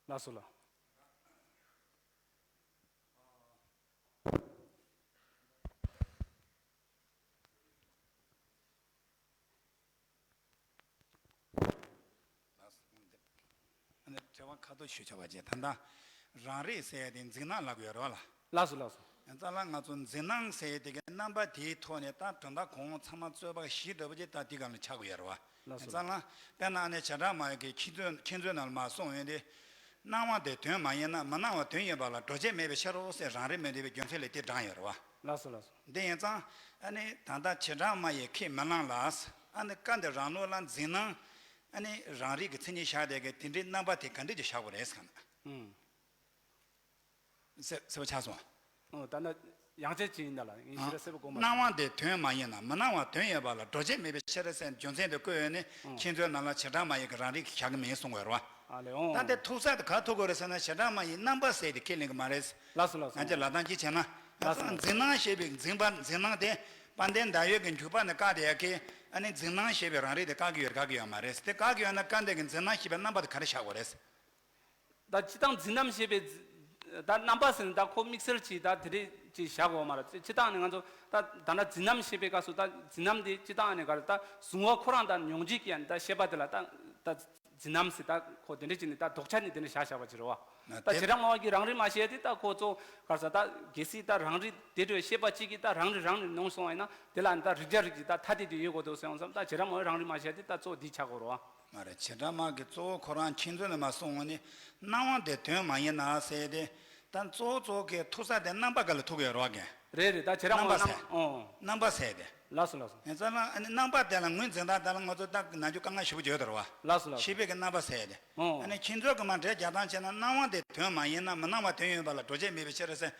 ལགས་སོ་ལགས། ཨ་ནི་དྲི་བ་ཁ་ཐོར་ཞུ་ཆོག་པ་བྱས། ད་ལྟ་རང་རིག་ཟེར་ཡ་དེ་འཛིན་སྣང་ལབ་ཀྱི་ཡོད་རེད་བ་ལ། ལགས་སོ་ལགས་སོ། ཡང་རྩ་ལ་ང་ཚོ་འཛིན་སྣང་ཟེར་ཡ་དེ་གི་རྣམ་པ་དེའི་ཐོག་ནས་ད་དོན་དག་གོང་འོག་ཚང་མ་རྩོད་པ་བཞི་འདྲ་པོ་ཅིག་ད་དེ་ག་ལ་ཆགས་ཀྱི་ཡོད་རེད་བ། ལགས་སོ། ཡང་རྩ་ལ་དཔེར་ན་ཨ་ནི་བྱེ་བྲག་སྨྲ་བའི་གི་མཁྱེན་མཛོད་མཁྱེན་མཛོད་ནང་ལ་མར་གསུངས་ཡོད་དེ། སྣང་བ་དེ་དོན་མ་ཡིན་ན་མི་སྣང་བ་དོན་ཡིན་པ་ལ་གྲོགས་བྱེད་མེད་པའི་ཕྱིར་རོ་ཟེར་རང་རིག་མི་འདོད་པའི་རྒྱུ་མཚན་ལས་དེ་དྲངས་ཡོད་རེད་བ། ལགས་སོ་ལགས་སོ། འདི་ཡིན་ཙང་ཨ་ནི་ད་ལྟ་བྱེ་བྲག་སྨྲ་བས་ཁས་མི་བླངས་ལ། ཨ་ནི་བཀའ་འདི་རང་ལུགས་ལ་འཛིན་སྣང་ཨ་ནི་རང་རིག་གི་མཚན་ཉིད་བཞག་བསྡད་མཁན་དེ་འདྲའི་རྣམ་པ་དེ་ག་འདྲ་ཅིག་བཞག་དགོས་རེད་ཟེར་ག་ན། ཨུམ། གསལ་གསལ་པོ་ཆགས་སོང་། ཨོ་ད་ནི་ཡང་བསྐྱར་ཅིག་ཡིན་ད་ལ་ངས་ཞེ་དྲག་གསལ་པོ་གོ་མ་སོང་། སྣང་བ་དེ་དོན་མ་ཡིན་ན་མི་སྣང་བ་དོན་ཡོད་པ་ལ་གྲོགས་བྱེད་མེད་པའི་ཕྱིར་ཟེར་རྒྱུ་མཚན་དེ་བཀོད་ཡོད་ནི། ཨོ། མཁྱེན་མཛོད་ནང་ལ་བྱེ་བྲག་སྨྲ་བས་ཀྱི་རང་རིག་བཞག་གི་མིན་གསུང་གི་ཡོད་རེད་བ། ཨ་ལེ་ཨོ། ད་དེ་ཐུག་ས་དེ་ག་ཐུག་དགོས་རེད་ཟེར་ན་བྱེ་བྲག་སྨྲ་བས་རྣམ་པ་ཟེར་དེ་ཁས་ལེན་གི་མ་རེད། ལགས་སོ་ལགས་སོ། ང་ཚོས་ལབ་སྟངས་གཅིག་བྱས་ན། ལགས་སོ། འཛིན་སྣང་ཞེས་པའི་འཛིན་པ་འཛིན་སྣང་དེ་དཔལ་ལྡན་ཟླ་འོད་ཀྱི་འཇུག་པ་ནས་བཀག་བསྡད་ཡ་གི། ཨ་ནི་འཛིན་སྣང་ཞེས་པའི་རང་རིག་དེ་བཀག་གི་ཡོད་རེད་བཀག་གི་ཡོད་མ་རེད། དེ་བཀག་གི་ཡོད་ན་བཀའ་འདི་གི་འཛིན་སྣང་ཞེས་པའི་རྣམ་པ་དེ་ག་རེ་བཞག་དགོས་རེད། ད་སྤྱིར་བཏང་འཛིན་རྣམ་ཞེས་པའི་འཛི- ད་རྣམ་པ་ཟེར་ནས་ད་ཁོ་དམིགས་བསལ་གྱིས་ད་དེ་རེད་ཅེས་བཞག་དགོས་མ་རེད། སྤྱིར་བཏང་ནས་ང་ཚོ་ད་ད་ལྟ་འཛིན་རྣམ་ཞེས་པའི་སྐབས་སུ་ད་འཛིན་རྣམ་དེ་སྤྱིར་བཏང་ནས་ག་རེ་ད་གཟུང་བ་ཁོ་རང་དང་མྱོང་བྱེད་ཀྱི་ཡང་ད་ཤེས་པ་དེ་ལ་ད་ད་ འཛིན་རྣམ་ཟེར་ད་ཁོ་དེ་འདྲ་བྱས་ནས་ད་ལྡོག་ཆ་ནས་དེ་འདྲ་བཞག་བཞག་པ་ཅིག་རེད་བ། ད་བྱེ་བྲག་སྨྲ་བ་གིས་རང་རིག་མ་བཤད་དེ་ད་ཁོ་ཚོ་ག་རེ་ཟེར་ད་གལ་སྲིད་ད་རང་རིག་དེ་འདྲའི་བཤད་པ་གཅིག་གིས་ད་རང་རིག་རང་ནས་ནོར་སོང་བ་ཡིན་ན་དེ་ལ་ནི་ད་རིགས་བརྒྱ་རིགས་ཀྱི་ད་ཐ་དད་དེ་ཡོད་དགོས་འདུག་ཟེར་ཡོང་བསམ། ད་བྱེ་བྲག་སྨྲ་བས་རང་རིག་མ་བཤད་དེ་ད་གཙོ་བོ་འདི་ཆགས་དགོས་རེད་བ། མ་རེད། བྱེ་བྲག་སྨྲ་གི་གཙོ་བོ་ཁོ་རང་ཁྱེད་ཚོ་ནས་མ་གསུངས་ནི་སྣང་བ་དེ་དོན་མ་ཡིན་ན་ཟེར་ཏེ། ད་གཙོ་བོ་གཙོ་བོ་གི་ཐུག་ས་དེ་རྣམ་པ་ག་ལ་ཐུག་ཡོད་རེད་བ་གན། རེད་རེད། ད་བྱེ་བྲག་རྣམ་པ་སྨྲ་ཟེར། རྣམ་ཨོ། རྣམ་པ་ཟེར་ཏེ། ལགས་སོ་ལགས་སོ། ཡིན་ཙང་ན་ཨ་ནི་རྣམ་པ་དེ་ལ་ངོས་འཛིན་སྟངས་དེ་ལ་ང་ཚོ་ད་ནམ་རྒྱུན་དཀའ་ངལ་ཞེ་པོ་ཅིག་ཡོད་དོ་རེད་བ། ལགས་སོ་ལགས་སོ། ཤེས་པའི་གི་རྣམ་པ་ཟེར་ཏེ། ཨོ། ཨ་ནི་ཁྱེད་ཚོ་གི་མ་འགྲེལ་རྒྱག་སྟངས་བྱས་ན་སྣང་བ་དེ་དོན་མ་ཡིན་ན་མི་སྣང་བ་དོན་ཡོད་པ་ལ་འགྲོ་བྱེད་མེད་པའི་ཕྱིར་ཟེར།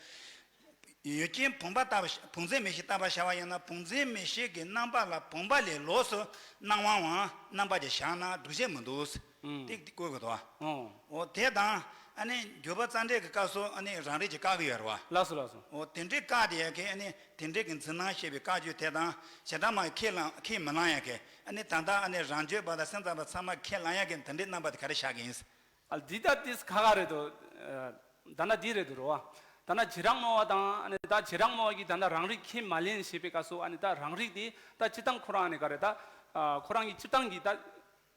ཡུལ་ཅན་བུམ་པ་ལྟ་བུ་བུམ་འཛིན་མིག་ཤེས་ལྟ་བུ་བྱ་བ་ཡིན་ན་བུམ་འཛིན་མིག་ཤེས་ཀྱི་རྣམ་པ་ལ་བུམ་པ་ལས་ལོགས་སུ་སྣང་བའང་རྣམ་པ་ཅིག་བཞག་ན་སྒྲུབ་བྱེད་མི་འདུག། ཨུམ། དེ་བཀོད་དགོས་དོ། ཨོ། འོ་དེ་དང་ཨ་ནི་འཇུག་པ་རྩ་འགྲེལ་གྱི་སྐབས་སུ་ཨ་ནི་རང་རིག་ཅིག་བཀག་གི་ཡོད་རེད་བ། ལགས་སོ་ལགས་སོ། འོ་དེ་འདྲའི་བཀག་དེ་ཡ་གི་ཨ་ནི་དེ་འདྲའི་གི་འཛིན་སྣང་ཤེས་པའི་བཀག་རྒྱུ་དེ་དང་བྱེ་བྲག་སྨྲ་ཁས་བླངས་ཁས་མི་བླངས་ཡ་གི་ཨ་ནི་ད་ལྟ་ཨ་ནི་རང་རྒྱུད་པ་དང་སེམས་ཙམ་པ་ཚང་མ་ཁས་བླངས་ཡ་གི་དེ་འདྲའི་རྣམ་པ་དེ་ག་རེ་བཞག་གི་ཡིན། ཨ་འདི་ད་ཏིས་ཁ་ཁ་རེད་དོ། ཨ་ད་ན་འདི་རེད་དོ་རོ་བ། ད་ན་བྱེ་བྲག་སྨྲ་བ་དང་ཨ་ནི་ད་བྱེ་བྲག་སྨྲ་བ་གིས་ད་ན་རང་རིག་ཁས་མ་ལེན་ཞེས་པའི་སྐབས་སུ་ཨ་ནི་ད་རང་རིག་དེ་ད་སྤྱིར་བཏང་ཁོ་རང་ཨ་ནི་ག་རེ་ད། ཨ་ཁོ་རང་གི་སྤྱིར་བཏང་གི་ད།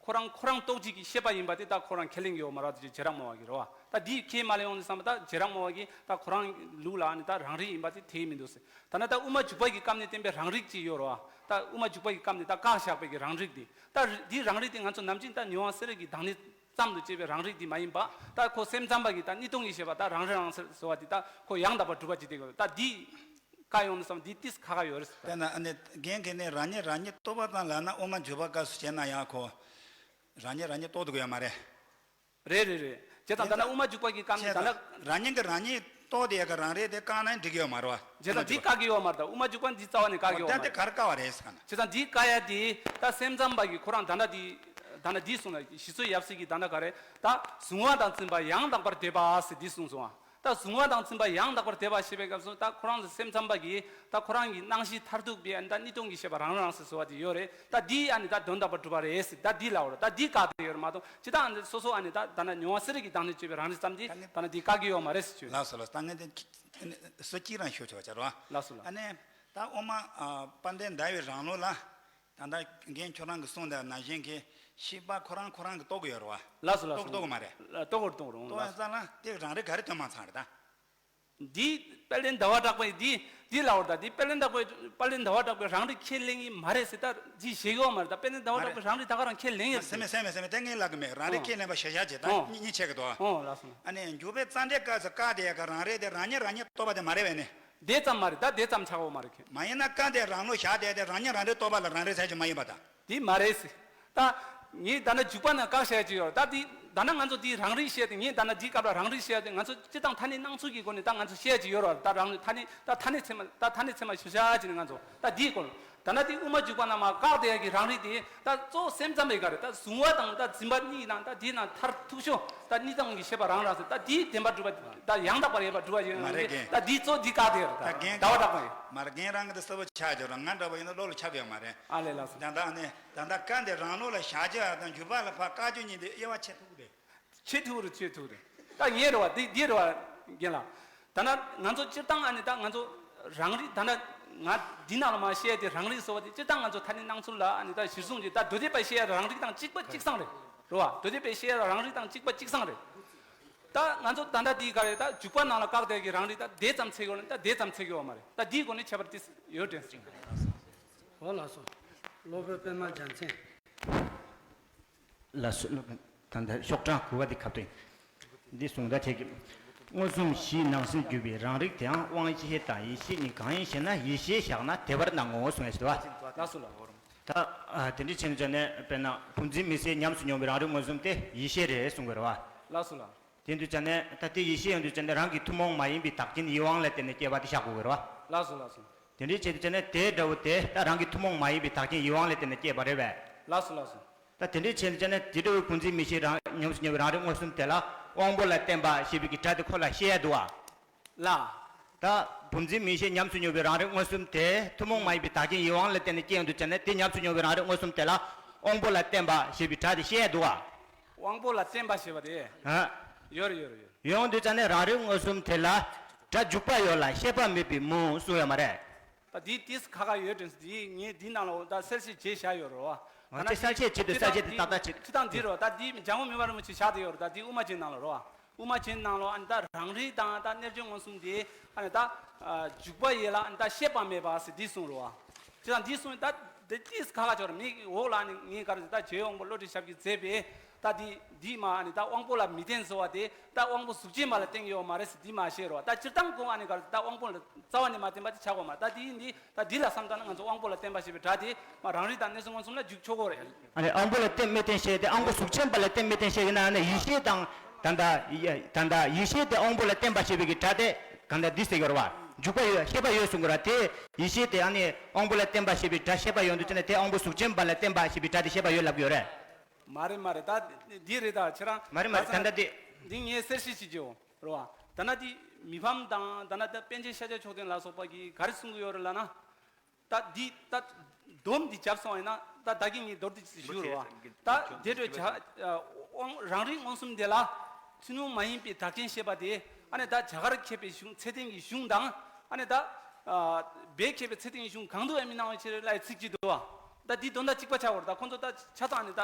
ཁོ་རང་ཁོ་རང་རྟོགས་བྱེད་ཀྱི་ཤེས་པ་ཡིན་པ་དེ་ད་ཁོ་རང་ཁས་ལེན་གྱི་ཡོད་མ་རེད་དེ་བྱེ་བྲག་སྨྲ་བ་གིས་རེད་བ། ད་འདི་ཁས་མ་ལེན་ཡོང་དུས་ཙམ་པ་ད་བྱེ་བྲག་སྨྲ་བ་གིས་ད་ཁོ་རང་ལུགས་ལ་ཨ་ནི་ད་རང་རིག་ཡིན་པ་དེ་དེ་མི་འདུག་ཟེར། ད་ན་ད་དབུ་མ་འཇུག་པ་གི་སྐབས་ནས་བསྟན་པའི་རང་རིག་ཅིག་ཡོད་རེད་བ། ད་དབུ་མ་འཇུག་པ་གི་སྐབས་ནས་ད་བཀག་བཞག་པའི་གི་རང་རིག་དེ་ད་རི་འདིའི་རང་རིག་དེ་ང་ཚོ་ནམ་རྒྱུན་ད་མྱོང་བ་སེ་ར་གི་བདག་ཉིད་ཙམ་དུ་བྱས་པའི་རང་རིག་དེ་མ་ཡིན་པ་ད་ཁོ་སེམས་ཙམ་པ་གི་ད་གཉིས་སྟོང་གི་ཤེས་པ་ད་རང་རིག་རང་ཟེར་བ་དེ་ད་ཁོ་ཡང་དག་པར་གྲུབ་པ་ཅིག་དེ་གོ་ད་འདི་བཀག་ཡོང་དུས་ཙམ་འདི་ཏིས་ཁ་ཁ་ཡོད་རེད་ཟེར། དཔེར་ན་ཨ་ནི་རྒན་གྱིས་ནི་རང་ཉིད་རང་ཉིད་རྟོགས་པ་ཙམ་ལབ་ན་དབུ་མ་འཇུག་པ་སྐབས་སུ་བྱས་ན་ཡང་ཁོ་རང་ཉིད་རང་ཉིད་རྟོགས་ཐུབ་ཀྱི་ཡོད་མ་རེད། རེད་རེད་རེད། བྱས་ཙང་ད་ལྟ་དབུ་མ་འཇུག་པ་གི་སྐབས་ནས་ད་ལྟ། རང་ཉིད་ཀྱིས་རང་ཉིད་རྟོགས་དེ་ཡ་གི་རང་རིག་དེ་བཀག་ན་འགྲིག་གི་ཡོད་མ་རེད་བ། བྱས་ཙང་འདི་བཀག་གི་ཡོད་མ་རེད་ད་དབུ་མ་འཇུག་པ་འདི་རྩ་བ་ནས་བཀག་གི་ཡོད་མ་རེད། ད་དེ་ག་རེ་བཀག་པ་རེད་ཟེར་ག་ན། བྱས་ཙང་འདི་བཀག་ཡ་དེ་ད་སེམས་ཙམ་པ་གི་ཁོ་རང་ད་ལྟ་འདི་ད་ལྟ་འདི་གསུངས་ལ་ཞི་འཚོ་ཡབ་སྲས་ཀྱིས་ད་ལྟ་ག་རེ་ད་གཟུང་བ་དང་འཛིན་པ་ཡང་དག་པར་དད་པ་ཟེར་འདི་གསུངས་སོང་ཨ། ད་གཟུང་བ་དང་འཛིན་པ་ཡང་དག་པར་དད་པ་ཞེས་པའི་སྐབས་སུ་ད་ཁོ་རང་ཚོ་སེམས་ཙམ་པ་གིས་ད་ཁོ་རང་གི་སྣང་གཞི་མཐར་ཐུག་པའི་ད་གཉིས་སྟོང་གི་ཤེས་པ་རང་རང་ཟེར་ཟེར་བ་དེ་ཡོད་རེད། ད་འདི་ཨ་ནི་ད་དོན་དམ་པར་གྲུབ་པ་རེད་ཟེར་ད་འདི་ལབ་རེད། ད་འདི་བཀག་དེ་ཡོད་རེད་མ་གཏོགས་ཅི་ད་ཨ་ནི་སོ་སོ་ཨ་ནི་ད་ད་ནི་མྱོང་བ་སེ་ར་གི་བདག་ཉིད་བྱས་པའི་རང་རིག་ཙམ་དེ་ད་ནི་འདི་བཀག་གི་ཡོད་མ་རེད་ཟེར་བྱོས། ལགས་སོ་ལགས་སོ། ད་ངས་འདི་སུ་གཅིག་རང་ཞུ་ཆོག་བྱ་རོགས། ལགས་སོ་ལགས། ཨ་ནི་ད་དབུ་མ་དཔལ་ལྡན་ཟླ་བའི་རང་ལུགས་ལ། ད་ལྟ་རྒན་ཁྱོད་རང་གིས་གསུངས་དེ་ནང་བཞིན་གྱི་ཤེས་པ་ཁོ་རང་ཁོ་རང་གིས་རྟོགས་ཀྱི་ཡོད་རེད་བ། ལགས་སོ་ལགས་སོ། རྟོགས་རྟོགས་ཀྱི་མ་རེད། རྟོགས་རྟོགས་རུང་རྟོགས་ཡ་ཙང་ལ་དེ་རང་རིག་ག་རེ་དོན་མ་ཚང་རེད་ད། འདི་དཔལ་ལྡན་ཟླ་བ་གྲགས་པས་འདི་འདི་ལབ་པ་རེད་ད། འདི་དཔལ་ལྡན་གྲགས་པས་དཔལ་ལྡན་ཟླ་བ་གྲགས་པས་རང་རིག་ཁས་ལེན་གྱི་མ་རེད་ཟེར་ད་འདི་བཤད་ཀྱི་ཡོད་མ་རེད་ད། དཔལ་ལྡན་ཟླ་བ་གྲགས་པས་རང་རིག་ད་ག་རང་ཁས་ལེན་ཡོད་རེད། སེམས་མེད་སེམས་མེད་སེམས་མེད་དེ་ངས་ལབ་ཀྱི་མེད། རང་རིག་ཁས་ལེན་པ་ཞེ་བཞག་བྱེད་ད་གཉིས་ཆད་ཀྱི་འདུག་ཨ། ལགས་སོ། ཨ་ནི་འཇུག་པའི་རྩ་འགྲེལ་སྐབས་སུ་བཀག་དེ་ཡ་ག་རང་རིག་དེ་རང་ཉིད་རང་ཉིད་རྟོགས་པ་དེ་མ་རེད་བས་ནི། དེ་ཙམ་མ་རེད་ད། དེ་ཙམ་ཆགས་ཡོད་མ་རེད་ཁྱེད། མ་ཡིན་ན་བཀག་དེ་རང་ལུགས་བཞག་དེ་དེ་རང་ཉིད་རང་རིག་རྟོགས་པ་ལ་རང་རིག་ཟེར་གྱི་མ་ཡིན་པ་དང་། དེ་མ་རེད་ཟེར། ད་ངས་ད་ནི་འཇུག་པ་ན་བཀག་བཤད་ཀྱི་ཡོད་རེད་ད། དེ་ད་ནི་ང་ཚོ་དེ་རང་རིག་བཤད་དེ་ངས་ད་ནི་དེའི་སྐབས་ལ་རང་རིག་བཤད་དེ་ང་ཚོ་སྤྱིར་བཏང་ཐ་སྙད་སྣང་ཚུལ་གྱི་སྒོ་ནས་ད་ང་ཚོ་བཤད་ཀྱི་ཡོད་རེད་ད། རང་རིག་ཐ་སྙད་ད་ཐ་སྙད་ཚད་མ་ད་ཐ་སྙད་ཚད་མ་ཞུ་བྱ་ཅིག་ནི་ང་ཚོ་ད་དེའི་སྐོར་ད་ནི་དེ་དབུ་མ་འཇུག་པ་ན་མ་བཀག་དེ་ཡ་གི་རང་རིག་དེ། ད་གཙོ་བོ་སེམས་ཙམ་པའི་ག་རེ་ད་གཟུང་བ་དང་ད་འཛིན་པ་གཉིས་ནང་ད་དེའི་ནང་མཐར་ཐུག་ཤོས་ད་གཉིས་སྟོང་གི་ཤེས་པ་རང་རང་ཟེར་ད་དེའི་བདེན་པ་གྲུབ་པ་ད་ཡང་དག་པར་ཡོད་པ་གྲུབ་པ་ཡིན་མ་རེད་རྒན། ད་དེའི་གཙོ་དེ་བཀག་དེ་ཡོད་རེད་ད། ད་རྒན་ཟླ་བ་གྲགས་པ་ཡིན། མ་རེད་རྒན་རང་གི་དེ་གསལ་པོ་ཆགས་ཀྱི་ཡོད་རེད། ང་འདྲ་པོ་ཡིན་ན་བློ་ལ་ཁྱབ་ཡོད་མ་རེད། ཨ་ལས་ལགས་སོ། ད་ལྟ་ནི་ད་ལྟ་བཀག་དེ་རང་ལུགས་ལ་བཞག་རྒྱུ་ཡ་དང་འཇུག་པ་ལ་ཕར་བཀག་རྒྱུ་གཉིས་དེ་དབྱེ་བ་ཕྱེ་ཐུབ་ཀྱི་རེད། ཕྱེ་ཐུབ་རེད་ཕྱེ་ཐུབ་རེད། ད་ངས་རེད་བ་འདི་འདི་རེད་བ་རྒན་ལགས། ད་ནི་ང་ཚོ་སྤྱིར་བཏང་ཨ་ནི་ད་ང་ཚོ་རང་རིག་ད་ནི་ང་འདི་ནང་ལ་མ་བཤད་དེ་རང་རིག་ཟེར་བ་དེ་སྤྱིར་བཏང་ང་ཚོ་ཐ་སྙད་སྣང་ཚུལ་ལ་ཨ་ནི་ད་གཞིར་བཟུང་གིས་ད་མདོ་སྡེ་པས་བཤད་ཡ་རང་རིག་དང་གཅིག་པ་གཅིག་སང་རེད། རེད་བ། མདོ་སྡེ་པས་བཤད་ཡ་རང་རིག་དང་གཅིག་པ་གཅིག་སང་རེད། ད་ང་ཚོ་ད་ལྟ་འདི་ག་རེད་ད་འཇུག་པ་ནང་ལ་བཀག་དེ་གི་རང་རིག་ད་དེ་ཙམ་ཚད་ཀྱི་ཡོད་ན་ད་དེ་ཙམ་ཚད་ཀྱི་ཡོད་མ་རེད། ད་འདིའི་སྒོ་ནས་ཁྱད་པར་དེ་ཡོད་དྲན་སྲིད། འོ་ལགས་སོ། སློབ་དཔོན་པད་མ་རྒྱལ་མཚན། ལགས་སོ། སློབ་དཔོན་ད་ལྟ་ཤོག་གྲངས་དགུ་པ་འདི་ཁ་ཐུག་ཡིན། འདི་གསུང་ད་ཁྱེད་ཀྱིས། མངོན་སུམ་བཞིའི་ནང་གསེས་གྱུར་པའི་རང་རིག་དེའང་དབང་ཤེས་དང་ཡིད་ཤེས་གཉིས་གང་ཡིན་ཞེ་ན་ཡིད་ཤེས་བཞག་ན་དེ་བར་སྣང་ངོ་གསུང་ཡ་ཞིག་རེད་བ། ལགས་སོ་ལགས། ད་ཨ་དེ་འདྲའི་ཕྱིན་ཙང་ནས་དཔེར་ན་བུམ་འཛིན་མིག་གསལ་ཉམས་སུ་མྱོང་བའི་རང་རིག་མངོན་སུམ་དེ་ཡིད་ཤེས་རེད་གསུང་གི་རེད་བ། ལགས་སོ་ལགས། དེ་འདུག་ཙང་ནས་ད་དེ་ཡིད་ཤེས་ཡོང་དུས་ཙང་ནས་རང་གི་ཐུན་མོང་མ་ཡིན་པའི་བདག་རྐྱེན་ཡིད་དབང་ལ་བརྟེན་ནས་སྐྱེས་པ་དེ་བཞག་དགོས་ཀྱི་རེད་བ། ལགས་སོ་ལགས་སོ། དེ་འདྲའི་ཕྱིན་ཙང་ནས་དེ་འདྲ་བོ་དེ་ད་རང་གི་ཐུན་མོང་མ་ཡིན་པའི་བདག་རྐྱེན་ཡིད་དབང་ལ་བརྟེན་ནས་སྐྱེས་པ་རེད་པས། ལགས་སོ་ལགས་སོ། ད་དེ་འདྲའི་ཕྱིན་ཙང་ནས་དེ་འདྲ་བོའི་བུམ་འཛིན་མིག་ཤེས་རང་ཉམས་སུ་མྱོང་བའི་རང་རིག་མངོན་སུམ་དེ་ལ་དབང་པོ་ལ་བརྟེན་པ་ཞེས་པའི་གི་སྒྲ་དེ་ཁོ་ལ་བཤད་ཡ་འདུག་བ། ལགས། ད་བུམ་འཛིན་མིག་ཤེས་ཉམས་སུ་མྱོང་བའི་རང་རིག་མངོན་སུམ་དེ་ཐུན་མོང་མ་ཡིན་པའི་བདག་རྐྱེན་ཡིད་དབང་ལ་བརྟེན་ནས་སྐྱེ་ཡོང་དུས་ཙང་ནས་དེ་ཉམས་སུ་མྱོང་བའི་རང་རིག་མངོན་སུམ་དེ་ལ་དབང་པོ་ལ་བརྟེན་པ་ཞེས་པའི་སྒྲ་དེ་བཤད་ཡ་འདུག་བ། དབང་པོ་ལ་བརྟེན་པ་ཞེས་པ་དེ། ཨ། ཡོད་རེད་ཡོད་རེད་ཡོད་རེད། ཡོང་དུས་ཙང་ནས་རང་རིག་མངོན་སུམ་དེ་ལ་སྒྲ་འཇུག་པ་ཡོད་ལ་ཤེས་པ་མེད་པའི་མུ་གསུང་ཡོད་མ་རེད། ད་འདི་ཏིས་ཁ་ཁ་ཡོད་དྲན་འདི་ངས་འདི་ནང་ལ་འོ་ད་གསལ་བཤད་བྱས་བཞག་ཡོད་རེད་བ། ཨ་ནི་གསལ་བཤད་བྱེད་དུས་གསལ་བཤད་དེ་ཏག་ཏག་བྱེད། སྤྱིར་བཏང་འདི་རོ། ད་འདི་འཇམ་མགོན་སྨན་པ་རིན་པོ་ཆེ་བཞག་དེ་ཡོད་རོ། ད་འདི་དབུ་མ་རྒྱན་ནང་ལ་རོ། དབུ་མ་རྒྱན་ནང་ལོ། ཨ་ནི་ད་རང་རིག་དང་ད་རྣལ་འབྱོར་མངོན་སུམ་དེ་ཨ་ནི་ད་འཇུག་པ་ཡོད་ལ་ཨ་ནི་ད་ཤེས་པ་མེད་པ་ཟེར་འདི་གསུངས་རོ། སྤྱིར་བཏང་འདི་གསུངས་ད་དེ་ཏིས་ཁ་ཁ་ཆོར་མིག་འོག་ལ་ཨ་ནི་ངས་ག་རེ་ཟེར། ད་རྗེ་དབང་པོ་བློ་གྲོས་ཞབས་ཀྱིས་མཛད་པའི་ད་འདི་འདི་མ་ཨ་ནི་ད་དབང་པོ་ལ་མི་བརྟེན་ཟེར་བ་དེ་ད་དབང་པོ་གཟུགས་ཅན་པ་ལ་བརྟེན་ཡོད་མ་རེད་ཟེར་འདི་མ་བཤད་རོ། ད་སྤྱིར་བཏང་ཁོང་ཨ་ནི་ག་རེ་ད་དབང་པོ་ལ་རྩ་བ་ནས་མ་བརྟེན་པ་དེ་ཆགས་དགོས་མ། ད་འདི་ཡིན་འདི། ད་འདི་ལ་བསམ་བཏང་ན་ང་ཚོ་དབང་པོ་ལ་བརྟེན་པ་ཞེས་པའི་སྒྲ་དེ་མ་རང་རིག་དང་གནས་ཚུལ་མངོན་སུམ་ལ་འཇུག་ཆོག་གོ་རེད། ཨ་ནི་དབང་པོ་ལ་བརྟེན་མི་བརྟེན་ཞེས་ཏེ། དབང་པོ་གཟུགས་ཅན་པ་ལ་བརྟེན་མི་བརྟེན་ཞེས་ཡིན་ན་ཨ་ནི་ཡིད་ཤེས་དང་ད་ལྟ་ཡ་ད་ལྟ་ཡིད་ཤེས་དེ་དབང་པོ་ལ་བརྟེན་པ་ཞེས་པའི་གི་སྒྲ་དེ་གང་ལྟར་འདི་ཟེར་གྱི་ཡོད་རེད་བ། འཇུག་པ་ཡོད་ཤེས་པ་ཡོད་གསུང་གི་རེད་བ། དེ་ཡིད་ཤེས་དེ་ཨ་ནི་དབང་པོ་ལ་བརྟེན་པ་ཞེས་པའི་སྒྲ་ཤེས་པ་ཡོད་འདུག་ཅེ་ན་དེ་དབང་པོ་གཟུགས་ཅན་པ་ལ་བརྟེན་པ་ཞེས་པའི་སྒྲ་དེ་ཤེས་པ་ཡོད་ལབ་ཀྱི་ཡོད་རེད། མ་རེད་མ་རེད། ད་འདི་རེད། ད་ཁྱེད་རང་མ་རེད་མ་རེད། ད་ལྟ་འདི་འདི་ངས་གསལ་བཤད་བྱེད་ཀྱི་ཡོད་རེད་བ། ད་ལྟ་འདི་མི་ཕམ་དང་ད་ལྟ་ད་པཎ་ཆེན་ཤཱཀྱ་མཆོག་ལྡན་ལ་སོགས་པ་གིས་ག་རེ་གསུང་གི་ཡོད་རེད་ལབ་ན། ད་འདི་ད་སྡོམ་འདི་བརྒྱབ་སོང་ཡིན་ན་ད་ད་གིན་ངས་མདོར་བསྡུས་ཞུ་རོགས། ད་དེ་འདྲའི་བྱ་དབང་རང་རིག་མངོན་སུམ་དེ་ལ་ཐུན་མོང་མ་ཡིན་པའི་བདག་རྐྱེན་ཞེས་པ་དེ་ཨ་ནི་ད་རྒྱ་གར་མཁས་པའི་གཞུང་ཚད་ལྡན་གྱི་གཞུང་དང་ཨ་ནི་ད་བོད་མཁས་པའི་ཚད་ལྡན་གྱི་གཞུང་གང་དུ་ཡང་མི་སྣང་བའི་ཕྱིར་ལབ་ཡའི་ཚིག་གཅིག་འདུག་བ། ད་འདི་དོན་དག་གཅིག་པ་ཆགས་པ་རེད། ད་ཁོང་ཚོ་ད་ཆ་ཚང་ཨ་ནི་ད་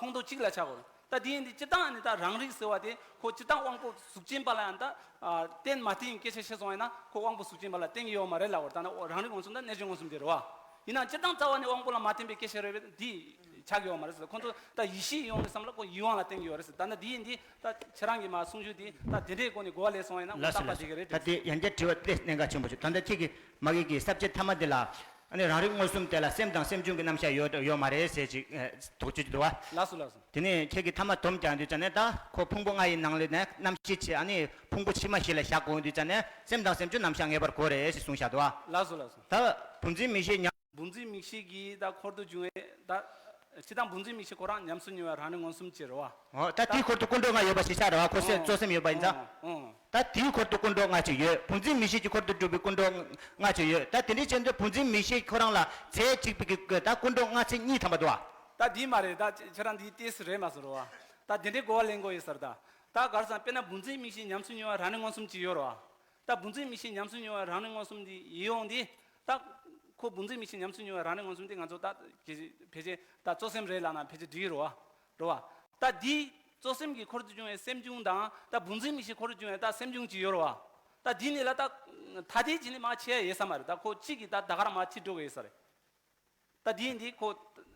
ཁོངས་གཏོགས་གཅིག་ལ་ཆགས་པ་རེད། ད་དེ་ཡིན་དུས་སྤྱིར་བཏང་ནི་ད་རང་རིག་ཟེར་བ་དེ་ཁོ་སྤྱིར་བཏང་དབང་པོ་གཟུགས་ཅན་པ་ལ་ཡང་ད་ཨ་བརྟེན་མ་བརྟེན་སྐད་ཆ་བཤད་སོང་ཡིན་ན་ཁོ་དབང་པོ་གཟུགས་ཅན་པ་ལ་བརྟེན་གྱི་ཡོད་མ་རེད་ལབ་པ་རེད། ད་ནི་རང་རིག་མངོན་སུམ་དང་རྣལ་འབྱོར་མངོན་སུམ་དེ་རེད་བ། ཡིན་ནའང་སྤྱིར་བཏང་རྩ་བ་ནས་དབང་པོ་ལ་མ་བརྟེན་པའི་སྐད་ཆ་རེད་པས་འདི་ཆགས་ཀྱི་ཡོད་མ་རེད་ཟེར། ཁོ་ཚོ་ད་ཡིད་ཤེས་ཡོང་དུས་ཙམ་ལ་ཁོ་ཡིད་དབང་ལ་བརྟེན་གྱི་ཡོད་རེད་ཟེར། ད་ནི་འདི་ཡིན་དུས་ད་ཁྱེད་རང་གི་མ་གསུང་ཆོས་འདི་ད་དེ་འདྲའི་སྒོ་ནས་གོ་བ་ལེན་སོང་ཡིན་ན་ལགས་སོ་ལགས་སོ། ད་དེ་ཡང་བསྐྱར་དྲི་བ་དེ་གནད་འགག་ཆེན་པོ་ཞིག་ད་ལྟ་ཁྱེད་ཀྱིས་མ་གི་གི་ས་བཅད་ཐ་མ་འདི་ལ། ཨ་ནི་རང་རིག་མངོན་སུམ་དེ་ལ་སེམས་དང་སེམས་བྱུང་གི་རྣམ་གཞག་ཡོད་ཡོད་མ་རེད་ཟེར་ཅིག་ཨ་དོགས་གཅོད་ཅིག་འདུག་བ། ལགས་སོ་ལགས་སོ། དེ་ནས་ཁྱེད་ཀྱིས་ཐ་མ་སྡོམ་རྒྱག་དུས་ཙ་ནས་ད་ཁོ་ཕུང་པོ་ལྔ་ཡི་ནང་ལས་ནས་རྣམ་ཤེས་ཕྱི་ཨ་ནི་ཕུང་པོ་ཕྱི་མ་བཞི་ལ་བཞག་དགོས་དུས་ཙ་ནས་སེམས་དང་སེམས་བྱུང་རྣམ་གཞག་ངེས་པར་དགོས་རེད་ཞེས་གསུངས་བཞག་འདུག་བ། ལགས་སོ་ལགས་སོ། ད་བུམ་འཛིན་མིག་ཤེས་ཉམས། བུམ་འཛིན་མིག་ཤེས་ཀྱི་ད་འཁོར་དུ་བྱུང་བའི་ད་སྤྱིར་བཏང་བུམ་འཛིན་མིག་ཤེས་ཁོ་རང་ཉམས་སུ་མྱོང་བའི་རང་རིག་མངོན་སུམ་ཅིག་རེད་བ། འོ་ད་དེའི་འཁོར་དུ་ཀུན་འགྲོ་ལྔ་ཡོད་པ་ཞིག་ཆགས་རེད་བ། ཁོ་སེམས་གཙོ་སེམས་ཡོད་པ་ཡིན་ཙང་། ཨོ། ད་དེའི་འཁོར་དུ་ཀུན་འགྲོ་ལྔ་ཅིག་ཡོད། བུམ་འཛིན་མིག་ཤེས་ཀྱི་འཁོར་དུ་གྲུབ་པའི་ཀུན་འགྲོ་ལྔ་ཅིག་ཡོད། ད་དེ་འདྲའི་ཆེད་དུ་བུམ་འཛིན་མིག་ཤེས་ཁོ་རང་ལ་ཚེ་གཅིག་པའི་གི་ད་ཀུན་འགྲོ་ལྔ་ཚེ་གཉིས་ཐམ་པ་འདུག་བ། ད་འདི་མ་རེད། ད་ཁྱེད་རང་འདི་ཏོག་ཙམ་རེད་མ་སོང་རོ་བ། ད་དེ་འདྲའི་གོ་བ་ལེན་དགོས་ཡོད་ས་རེད། ད་ད་ག་རེ་ཟེར་ན་དཔེར་ན་བུམ་འཛིན་མིག་ཤེས་ཉམས་སུ་མྱོང་བའི་རང་རིག་མངོན་སུམ་ཅིག་ཡོད་རོ་བ། ད་བུམ་འཛིན་མིག་ཤེས་ཉམས་སུ་མྱོང་བའི་རང་རིག་མངོན་སུམ་འདི་ཡིད་དབང་འདི་ད་ཁོ་བུམ་འཛིན་མིག་ཤེས་ཉམས་སུ་མྱོང་བའི་རང་རིག་མངོན་སུམ་འདི་ང་ཚོ་ད་ཕལ་ཆེར་ད་གཙོ་སེམས་རེད་ལབ་ན་ཕལ་ཆེར་འགྲིག་གི་རོ་བ། རེད་བ། ད་འདི་གཙོ་སེམས་ཀྱི་འཁོར་དུ་བྱུང་བའི་སེམས་བྱུང་དང་ད་བུམ་འཛིན་མིག་ཤེས་འཁོར་དུ་བྱུང་བའི་ད་སེམས་བྱུང་ཅིག་ཡོད་རེད་བ། ད་འདི་གཉིས་ལ་ད་ཐ་དད་ཅིག་ནི་མ་ཆེ་ཡ་ཡོད་ས་མ་རེད། ད་ཁོ་གཅིག་གིས་ད་ད་ག་རང་མ་ཁྲིད་འགྲོ་གི་ཡོད་ས་རེད། ད་འདི་འདི་ཁོ་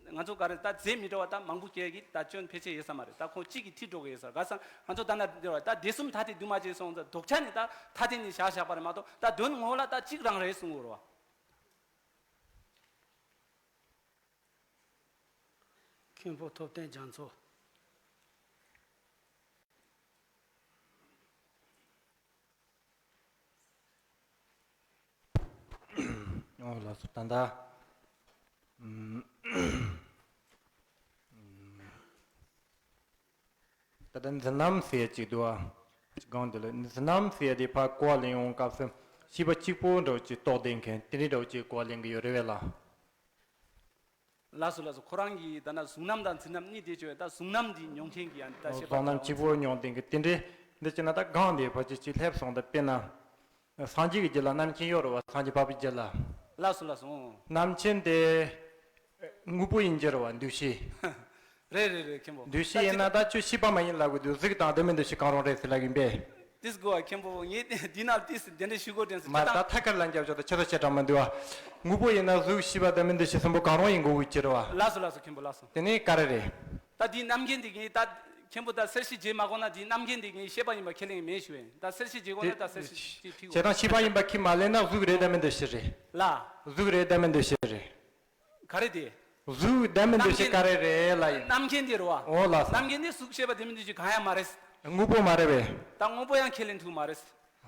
ང་ཚོ་ག་རེ་ད་རྫས་མི་འདྲ་བ་ད་མང་པོ་སྐྱེ་གི་ད་སྐྱོན་ཕལ་ཆེར་ཡོད་ས་མ་རེད། ད་ཁོ་གཅིག་གིས་ཁྲིད་འགྲོ་གི་ཡོད་ས་རེད། ག་ས་ང་ཚོ་ད་ན་འདི་རེད་བ། ད་སྡེ་གསུམ་ཐ་དད་འདུས་མ་བྱས་སོང་ཙང་དོགས་ཆ་ནི་ད་ཐ་དད་ནི་བཞག་བཞག་པ་རེད་མ་གཏོགས་ད་དོན་ངོ་ལ་ད་གཅིག་རང་རེད་གསུང་གི་རེད་བ། མཁན་པོ་ཐུབ་བསྟན་རྒྱ་མཚོ། ཨོ་ལགས་སོ། ད་ལྟ་ད་ལྟ་འཛིན་རྣམ་ཟེར་ཅིག་འདུག་ཨ། གང་དེ་ལ་འཛིན་རྣམ་ཟེར་དེ་ཕར་གོ་བ་ལེན་ཡོང་སྐབས་སུ་ཤེས་པ་གཅིག་པོ་འདྲ་བོ་ཅིག་རྟོགས་བསྡད་མཁན་དེ་འདྲ་འདྲ་བོ་ཅིག་གོ་བ་ལེན་གི་ཡོད་རེད་བས་ལ། ལགས་སོ་ལགས་སོ། ཁོ་རང་གིས་ད་ནི་གཟུང་རྣམ་དང་འཛིན་རྣམ་གཉིས་དེ་བྱོས། ད་གཟུང་རྣམ་འདི་མྱོང་མཁན་གྱི་ཡང་ད་ཤེས་པ་གཟུང་རྣམ་གཅིག་པོ་མྱོང་བསྡད་མཁན་དེ་འདྲས་འདི་བྱས་ན་ད་གང་དེ་བར་ཅིག་ཅིག་སླེབས་སོང་། ད་དཔེར་ན་སངས་རྒྱས་ཀྱི་རྒྱུད་ལ་རྣམ་མཁྱེན་ཡོད་རེད་བ། སངས་རྒྱས་འཕགས་པའི་རྒྱུད་ལ། ལགས་སོ་ལགས་སོ། ཨོ། རྣམ་མཁྱེན་དེ་དངོས་པོ་ཡིན་གྱི་རེད་བ། འདུ་ཤེས། རེད་རེད་རེད་མཁན་པོ། འདུ་ཤེས་ཡིན་ན་ད་ཁྱོད་ཤེས་པ་མ་ཡིན་ལབ་དགོས་འདུག་གཟུགས་དང་ལྡན་མིན་འདུ་ཤེས་གང་རུང་རེད་ཟེར་ལབ་ཡིན་པས། ཏིས་གོ་བ་མཁན་པོ་ངས་འདི་ན་ཏིས་འདི་འདྲ་ཞུ་དགོས་དྲན་སོང་། མ་ད་ཐད་ཀར་ལ་འཇབ་ཆོག་ད་ཆེ་ས་ཆེ་དྲགས་མི་འདུག་བ། དངོས་པོ་ཡིན་ན་གཟུགས་ཤེས་པ་ལྡན་མིན་འདུ་ཤེས་གསུམ་པོ་གང་རུང་ཡིན་དགོས་ཀྱི་རེད་བ། ལགས་སོ་ལགས་སོ་མཁན་པོ་ལགས་སོ། དེ་ནས་ག་རེ་རེད། ད་འདི་རྣམ་མཁྱེན་འདི་ངས་ད་མཁན་པོ་ད་གསལ་བཤད་བྱེད་མ་དགོས་ན་འདི་རྣམ་མཁྱེན་འདི་ངས་ཤེས་པ་ཡིན་པ་ཁས་ལེན་མེད་ཞུ་བས། ད་གསལ་བཤད་བྱེད་དགོས་ན་ད་གསལ་བཤད་ཅིག་ཕུལ་དགོས། བྱས་ཙང་ཤེས་པ་ཡིན་པ་ཁས་མ་ལེན་ན་གཟུགས་རེད་ལྡན་མིན་འདུ་ཤེས་རེད། ལ། གཟུགས་རེད་ལྡན་མིན་འདུ་ཤེས་རེད། ག་རེ་དེ། གཟུགས་ལྡན་མིན་འདུ་ཤེས་ག་རེ་རེད་ལ་ཡིན། རྣམ་མཁྱེན་དེ་རེད་བ། འོ་ལགས་སོ། རྣམ་མཁྱེན་དེ་གཟུགས་ཤེས་པ་ལྡན་མིན་འདུ་ཤེས་གང་ཡང་མ་རེད། དངོས་པོ་མ་རེད་བས། ད་དངོས་པོ་ཡང་ཁས་ལེན་ཐུབ་མ་རེད།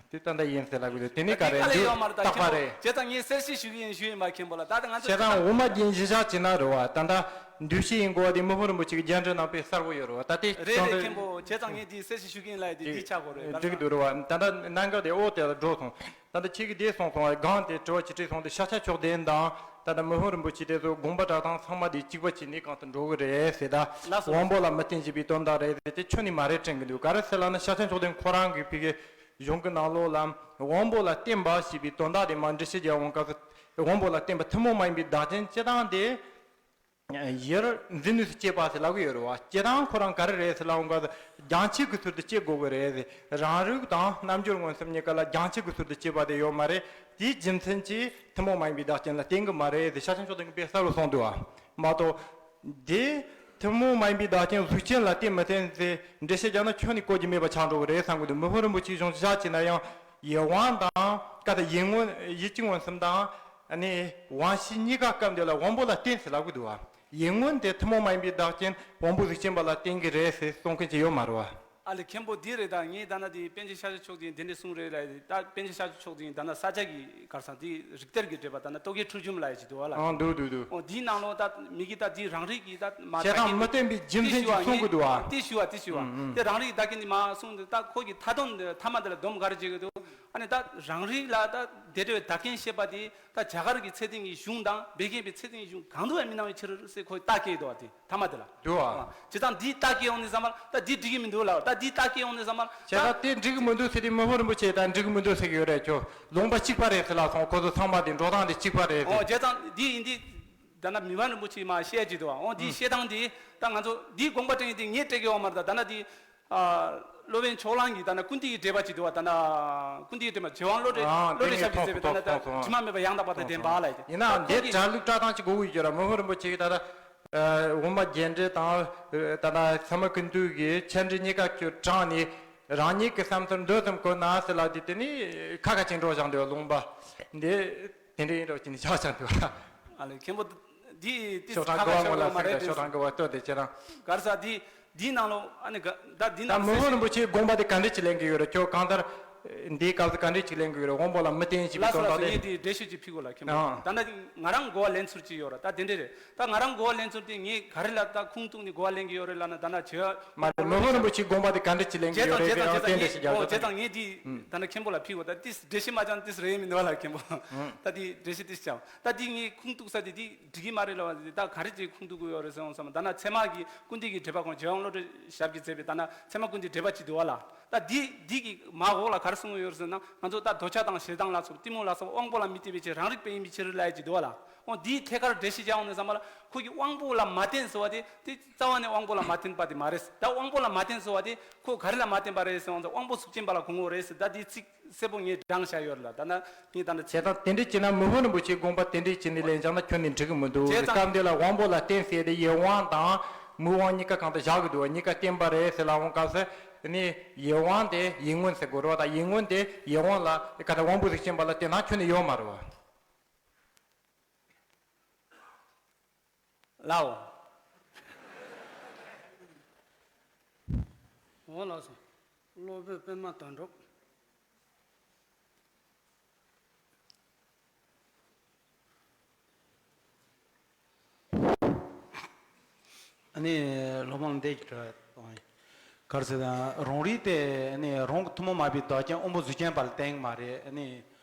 དེ་ད་ལྟ་ཡིན་ཟེར་ལབ་གི་འདུག་དེ་ནི་ག་རེ་འདུག་རྟག་པ་རེད། བྱས་ཙང་ངས་གསལ་བཤད་ཞུ་གི་ཡིན་ཞུ་ཡིན་པ་མཁན་པོ་ལ་ད་ང་ཚོ་བྱས་ཙང་དབུ་མ་རྒྱན་གཞི་བཞག་བྱས་ན་རེད་བ། ད་ལྟ་འདུ་ཤེས་ཡིན་དགོས་པ་དེ་མི་ཕམ་རིན་པོ་ཆེ་གི་རྒྱན་འགྲེལ་ནང་དཔེ་གསལ་པོ་ཡོད་རེད་བ། ད་དེ་རེད་རེད་མཁན་པོ། བྱས་ཙང་ངས་དེ་གསལ་བཤད་ཞུ་གི་ཡིན་ལ་དེ་འདི་ཆགས་དགོས་རེད། འགྲིག་གི་འདུག་རེད་བ། ད་ལྟ་གནད་འགག་དེ་འོ་དེ་ལ་འགྲོ་སོང་། ད་ལྟ་ཁྱེད་ཀྱིས་དེ་གསུངས་སོང་བ། གང་དེ་དྲི་བ་ཅིག་དྲིས་སོང་དུས་ཤཱཀྱ་མཆོག་ལྡན་དང་ད་ལྟ་མི་ཕམ་རིན་པོ་ཆེ་དེ་ཚོ་དགོངས་པ་གྲགས་སྟངས་ཚང་མ་དེ་གཅིག་པ་གཅིག་གནས་གང་དུ་འགྲོ་གི་རེད་ཟེར། ད་ལགས་སོ། དབང་པོ་ལ་མི་བརྟེན་བྱེད་པའི་དོན་དག་རེད་ཟེར་དེ་ཁྱོན་ནས་མ་རེད་དྲན་གི་འདུག་ག་རེ་ཟེར་ལབ་ན་ཤཱཀྱ་མཆོག་ལྡན་ཁོ་རང་གི་ཕ་གི་གཞུང་གི་ནང་ལོགས་ལ་དབང་པོ་ལ་བརྟེན་པ་ཞེས་པའི་དོན་དག་དེ་མར་འགྲེལ་བཤད་རྒྱག་འོང་སྐབས་སུ་དབང་པོ་ལ་བརྟེན་པ་ཐུན་མོང་མ་ཡིན་པའི་བདག་རྐྱེན་སྤྱི་དང་དེ། ཡར་འཛིན་ནུས་སུ་སྐྱེས་པ་ཟེར་ལབ་གི་ཡོད་རེད་བ། སྤྱིར་བཏང་ཁོ་རང་ག་རེ་རེད་ཟེར་ལབ་འོང་ག་ས་རྒྱང་ཆད་ཀྱི་ཚུལ་དུ་སྐྱེ་དགོས་ཀྱི་རེད་ཟེར། རང་རིག་དང་རྣལ་འབྱོར་མངོན་སུམ་གཉིས་ཀ་ལ་རྒྱང་ཆད་ཀྱི་ཚུལ་དུ་སྐྱེས་པ་དེ་ཡོད་མ་རེད། དེའི་རྒྱུ་མཚན་གྱིས་ཐུན་མོང་མ་ཡིན་པའི་བདག་རྐྱེན་ལ་བརྟེན་གྱི་མ་རེད་ཟེར་ཤཱཀྱ་མཆོག་ལྡན་གྱིས་དཔེ་གསལ་པོ་གསུངས་འདུག་བ། མ་གཏོགས། དེ་ཐུན་མོང་མ་ཡིན་པའི་བདག་རྐྱེན་གཟུགས་ཅན་ལ་བརྟེན་མི་བརྟེན་ཟེར་འགྲེལ་བཤད་རྒྱག་ན་ཁྱོན་ནས་གོ་རྒྱུ་མེད་པ་ཆགས་འགྲོ་གི་རེད་བསམ་གྱི་འདུག་མི་ཕམ་རིན་པོ་ཆེའི་གཞུང་བཞག་བྱས་ན་ཡང་ཡིད་དབང་དང་ཀ་ད་ཡིད་མངོན་ཡིད་ཀྱི་མངོན་སུམ་དང་ཨ་ནི་དབང་ཤེས་གཉིས་ཀ་སྐབས་འདི་ལ་དབང་པོ་ལ་བརྟེན་ཟེར་ལབ་གི་འདུག་བ། ཡིད་མངོན་དེ་ཐུན་མོང་མ་ཡིན་པའི་བདག་རྐྱེན་དབང་པོ་གཟུགས་ཅན་པ་ལ་བརྟེན་གྱི་རེད་ཟེར་གསུང་མཁན་ཅིག་ཡོད་མ་རེད་བ། ཨ་ལེ་མཁན་པོ་འདི་རེད། ད་ངས་ད་ན་དེ་པཎ་ཆེན་ཤཱཀྱ་མཆོག་ཅིག་འདི་འདྲ་གསུངས་རེད་ལ། ད་པཎ་ཆེན་ཤཱཀྱ་མཆོག་ཅིག་ད་ན་ས་སྐྱ་གི་གར་ས་དེ་རིགས་གཏེར་གྱི་འགྲེལ་པ་ད་ན་རྟོག་གེའི་ཁྲིད་གཞུང་ལ་ཡ་ཅིག་འདུག་བ་ལ། ཨང་འདུག་འདུག་འདུག་ཨོ་འདིའི་ནང་ལོ་ད་མི་གི་ད་དེ་རང་རིག་གི་ད་མ་བྱས་དང་མི་བརྟེན་པའི་རྒྱུ་མཚན་ཅིག་གསུང་གི་འདུག་བ། དེ་ཞུ་བ་དེ་ཞུ་བ་དེ་རང་རིག་ད་གིན་དེ་མ་གསུངས་འདུག་ད་ཁོ་གི་མཐའ་དོན་ཐ་མ་དེ་ལ་སྡོམ་ག་རེ་བྱེད་གི་འདུག་ཨ་ནི་ད་རང་རིག་ལ་ད་དེ་འདྲ་བའི་བདག་རྐྱེན་བཤད་པ་དེ་ད་རྒྱ་གར་གྱི་ཚད་ལྡན་གྱི་གཞུང་དང་བད་ཀན་པའི་ཚད་ལྡན་གྱི་གཞུང་གང་དུ་ཡང་མི་སྣང་བའི་ཕྱིར་ཟེར་ཁོས་རྟགས་བཀོད་འདུག་བ། དེ་ཐ་མ་དེ་ལ་འདུག་བ། བྱས་ཙང་འདིས་རྟགས་བཀོད་ཡོང་ནས་བསམ་པ་ལ་ད་འདི་འགྲིག་གི་མི་འདུག་ལ། ད་འདིས་རྟགས་བཀོད་ཡོང་ནས་བསམ་པ་ལ་བྱས་ཙང་དེ་འགྲིག་གི་མི་འདུག་ཟེར་དེ་མི་ཕམ་རིན་པོ་ཆེ་ད་འགྲིག་གི་མི་འདུག་ཟེར་གི་ཡོད་རེད། ཁྱོད་ལུང་པ་གཅིག་པ་རེད་ཟེར་ལབ་སོང་། ཁོ་ཚོ་ཚང་མ་དེ་འགྲོ་སྟངས་དེ་གཅིག་པ་རེད་ཟེར། ཨོ་བྱས་ཙང་འདི་ཡིན་དུས་ད་ན་མི་ཕམ་རིན་པོ་ཆེས་མ་བཤད་ཀྱི་འདུག་བ། ཨོ་འདིའི་བཤད་སྟངས་དེ་ད་ང་ཚོ་འདིའི་དགོངས་པ་དྲན་ཡིན་དུས་ངས་སྤྲད་གི་ཡོད་མ་རེད། ད་ད་ན་དེ། ཨ། སློབ་དཔོན་ཕྱོགས་གླང་གིས་ད་ན་ཀུན་བཏུས་ཀྱི་འགྲེལ་པ་ཅིག་འདུག་བ། ད་ན་ཀུན་བཏུས་ཀྱི་འགྲེལ་པ་རྗེ་དབང་བློ་གྲོས་ཨ་བློ་གྲོས་ཞབས་ཀྱིས་མཛད་པའི་ད་ན་ད་དྲི་མ་མེད་པ་ཡང་དག་པར་ལྡན་པ་ལ་ཡིན། ཡིན་ནའང་འདི་གྲྭ་ལུགས་གྲྭ་ཐང་ཅིག་དགོས་ཀྱི་ཡོད་ར། མི་ཕམ་རིན་པོ་ཆེ་གིས་ད་ལྟ་དབུ་མ་རྒྱས་འགྲེལ་དང་ད་ལྟ་ཚད་མ་ཀུན་བཏུས་ཀྱི་ཆེད་འགྲེལ་གཉིས་ཀ་ཁྱོད་དྲངས་ནས་རང་ཉིད་ཀྱི་བསམ་ཚུལ་འདི་ཙམ་གོ་ན་ཟེར་ལབ་དུས་དེ་ནི་ཁ་ཁ་ཅིག་འགྲོ་བཞག་འདུག་ལུང་པ་འདི། དེ་འདྲ་ཡིན་རོགས་ཀྱི་ནི་ཆགས་ཆགས་འདུག་ཨ་ལེ་མཁན་པོ་འདི་དེ་ཤོག་ཁྲ་ཁ་གོ་བ་ཁ་མོ་ལ་ཤོག་ཁྲ་ཤོག་ཁྲ་གོ་བ་ལྟོས་དེ་ཁྱེད་རང་གར་ས་འདི་འདིའི་ནང་ལོ་ཨ་ནི་ག་ད་འདི་ད་ནང་མི་ཕམ་རིན་པོ་ཆེའི་དགོངས་པ་དེ་ག་འདྲ་ཅིག་ལེན་གི་ཡོད་རེད། ཁྱོད་གང་ལྟར་འདིའི་སྐབས་སུ་ག་འདྲ་ཅིག་ལེན་གི་ཡོད་རེད། དབང་པོ་ལ་མི་བརྟེན་ཞེས་པའི་ལགས་སོ་དོན་ལགས་སོ། དག་ངས་དེ་འགྲེལ་བཤད་ཅིག་ཕུལ་དགོས་ལ་མཁན་པོ། ཨང་། ད་ནི་ང་རང་གོ་བ་ལེན་ཚུལ་ཅིག་ཡོད་ར། ད་དེ་འདྲ་རེད། ད་ང་རང་གོ་བ་ལེན་ཚུལ་དེ་ངས་ག་རེ་ལ་ད་ཁུངས་གཏུགས་ནས་གོ་བ་ལེན་གི་ཡོད་རེད་ལབ་ན་ད་ན་བྱེད་མ་རེད། མི་ཕམ་རིན་པོ་ཆེའི་དགོངས་པ་དེ་ག་འདྲ་ཅིག་ལེན་གི་ཡོད་རེད། ཁྱེད་རང་དེ་འདྲ་ཞིག་རྒྱག་ཨོ་བྱས་ཙང་ངས་དེ་ད་ནི་མཁན་པོ་ལ་ཕུལ་དགོས། ད་ཏིས་འགྲེལ་བཤད་མ་བྱང་ཏིས་རེད་ཡིན་མི་འདུག་ལ་མཁན་པོ། ད་དེ་འགྲེལ་བཤད་ཏིས་བྱང་ད་དེ་ངས་ཁུངས་གཏུགས་ས་དེ་དེ་འགྲིག་གི་མ་རེད་ལ། ད་ག་རེ་ཅིག་ཁུངས་གཏུགས་དགོས་ཡོད་རེད་ཟེར་འོང་བསམ། ད་ན་ཚད་མ་གི་ཀུན་བཏུས་ཀྱི་འགྲེལ་པ་ཁོང་རྗེ་དབང་བློ་གྲོས་ཞབས་ཀྱིས་མཛད་པའི་ད་ན་ཚད་མ་ཀུན་བཏུས་འགྲེལ་པ་ཅིག་འདུག་བ་ལ། ད་འདི་འདི་གི་མ་འོག་ལ་ག་རེ་གསུངས་ཡོད་ཟེར་ན། ང་ཚོ་ད་འདོད་ཆགས་དང་ཞེ་སྡང་ལ་སོགས་གཏི་མུག་ལ་སོགས་དབང་པོ་ལ་མི་བརྟེན་པའི་ཕྱིར་རང་རིག་པས་ཡིན་པའི་ཕྱིར་ལབ་ཡ་ཅིག་འདུག་བ་ལ། འོ་འདིའི་ཐད་ཀར་འགྲེལ་བཤད་རྒྱག་འོང་ནས་བསམ་པ་ལ་ཁོ་གི་དབང་པོ་ལ་མ་བརྟེན་ཟེར་བ་དེ་དེ་རྩ་བ་ནས་དབང་པོ་ལ་མ་བརྟེན་པ་དེ་མ་རེད། ད་དབང་པོ་ལ་མ་བརྟེན་ཟེར་བ་དེ་ཁོ་ག་རེ་ལ་མ་བརྟེན་པ་རེད་ཟེར་བ་ཚོ་དབང་པོ་གཟུགས་ཅན་པ་ལ་གོ་ངོ་རེད་ཟེར། ད་འདི་ཚིག་གསལ་པོ་ངས་དྲངས་བཞག་ཡོད་རེད་ལ། ད་ན་ངས་ད་ན་བྱས་ཙང་དེ་འདྲ་བྱས་ན་མི་ཕམ་རིན་པོ་ཆེའི་དགོངས་པ་དེ་འདྲ་བྱས་ནས་ལེན་བཞག་ན་ཁྱོན་ནས་འགྲིག་གི་མི་འདུག་བྱས་ཙང་སྐབས་འདི་ལ་དབང་པོ་ལ་བརྟེན་ཟེར་དེ་ཡིད་དབང་དང་མིག་དབང་གཉིས་ཀ་གང་དུ་བཞག་གི་འདུག་གཉིས་ཀ་བརྟེན་པ་རེད་ཟེར་ལབ་འོང་སྐབས་སུ། དེ་ནས་ཡིད་དབང་དེ་ཡིད་མངོན་ཟེར་དགོས་རེད་བ། ད་ཡིད་མངོན་དེ་ཡིད་དབང་ལ་ག་ད་དབང་པོ་གཟུགས་ཅན་པ་ལ་བརྟེན་ན་ཁྱོན་ནས་ཡོད་མ་རེད་བ། ལའོ། འོ་ལགས་སོ། སློབ་དཔོན་པདྨ་དོན་གྲུབ། ཨ་ནི་སློབ་དཔོན་འདི་གི་དྲི་བ་གཏོང་ཡིན། ག་རེ་ཟེར་ན་རང་རིག་དེ་ཨ་ནི་རང་གི་ཐུན་མོང་མ་ཡིན་པའི་བདག་རྐྱེན་དབང་པོ་གཟུགས་ཅན་པ་ལ་བརྟེན་གྱི་མ་རེད། ཨ་ནི་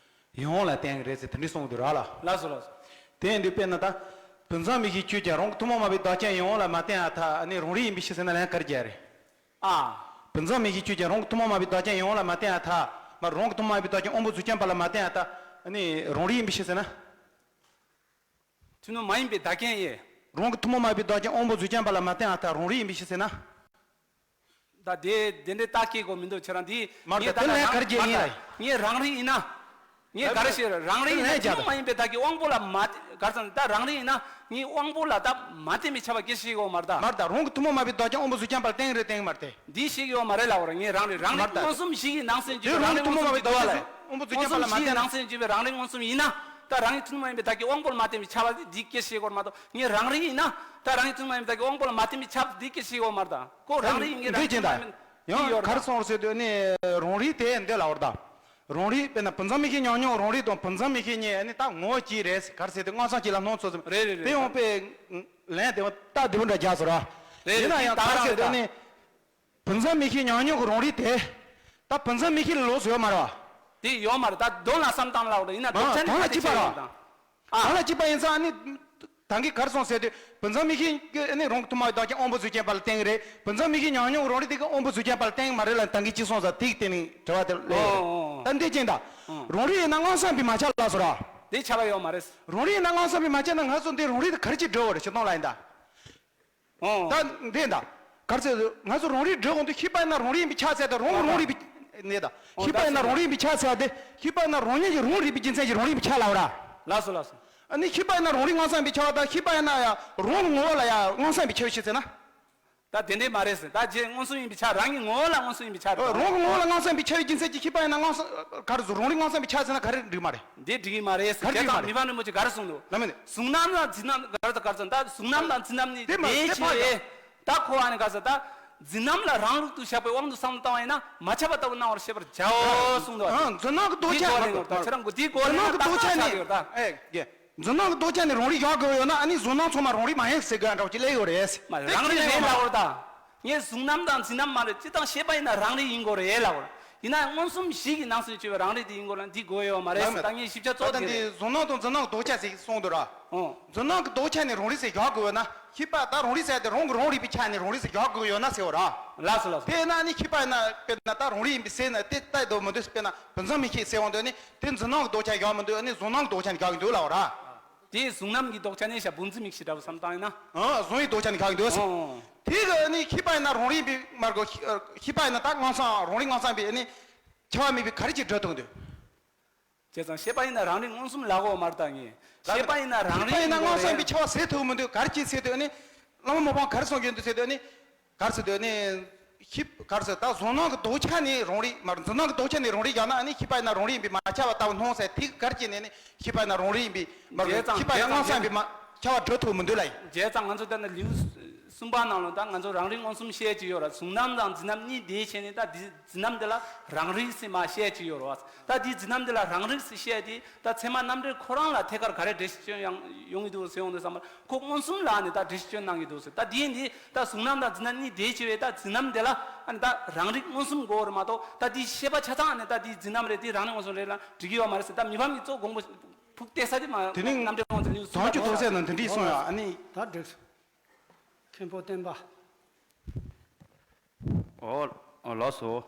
ཡིད་དབང་ལ་བརྟེན་གྱི་རེད་ཟེར་དེ་འདྲ་གསུང་གི་འདུག་ར་ལ། ལགས་སོ་ལགས་སོ། དེ་ཡིན་དུས་དཔེར་ན་ད་བུམ་འཛིན་མིག་ཤེས་ཁྱོད་ཀྱང་རང་གི་ཐུན་མོང་མ་ཡིན་པའི་བདག་རྐྱེན་ཡིད་དབང་ལ་མ་བརྟེན་ཡ་ཐ་ཨ་ནི་རང་རིག་ཡིན་པའི་ཕྱིར་ཟེར་ན་ལན་ག་རེ་རྒྱག་རེད། ཨ། བུམ་འཛིན་མིག་ཤེས་ཁྱོད་ཀྱང་རང་གི་ཐུན་མོང་མ་ཡིན་པའི་བདག་རྐྱེན་ཡིད་དབང་ལ་མ་བརྟེན་ཡ་ཐ། མ་རང་གི་ཐུན་མོང་མ་ཡིན་པའི་བདག་རྐྱེན་དབང་པོ་གཟུགས་ཅན་པ་ལ་མ་བརྟེན་ཡ་ཐ། ཨ་ནི་རང་རིག་ཡིན་པའི་ཕྱིར་ཟེར་ན། ཐུན་མོང་མ་ཡིན་པའི་བདག་རྐྱེན་ཡིན། རང་གི་ཐུན་མོང་མ་ཡིན་པའི་བདག་རྐྱེན་དབང་པོ་གཟུགས་ཅན་པ་ལ་མ་བརྟེན་ཡ་ཐ་རང་རིག་ཡིན་པའི་ཕྱིར་ཟེར་ན། ད་དེ་དེ་འདྲའི་རྟགས་སྐྱེ་དགོས་མི་འདུག་ཁྱེད་རང་འདི་མར་ངས་ད་ད་ལྟ་དེ་ལན་ག་རེ་བྱེད་ཡིན་ལ། ངས་རང་རིག་ཡིན་ན། ངས་ག་རེ་ཞིག་རང་རིག་ཡིན་ན་ཐུན་མོང་མ་ཡིན་པའི་བདག་གི་དབང་པོ་ལ་མ་ག་རེ་ཟེར་ན་ད་རང་རིག་ཡིན་ན་ངའི་དབང་པོ་ལ་ད་མ་བརྟེན་པའི་ཁྱབ་པ་སྐད་ཤེས་ཡོད་མ་རེད་ད། མར་ད་རང་གི་ཐུན་མོང་མ་ཡིན་པའི་བདག་རྐྱེན་དབང་པོ་གཟུགས་ཅན་པ་ལ་བརྟེན་རེད་བརྟེན་མ་རེད་དེ། འདི་ཤེས་ཡོད་མ་རེད་ལབ་པ་རེད། ངས་རང་རིག་རང་རིག་མངོན་སུམ་གཞི་ཡི་ནང་ཚན་གྱི་རང་རིག་མངོན་སུམ་གཞི་ཡི་ནང་ཚན་གྱི་རང་རིག་མངོན་སུམ་ཡིན་ན་ད་རང་གི་ཐུན་མོང་མ་ཡིན་པའི་བདག་གི་དབང་པོ་ལ་མ་བརྟེན་པའི་ཁྱབ་པ་འདི་སྐད་ཤེས་དགོས་མ་གཏོགས་ངས་རང་རིག་ཡིན་ན་ད་རང་གི་ཐུན་མོང་མ་ཡིན་པའི་བདག་གི་དབང་པོ་ལ་མ་བརྟེན་པའི་ཁྱབ་འདི་སྐད་ཤེས་ཡོད་མ་རེད་ད། ཁོ་རང་རིག་ཡིན་གྱི་རང་རིག་ཐུན་མོང་མ་ཡིན་ཡོད་ཡང་རེད་ག་རེ་ད། སོང་ཟེར་དུས་ནི་རང་རིག་དེ་འདི་ལབ་པ་རེད་ད། རང་རིག་དཔེར་ན་བུམ་འཛིན་མིག་ཤེས་ཉམས་མྱོང་རང་རིག་དང་བུམ་འཛིན་མིག་ཤེས་གཉིས་ནི་ད་ངོ་བོ་གཅིག་རེད་ཟེར་ག་རེ་ཟེར་དུས་མངོན་སུམ་གཅིག་ལ་སྣང་ཚུལ་ཙམ་རེད་རེད་དེ་རེད། ཡང་དཔེ་ལན་དེ་མོ་ད་འདི་མོ་འདྲ་རྒྱག་ཟེར་ར། རེད་རེད་ཡིན་ན་ཡང་ག་རེ་ཟེར་དུས་ནི་བུམ་འཛིན་མིག་ཤེས་ཉམས་མྱོང་གི་རང་རིག་དེ་ད་བུམ་འཛིན་མིག་ཤེས་ལ་ལོགས་སུ་ཡོད་མ་རེད་བ། དེ་ཡོད་མ་རེད་ད་དོན་ལ་བསམ་བཏང་ལ་འོ་རེད་ཡིན་ན་དོན་ལ་གཅིག་པ་རེད། དོན་ལ་གཅིག་པ་ཡིན་ཙང་ནི། ད་ལ་གཅིག་པ་ཡིན་ཙང་ནི། ད་གིན་ག་རེ་སོང་ཟེར་དུས། བུམ་འཛིན་མིག་ཤེས་ཀྱི་ནི་རང་གི་ཐུན་མོང་བདག་རྐྱེན་དབང་པོ་གཟུགས་ཅན་པ་ལ་བརྟེན་གྱི་རེད། བུམ་འཛིན་མིག་ཤེས་ཉམས་མྱོང་རང་རིག་དེ་གི་དབང་པོ་གཟུགས་ཅན་པ་ལ་བརྟེན་གྱི་མ་རེད་ལ་ད་གིན་གཅིག་སོང་ཙང་དེ་གི་སྟེང་ནས་དྲི་བ་དེ་སླེབས་ཡོད་རེད། ད་འདི་ཅན་ད། རང་རིག་ཡིན་ན་མངོན་སུམ་པའི་མ་ཁྱབ་ལ་སོ་ར། དེ་ཁྱབ་པ་ཡོད་མ་རེད། རང་རིག་ཡིན་ན་མངོན་སུམ་པའི་མ་ཁྱབ་ན་ང་ཚོ་འདི་རང་རིག་དེ་ག་རེ་ཅིག་འགྲོ་བ་རེད་ཞུ་སྟངས་ལ་ཡིན་ད། ཨོ། ད་འདི་ད། གར་ཚེ་ང་ཚོ་རང་རིག་འགྲོ་གོང་དུ་ཤེས་པ་ཡིན་ན་རང་རིག་ཡིན་པའི་ཆ་ཚད་དང་རང་གི་རང་རིག་པའི་གནས་དང་། ཨོ། ཤེས་པ་ཡིན་ན་རང་རིག་ཡིན་པའི་ཆ་ཚད་དེ། ཤེས་པ་ཡིན་ན་རང་ཉིད་ཀྱི་རང་རིག་པའི་རྒྱུ་མཚན་གྱིས་རང་རིག་ཡིན་པའི་ཆ་ལབ་ར། ལགས་སོ་ལགས་སོ། ཨ་ནི་ཤེས་པ་ཡིན་ན་རང་རིག་མངོན་སུམ་ཡིན་པའི་ཆ་དང་ཤེས་པ་ཡིན་ན་ཡང་རང་གི་ངོ་བོ་ལ་ཡང་མངོན་སུམ་ཡིན་པའི་ཆ་ཡོད་ཤེས་ཟེར་ན། ད་དེ་འདྲས་མ་རེད་ཟེར། ད་རྗེ་མངོན་སུམ་ཡིན་པའི་ཆ་རང་གི་ངོ་བོ་ལ་མངོན་སུམ་ཡིན་པའི་ཆ་རེད། རང་གི་ངོ་བོ་ལ་མངོན་སུམ་ཡིན་པའི་ཆ་ཡོད་རྒྱུ་མཚན་གྱིས་ཤེས་པ་ཡིན་ན་མངོན་སུམ་ག་རེ་ཟེར། རང་རིག་མངོན་སུམ་ཡིན་པའི་ཆ་ཟེར་ན་ག་རེ་འགྲིག་མ་རེད། འདི་འགྲིག་གི་མ་རེད་ཟེར། ག་རེ་འགྲིག་མ་རེད། ད་མི་ཕམ་རིན་པོ་ཆེ་ག་རེ་གསུངས་འདུག་ལ་མིན། གཟུང་རྣམ་དང་འཛིན་རྣམ་ག་རེ་དང་ག་རེ་ཟེར། ད་གཟུང་རྣམ་དང་འཛིན་རྣམ་གཉིས་དེ་མ་ལྡན་ཞེས་པས། ད་ཁོ་ཨ་ནི་ག་ཟེར། ད་འཛིན་རྣམ་ལ་རང་ལུགས་སུ་བཞག་པའི་དབང་དུ་བསམ་བློ་བཏང་བ་ཡིན་ན་མ་ཁྱབ་པ་ལྟ་བུ་སྣང་བར་བཤད་པར་བྱའོ་གསུངས་འདུག་ཨ། འཛིན་རྣམ་གྱི་ལྡོག་ཆ་འདི་གོ་ལ་ཡིན་ནོ། ད་ཁྱེད་རང་གི་འདི་གོ་ལ་ཡིན་ནོ། ད་ཁྱེད་རང་གི་ལྡོག་ཆ་ནི། ད་ཨེ་ཀྱེ། འཛིན་རྣམ་གྱི་ལྡོག་ཆ་ནི་རང་རིག་བཞག་དགོས་ཡོད་ན། ཨ་ནི་གཟུང་རྣམ་ཚང་མ་རང་རིག་མ་ཡིན་ཟེར་དགོས་འདྲ་བོ་ཅིག་སླེབས་ཡོད་རེད། མ་རེད། རང་རིག་རེད་ལབ་པར་ད། ངས་གཟུང་རྣམ་དང་འཛིན་རྣམ་མ་རེད། སྤྱིར་བཏང་ཤེས་པ་ཡིན་ན་རང་རིག་ཡིན་དགོས་རེད་ལབ་པར། ཡིན་ན་མངོན་སུམ་བཞི་གི་ནང་གསེས་བྱས་པའི་རང་རིག་དེ་ཡིན་དགོས་ལ་འདི་དགོས་ཡོད་མ་རེད་ཟེར། ད་ངས་ཞིབ་ཆ་གཙོ་བོ་དེ་རེད། གཟུང་རྣམ་དང་འཛིན་རྣམ་གྱི་ལྡོག་ཆ་ཟེར་གསུངས་འདུག་ར། ཨོ། འཛིན་རྣམ་གྱི་ལྡོག་ཆ་ནི་རང་རིག་ཟེར་བཞག་དགོས་ཡོད་ན། ཤེས་པ་ད་རང་རིག་ཟེར་དེ་རང་གི་རང་རིག་པའི་ཆ་ནས་རང་རིག་ཟེར་བཞག་དགོས་ཡོད་ན་ཟེར་བ་ར། ལགས་སོ་ལགས་སོ། དེས་ན་ནི་ཤེས་པ་ཡིན་ན་དཔེར་ན་ད་རང་རིག་ཡིན་པའི་ཟེར་ན་དེ་ལྟ་དོ་མི་འདུག་དཔེར་ན་བུ་མཚམས་མི་ཤེས་ཟེར་འོང་དུས་ནི་དེ་འཛིན་རྣམ་གྱི་ལྡོག་ཆ་བཞག་མི་འདུག་ཨ་ནི་གཟུང་རྣམ་གྱི་ལྡོག་ཆ་ནས་བཞག་གི་འདུག་ལབ་པ་ར། དེ་གཟུང་རྣམ་གྱི་ལྡོག་ཆ་ནས་བཞག་བུ་མཚམས་མི་ཤེས་འདྲ་བོ་བསམ་བཏང་ཡིན་ན། ཨ། གཟུང་ཡིག་ལྡོག་ཆ་ནས་བཞག་གི་འདུག་ཨོ། དེ་གི་ནི་ཤེས་པ་ཡིན་ན་རང་རིག་ཡིན་པའི་མར་གོ། ཤེས་པ་ཡིན་ན་ད་མངོན་སུམ་རང་རིག་མངོན་སུམ་པའི་ནི་ཁྱབ་པ་མེད་པའི་ག་རེ་ཅིག་འགྲོ་ཐུབ་འདུག་བྱས་ཙང་ཤེས་པ་ཡིན་ན་རང་རིག་མངོན་སུམ་ལབ་དགོས་མ་རེད། ད་ངས་ཤེས་པ་ཡིན་ན་རང་རིག་ཤེས་པ་ཡིན་ན་མངོན་སུམ་པའི་ཁྱབ་པ་ཟེར་ཐུབ་མི་འདུག་ག་རེ་ཅིག་ཟེར་དུས་ནི། བླ་མ་མི་ཕམ་ག་རེ་གསུང་གི་འདུག་ཟེར་དུས་ནི། ག་རེ་ཟེར་དུས་ནི། ཤེས། ག་རེ་ཟེར། ད་གཟུང་རྣམ་གྱི་ལྡོག་ཆ་ནས་རང་རིག་མར། འཛིན་རྣམ་གྱི་ལྡོག་ཆ་ནས་རང་རིག་བཞག་ན་ནི་ཤེས་པ་ཡིན་ན་རང་རིག་ཡིན་པས་མ་ཁྱབ་པ་ལྟ་བུ་སྣང་ཟེར། དེ་ག་རེ་ཅིག་ནས་ནི་ཤེས་པ་ཡིན་ན་རང་རིག་ཡིན་པས་མར། བྱས་ཙང་ཤེས་པ་ཡིན་ན་མངོན་སུམ་པས་མ་ཁྱབ་པ་འགྲོ་ཐུབ་མི་འདུག་ལ་ཡིན། བྱས་ཙང་ང་ཚོ་ད་ནི་ལེའུ་གསུམ་པ་ནང་ལ་ད་ང་ཚོ་རང་རིག་མངོན་སུམ་བཤད་ཀྱི་ཡོད་ར། གཟུང་རྣམ་དང་འཛིན་རྣམ་གཉིས་དེའི་ཆ་ནས་ད་འདི་འཛིན་རྣམ་འདི་ལ་རང་རིག་ཟེར་མ་བཤད་ཀྱི་ཡོད་ར། ད་འདི་འཛིན་རྣམ་འདི་ལ་རང་རིག་ཟེར་བཤད་དེ། ད་ཚད་མ་རྣམ་འགྲེལ་ཁོ་རང་ལ་ཐད་ཀར་ག་རེ་འགྲེལ་བཤད་སྐྱོན་ཡང་ཡོང་གི་འདུག་ཟེར་ཡོང་དུས་ཙམ་པར། ཁོ་མངོན་སུམ་ལ་ནི་ད་འགྲེལ་བཤད་སྐྱོན་གནང་གི་འདུག་ཟེར། ད་དེ་ཡིན་དུས་ད་གཟུང་རྣམ་དང་འཛིན་རྣམ་གཉིས་དེའི་ཆ་ནས་ད་འཛིན་རྣམ་དེ་ལ་ཨ་ནི་ད་རང་རིག་མངོན་སུམ་དགོས་རེད་མ་གཏོགས། ད་དེའི་ཤེས་པ་ཆ་ཚང་ཨ་ནི་ད་དེའི་འཛིན་རྣམ་རེད། དེ་རང་རིག་མངོན་སུམ་རེད་ལབ་འགྲིག་གི་ཡོད་མ་རེད་ཟེར། ད་མི་ཕམ་གྱིས་གཙོ་དགོངས་པ་ཕུགས་གཏད་ས་དེ་མ། དེ་ནི་རྣམ་འགྲེལ་དབང་དུ་ལེའུ་གསུམ་དོན་གཅོད་པ་རྡོ་རྗེ་ནང་དེ་འདྲ་གསུངས་ཡོད། ཨ་ནི། ད་འགྲིག་སོང་། མཁན་པོ་བསྟན་པ། ཨོ། ཨོ། ལགས་སོ།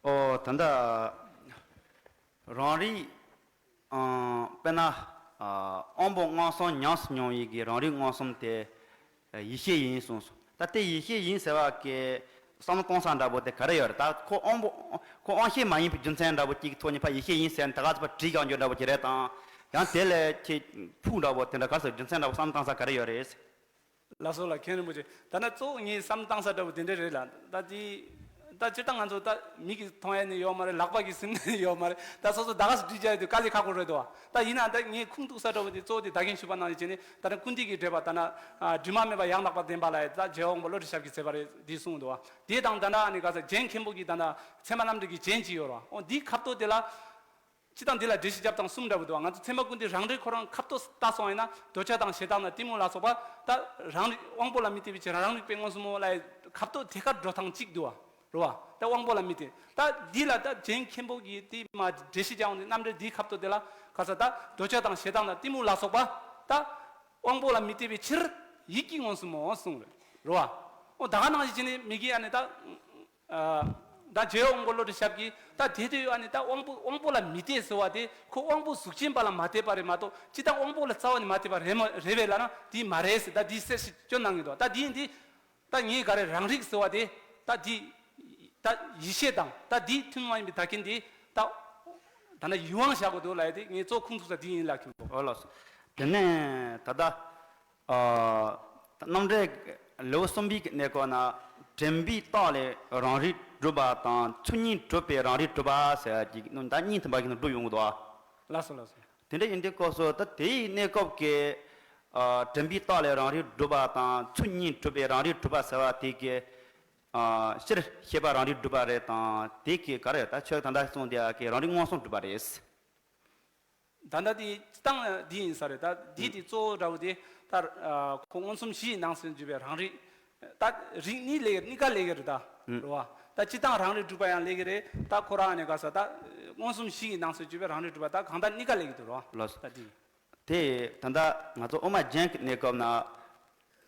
ཨོ། ད་ལྟ་རང་རིག་ཨང་། དཔེར་ན། ཨ། དབང་པོ་མངོན་སུམ་ཉམས་སུ་མྱོང་བའི་གི་རང་རིག་མངོན་སུམ་དེ། ཨ། ཡིད་ཤེས་ཡིན་གསུངས་སོང་། ད་དེ་ཡིད་ཤེས་ཡིན་ཟེར་བ་གི་བསམ་བློ་གཏོང་ས་འདྲ་པོ་དེ་ག་རེ་ཡོད་རེད། ད་ཁོ་དབང་པོ། ཁོ་དབང་ཤེས་མ་ཡིན་པའི་རྒྱུ་མཚན་འདྲ་པོ་གཅིག་གི་ཐོག་ནས་ཕར་ཡིད་ཤེས་ཡིན་ཟེར་ནས་ད་ག་ཚོད་ཕར་བྲིས་ཀྱང་རྒྱུ་འདྲ་པོ་ཅིག་རེད་དང་། ཡང་དེ་ལས་ཁྱེད་ཕུགས་འདྲ་པོ་དེ་འདྲ་ག་རེ་ཟེར། རྒྱུ་མཚན་འདྲ་པོ་བསམ་བློ་གཏོང་ས་ག་རེ་ཡོད་རེད། ལགས་སོ་ལགས། མཁན་རིན་པོ་ཆེ། ད་ནི་གཙོ་བོ་ངས་བསམ་བཏང་ས་འདྲ་པོ་དེ་འདྲ་རེད་ལ། ད་དེ། ད་སྤྱིར་བཏང་ང་ཚོ་ད་མིག་གིས་མཐོང་ཡ་ནི་ཡོད་མ་རེད། ལག་པ་གིས་ཟིན་ནི་ཡོད་མ་རེད། ད་སོ་སོ་ད་ག་སེ་བྲིས་བྱ་ཡ་དེ་དཀའ་ལས་ཁག་པོ་རེད་འདུག་བ། ད་ཡིན་ན་ད་ངས་ཁུངས་གཏུགས་ས་འདྲ་པོ་དེ་གཙོ་བོ་དེ་ད་གིན་ཞུས་པ་ནང་བཞིན་བྱས་ནས། ད་ནི་ཀུན་བཏུས་ཀྱི་འགྲེལ་པ་ད་ནི། ཨ། དྲི་མ་མེད་པ་ཡང་དག་པར་ལྡན་པ་ལ་ཡ་ད་རྗེ་དབང་པོ་བློ་གྲོས་ཞབས་ཀྱིས་མཛད་པ་རེད་འདི་གསུངས་འདུག་བ། དེ་དང་ད་ནི་ཨ་ནི་ག་ས་རྒྱན་མཁན་པོ་གིས་ད་ནི་ཚད་མ་རྣམ་འགྲེལ་གྱི་རྒྱན་ཅིག་ཡོད་རེད་བ། འོ་འདིའི་ཁ་ཐོག་དེ་ལ། སྤྱིར་བཏང་འདི་ལ་འགྲེལ་བཤད་རྒྱབ་སྟངས་གསུམ་འདྲ་པོ་འདུག་བ། ང་ཚོ་ཚད་མ་ཀུན་བཏུས་རང་རིག་ཁོ་རང་ཁ་ཐོག་ལྟ་སོང་ཡིན་ན། འདོད་ཆགས་དང་ཞེ་སྡང་དང་གཏི་མུག་ལ་སོགས་པ། ད་རང་རིག་དབང་པོ་ལ་དམིགས་ཏེ་བྱས་རང་རིག་པས་མངོན་སུམ་མོ་ལ་ཁ་ཐོག་ཐད་ཀར་འགྲོ་སྟངས་གཅིག་འདུག་བ། རེད་བ། ད་དབང་པོ་ལ་དམིགས་ཏེ། ད་འདི་ལ་ད་རྒྱན་མཁན་པོ་གིས་དེ་མ་འགྲེལ་བཤད་རྒྱག་འོང་དུས་རྣམ་འགྲེལ་འདིའི་ཁ་ཐོག་དེ་ལ་ག་ས་ད་འདོད་ཆགས་དང་ཞེ་སྡང་དང་གཏི་མུག་ལ་སོགས་པ། ད་དབང་པོ་ལ་དམིགས་ཏེ་བའི་ཕྱིར་ཡིད་ཀྱིས་མངོན་སུམ་མོ་གསུངས་རེད། རེད་བ། འོ་ད་ག་ནང་བཞིན་བྱས་ནས་མི་གིས་ཨ་ནི་ད། ཨ། ད་རྗེ་དབང་པོ་བློ་གྲོས་ཞབས་ཀྱིས་ད་དེ་དུས་ཨ་ནི་ད་དབང་པོ་དབང་པོ་ལ་མི་དད་ཟེར་བ་དེ་ཁོ་དབང་པོ་གཟུགས་ཅན་པ་ལ་མ་དད་པ་རེད་མ་གཏོགས། སྤྱིར་བཏང་དབང་པོ་ལ་རྩ་བ་ནས་མ་དད་པ་རེད་མ་རེད་པས་ལབ་ན་དེ་མ་རེད་ཟེར། ད་དེ་གསལ་བཤད་སྐྱོན་གནང་གི་འདུག་ད་དེ་ཡིན་དུས་ད་ངས་ག་རེ་རང་རིག་ཟེར་བ་དེ་ད་དེ་ད་ཡིད་ཤེས་དང་ད་དེ་ཐུན་མོང་མ་ཡིན་པའི་བདག་རྐྱེན་དེ་ད་ད་ནི་ཡུལ་དབང་བཞག་དགོས་འདུག་ལབ་ཡ་དེ་ངས་གཙོ་ཁུངས་ཐུག་ས་དེ་ཡིན་ལགས་མཁན་པོ། ཨོ་ལགས་སོ། དེ་ནས་ད་ལྟ། ཨ། རྣམ་འགྲེལ་ལེའུ་གསུམ་པའི་གནས་སྐབས་ན། དྲན་པའི་རྟགས་ལས་རང་རིག་གྲུབ་པ་དང་ཚུལ་གཉིས་གྲུབ་པའི་རང་རིག་གྲུབ་པ་ཟེར་གྱི་ད་གཉིས་མཐུན་པ་གི་ནང་སྒྲུབ་ཡོང་གི་འདུག་ཨ། ལགས་སོ་ལགས་སོ། དེ་འདྲ་ཡིན་དུས་སྐབས་སུ་ད་དེའི་གནས་སྐབས་ཀྱི། ཨ། དྲན་པའི་རྟགས་ལས་རང་རིག་གྲུབ་པ་དང་ཚུལ་གཉིས་གྲུབ་པའི་རང་རིག་གྲུབ་པ་ཟེར་བ་དེ་གི། ཨ། སྤྱིར་ཤེས་པ་རང་རིག་གྲུབ་པ་རེད་དང་དེ་གི་ག་རེ་ད་ཁྱོད་ད་ལྟ་གསུངས་དེ་གི་རང་རིག་མངོན་སུམ་གྲུབ་པ་རེད། ད་ལྟ་དེ་སྟངས་འདི་ཡིན་ས་རེད། ད་འདི་དེ་གཙོ་བོ་འདྲ་བོ་དེ་ད། ཨ། ཁོ་མངོན་སུམ་བཞི་ཡི་ནང་ཟེར་གྱི་བའི་རང་རིག་ད་རིགས་གཉིས་ལས་གཉིས་ཀ་ལས་ཀྱི་རེད་ད། རེད་བ། ད་སྤྱིར་བཏང་རང་རིག་གྲུབ་པ་ཡང་ལས་ཀྱི་རེད། ད་ཁོ་རང་ནས་ག་ས་ད་མངོན་སུམ་བཞི་ཡི་ནང་ཟེར་གྱི་བའི་རང་རིག་གྲུབ་པ་ད་གང་ལྟར་གཉིས་ཀ་ལས་ཀྱི་འདུག་རེད་བ། ལགས་སོ། ད་འདི། དེ་ད་ལྟ་ང་ཚོ་དབུ་མ་རྒྱན་གྱི་གནས་སྐབས་ན།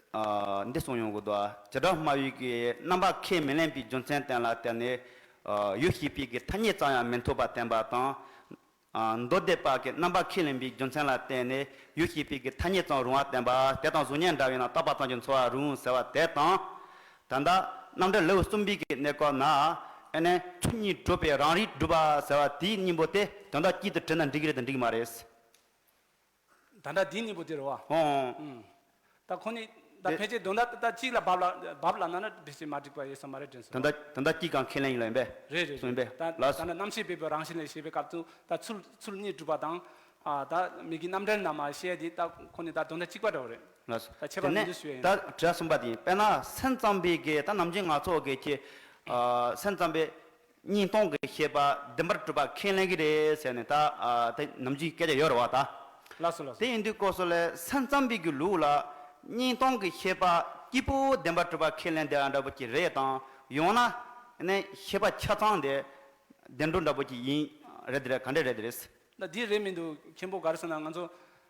ཨ། འདི་གསུངས་ཡོང་གི་འདུག་ཨ། བྱེ་བྲག་སྨྲ་བས་ཀྱི་རྣམ་པ་ཁས་མི་ལེན་པའི་རྒྱུ་མཚན་གཏན་ལ་བརྟེན་ནས། ཨ། ཡུལ་ཤེས་པའི་གི་ཐ་སྙད་ཙམ་ཡང་མི་འཐད་པར་བསྟན་པ་དང་། མདོ་སྡེ་པ་གི་རྣམ་པ་ཁས་ལེན་པའི་རྒྱུ་མཚན་ལ་བརྟེན་ནས་ཡུལ་ཤེས་པའི་གི་ཐ་སྙད་ཙམ་རུང་བ་བསྟན་པ་དེ་དང་གཟུགས་བརྙན་འདྲ་བས་ན་རྟག་པ་ཙམ་གྱིས་འཚོ་བ་རུང་ཟེར་བ་དེ་དང་། ད་ལྟ་རྣམ་འགྲེལ་ལེའུ་གསུམ་པའི་གི་གནས་སྐབས་ན་ཨ་ནི་ཚུལ་གཉིས་སྒྲུབ་པའི་རང་རིག་སྒྲུབ་པ་ཟེར་བ་དེའི་སྙིང་པོ་དེ་དོན་དག་གཅིག་ཏུ་བྲིས་ན་འགྲིག་གི་རེད་དམ་འགྲིག་གི་མ་རེད། ད་ལྟ་འདིའི་སྙིང་པོ་དེ་རེད་བ། ཨོ། ཨུམ། ད་ཁོ་ནི་ད་དེ་ཕལ་ཆེར་དོན་དག་ད་གཅིག་ལ་བབ་ལ་བབ་ལ་ན་ན་ཕལ་ཆེར་མ་འགྲིག་པ་ཡོད་ས་མ་རེད་དྲན་སོང་། དོན་དག་དོན་དག་གཅིག་གང་ཁས་ལེན་ཡིན་ལ་ཡིན་པས། རེད་རེད་སོང་ཡིན་པས། ད་ལགས་ད་སོ། ནི་རྣམ་ཤེས་སྦས་པའི་རང་བཞིན་ལས་ཤེས་པའི་སྐབས་སུ་ད་ཚུལ་ཚུལ་གཉིས་སྒྲུབ་པ་དང་། ཨ་ད་མིག་གི་རྣམ་འགྲེལ་ནང་མ་བཤད་དེ་ད་ཁོ་ནི་ད་དོན་དག་གཅིག་པ་འདྲ་བོ་རེད། ལགས་སོ། ད་ཁྱད་པར་དེ་མི་ནས་འདུག་ཞུ་ཡ་ཡིན། ད་དྲི་བ་གསུམ་པ་དེ་ཡིན། དཔེར་ན་སེམས་ཙམ་པའི་གི་ད་ནམ་རྒྱུན་ང་ཚོ་གི་ཁྱེད་ཨ་སེམས་ཙམ་པའི་གཉིས་སྟོང་གི་ཤེས་པ་བདེན་པར་གྲུབ་པ་ཁས་ལེན་གྱི་རེད་ཟེར་ནས་ད་ཨ་ད་ནམ་རྒྱུན་སྐད་ཆ་ཡོད་རེད་བ་ད། ལགས་སོ་ལགས་སོ། དེ་ཡིན་དུས་སྐབས་སུ་ལས་སེམས་ཙམ་པའི་གི་ལུགས་ལ་གཉིས་སྟོང་གི་ཤེས་པ་གཅིག་པུ་བདེན་པར་གྲུབ་པ་ཁས་ལེན་བསྡད་ཡ་འདྲ་པོ་ཅིག་རེད་དང་ཡང་ན་ནས་ཤེས་པ་ཆ་ཚང་དེ་བདེན་གྲུབ་འདྲ་པོ་ཅིག་ཡིན་རེད་དེ་རེད་ག་འདྲ་རེད་དེ་རེད། ད་འདི་རེད་མི་འདུག་མཁན་པོ་ག་རེ་ཟེར་ན་ང་ཚོ་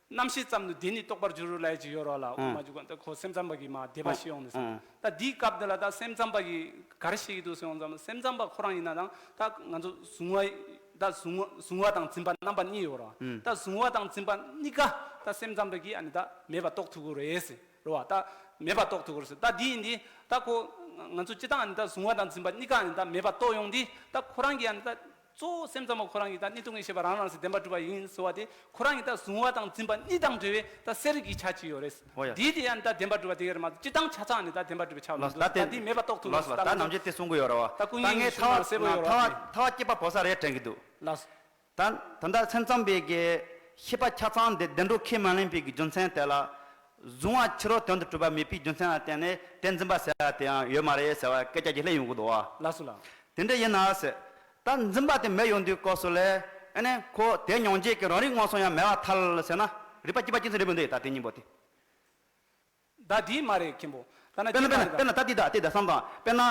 རྣམ་ཤེས་ཙམ་དུ་དེ་ནི་རྟོགས་པར་འགྱུར་རོ་ལབ་ཡ་ཅིག་ཡོད་རོགས་ལ་དབུ་ཨང་མ་འཇུག་པ་ད་ཁོ་སེམས་ཙམ་པ་གིས་མ་དེ་པ་ཨང་ཤེས་ཡོང་ནས་ཟེར། ཨང་། ད་འདིའི་སྐབས་འདི་ལ་ད་སེམས་ཙམ་པ་གིས་ག་རེ་བཤད་ཀྱི་འདུག་ཟེར་ཡོང་ཙམ་སེམས་ཙམ་པ་ཁོ་རང་ཡིན་ན་ད་ད་ང་ཚོ་གཟུང་བ་ད་གཟུང་བ་གཟུང་བ་དང་འཛིན་པ་རྣམ་པ་གཉིས་ཡོད་རོགས། ཨང་། ད་གཟུང་བ་དང་འཛིན་པ་གཉིས་ཀ་ད་སེམས་ཙམ་པ་གིས་ཨ་ནི་ད་མེད་པ་རྟོགས་ཐུབ་ཀྱི་རེད་ཟེར་རོ་བ། ད་མེད་པ་རྟོགས་ཐུབ་ཀྱི་རེད་ཟེར། ད་འདི་ཡིན་དུས་ད་ཁོ་ང་ཚོ་སྤྱི་བཏང་ཨ་ནི་ད་གཟུང་བ་དང་འཛིན་པ་གཉིས་ཀ་ཨ་ནི་ད་མེད་པ་རྟོགས་ཡོང་དུས་ད་ཁོ་རང་གིས་ཨ་ནི་ད། གཙོ་བོ་སེམས་ཙམ་པ་ཁོ་རང་གིས་ད་གཉིས་སྟོང་གི་ཤེས་པ་རང་རང་སེ་བདེན་པར་གྲུབ་པ་ཡིན་ཟེར་བ་དེ་ཁོ་རང་གིས་ད་གཟུང་བ་དང་འཛིན་པ་གཉིས་དང་འབྲེལ་བའི་ད་གསལ་རིག་གི་ཆ་གཅིག་ཡོད་རེད། འོ་ཡ། འདིའི་དེ་ཡང་ད་བདེན་པར་གྲུབ་པ་དེ་ག་རེད་མ་གཏོགས་སྤྱི་བཏང་ཆ་ཚང་ནི་ད་བདེན་པར་གྲུབ་པའི་ཆ་ལགས་སོ། ད་ལྟ་ད་འདི་མེད་པ་རྟོགས་ཐུབ་ལགས་སོ། ད་ནམ་རྒྱུན་དེ་གསུང་གི་ཡོད་རེད་བ། ད་ཀུན་ད་མཁྱེན་ངས་ངས་ཐ་ཞུ་མ་གསལ་པོ་ཡོད་རེད་བ། ཐ་བ་ཐ་བ་སྐྱེས་པ་བོ་ས་རེད་དྲན་གི་འདུག་ལགས་སོ། ད་ད་ལྟ་སེམས་ཙམ་པའི་གི་ཤེས་པ་ཆ་ཚང་འདི་བདེན་གྲུབ་ཁས་མ་ལེན་པའི་གི་རྒྱུ་མཚན་དེ་ལ་གཟུང་བ་ཕྱི་རོལ་དོན་དུ་གྲུབ་པ་མེད་པའི་རྒྱུ་མཚན་ལ་བརྟེན་ནས་དེ་འཛིན་པ་ཟེར་བ་དེ་ཡང་ཡོད་མ་རེད་ཟེར་བ་སྐད་ཆ་ཅིག་སླེབས་ཡོང་གི་འདུག་བ། ལགས་སོ་ལགས། དེ་འདྲ་ཡིན་ན་ཟེར། ད་འཛིན་པ་དེ་མེད་ཡོང་དུས་སྐབས་སུ་ལས་ཨ་ནི་ཁོ་དེ་མྱོང་བྱེད་ཀྱི་རང་རིག་མངོན་སུམ་ཡང་མེད་པར་ཐལ་ཟེར་ན་རིགས་པ་གཅིག་པ་གཅིག་ཚོད་རེད་མི་འདུག་ད་དེ་གཉིས་པོ་དེ། ད་དེ་མ་རེད་མཁན་པོ། ད་ན་དཔེར་ན་དཔེར་ན་དཔེར་ན་ད་དེ་ད་དེ་ད་བསམ་དང་དཔེར་ན།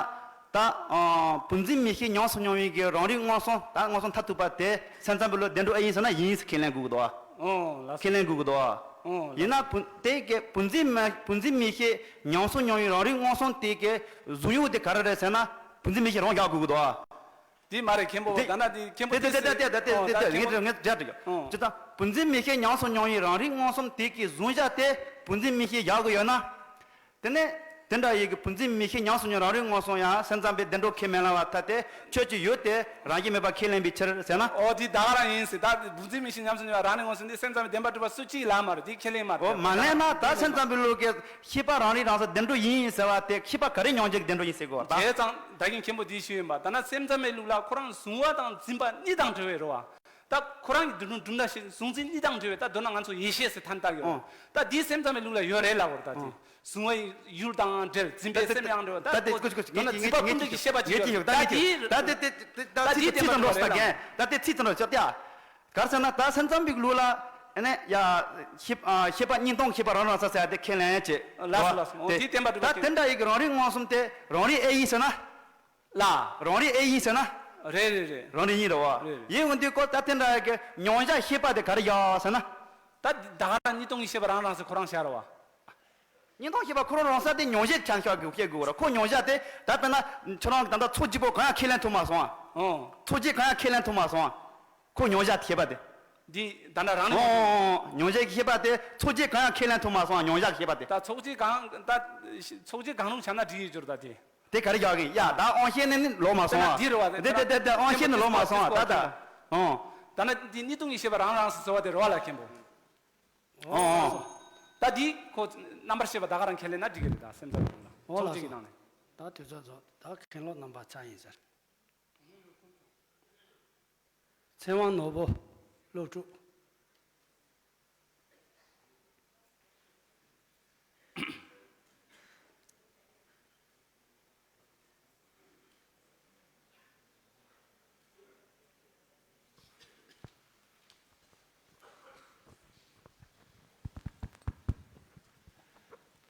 ད་ཨ་བུམ་འཛིན་མིག་ཤེས་ཉམས་སུ་མྱོང་བའི་གི་རང་རིག་མངོན་སུམ་ད་མངོན་སུམ་མཐར་ཐུག་པ་དེ་སེམས་ཙམ་པའི་ལུགས་བདེན་གྲུབ་ཨེ་ཡིན་ཟེར་ན་ཡིན་ཟེར་ཁས་ལེན་དགོས་ཀྱི་འདུག་ཨ། ཨོ་ལགས་སོ། ཁས་ལེན་དགོས་ཀྱི་འདུག་ཨ། ཨོ་ཡིན་ན་ལགས་སོ། བུ་དེ་གི་བུམ་འཛིན་མ་བུམ་འཛིན་མིག་ཤེས་ཉམས་སུ་མྱོང་བའི་རང་རིག་མངོན་སུམ་དེ་གི་གཟུང་ཡུལ་དེ་ག་རེ་རེད་ཟེར་ན་བུམ་འཛིན་མིག་ཤེས་རང་རྒྱག་དགོས་ཀྱི་འདུག་ཨ། དེ་མ་རེད་མཁན་པོ་དེ་ད་ན་དེ་མཁན་པོ་དེ་དེ་དེ་དེ་དེ་དེ་ཨོ་དེ་ད་དེ་མཁན་ངས་པོ་ངས་དེ་ཅག་དྲི་ཨོ་ཅི་ད་བུམ་འཛིན་མིག་ཤེས་ཉམས་སུ་མྱོང་བའི་རང་རིག་མངོན་སུམ་དེ་གི་གཟུང་བྱ་དེ་བུམ་འཛིན་མིག་ཤེས་རྒྱག་གི་ཡོད་ན། དེ་ནས་དེ་འདྲ་ཡི་གི་བུམ་འཛིན་མིག་ཤེས་ཉམས་སུ་མྱོང་རང་རིག་མངོན་སུམ་ཡང་སེམས་ཙམ་པའི་བདེན་གྲུབ་ཁས་མི་ལེན་པར་ཐལ་ཏེ་ཆོས་ཅིག་ཡོད་དེ་རང་བཞིན་མེད་པ་ཁས་ལེན་པའི་ཕྱིར་ཟེར་ན། ཨོ་དེ་ད་ག་རང་ཡིན་ཟེར་ད་བུམ་འཛིན་མིག་ཤེས་ཉམས་སུ་མྱོང་བ་རང་རིག་མངོན་སུམ་འདི་སེམས་ཙམ་པའི་བདེན་པར་གྲུབ་པ་སུ་གཅིག་ལ་མ་རེད་དེ་ཁས་ལེན་མ་རེད། ཨོ་མ་ལེན་ན་ད་སེམས་ཙམ་པའི་ལུགས་ཀྱི་ཤེས་པ་རང་རིག་རང་གསལ་བདེན་གྲུབ་ཡིན་ཟེར་བ་དེ་ཤེས་པ་ག་རེ་མྱོང་བྱེད་ཀྱི་བདེན་གྲུབ་ཡིན་ཟེར་གོ་ད། བྱས་ཙང་ད་གིན་མཁན་པོ་འདིས་ཞུས་ཡིན་པ་ད་ན་སེམས་ཙམ་པའི་ལུགས་ལ་ཁོ་རང་གཟུང་བ་དང་འཛིན་པ་གཉིས་དང་བྲལ་བའི་རོ་བ། ད་ཁོ་རང་གི་འདི་འདྲ་གྲུབ་མཐའ་ཞིག་གཟུང་འཛིན་གཉིས་དང་བྲལ་བའི་ད་མདོར་ན་ང་ཚོ་ཡེ་ཤེས་ཟེར་ཐན་ལྟ་གི་ཡོད། ཨོ། ད་འདིའི་སེམས་ཙམ་པའི་ལུགས་ལ་ཡོད་རེད་ལབ་བར་ད་དེ། ཨོ། གཟུང་བའི་ཡུལ་དང་འབྲེལ་འཛིན་པའི་ད་སེམས་ཡང་འབྲེལ་བ་ད་ད་ཁོ་ཁོ་ཁོ་མདོར་ན་ངེད་འཛིན་པ་ཀུན་འདུས་ཀྱི་ཤེས་པ་ཅིག་ཡོད་ད་དེ་ད་དེ་ད་དེ་ཚིག་ཙམ་འགྲོ་ས་རྒན་ད་དེ་ཚིག་ཙམ་འགྲོ་ཤོག་ཡ། ག་རེ་ཟེར་ན་ད་སེམས་ཙམ་པའི་ལུགས་ལ་ཨ་ནི་ཡ་ཤེས་ཤེས་པ་གཉིས་སྟོང་ཤེས་པ་རང་རང་ས་ཟེར་ཡ་དེ་ཁས་ལེན་ཡ་ཅེས། ལགས་སོ་ལགས་སོ། ཨོ་དེ་བསྟན་པ་གྲུབ་པ་ད་དེ་འདྲ་ཡི་གི་རང་རིག་མངོན་སུམ་དེ་རང་རིག་ཨེ་ཡིན་ཟེར་ན། ལ། རང་རིག་ཨེ་ཡིན་ཟེར་ན། རེད་རེད་རེད། རང་རིག་ཡིན་རེད་བ། རེད་རེད། ཡིན་འོང་དུས་ཀོ་ད་དེ་འདྲ་གི་མྱོང་བྱ་ཤེས་པ་དེ་ག་རེ་ཡོད་ཟེར་ན། ད་ད་ག་རང་གཉིས་སྟོང་གི་ཤེས་པ་རང་རང་ཟེར་ཁོ་རང་ཤར་བ། གཉིས་སྟོང་ཤེས་པ་ཁོ་རང་རང་ས་དེ་མྱོང་བྱེད་ཆ་ཤག་གི་བཤད་དགོས་ར་ཁོ་མྱོང་བྱ་དེ་ད་དཔེར་ན་ཁྱོད་རང་ད་ལྟ་ཚོགས་གཅིག་པོ་གང་ཡང་ཁས་ལེན་ཐུབ་མ་སོང་ཨ། ཨོ། ཚོགས་གཅིག་གང་ཡང་ཁས་ལེན་ཐུབ་མ་སོང་ཨ། ཁོ་མྱོང་བྱ་ཤེས་པ་དེ། འདི་ད་ལྟ་རང་ནས་ཨོ་ཨོ་ཨོ་མྱོང་བྱ་གི་ཤེས་པ་དེ་ཚོགས་གཅིག་གང་ཡང་ཁས་ལེན་ཐུབ་མ་སོང་ཨ་མྱོང་བྱ་གི་ཤེས་པ་དེ། ད་ཚོགས་གཅིག་གང་ད་ཚོགས་གཅིག་གང་རུང་བྱ་ན་འགྲིག་ཡོད་འགྱུར་ད་དེ། དེ་ག་རེ་རྒྱག་གི་ཡ་ད་དབང་ཤེས་ནི་ནི་ལོག་མ་སོང་ཨ། དེ་དེ་དེ་དེ་དབང་ཤེས་ནི་ལོག་མ་སོང་ཨ་ད་ད། ཨོ། ད་ན་འདི་གཉིས་སྟོང་གི་ཤེས་པ་རང་རང་སོ་སོ་བ་དེ་རོ་བ་ལ་མཁན་པོ། ཨོ་ཨོ། ད་འདི་ཁོ་རྣམ་པར་ཤེས་པ་ད་ག་རང་ཁས་ལེན་ན་འགྲིག་གི་རེད་ད་སེམས་ཙམ་རང་ལ་ཨོ་ཚོགས་ལ་གཅིག་གི་སོང་ནང་ནས། ད་དུས་ཚོད་རྫོགས་ད་མཁན་སློབ་རྣམ་པ་ཆ་ཡིན་ཟེར། ཚེ་དབང་ནོར་བུ་སློབ་ཕྲུག་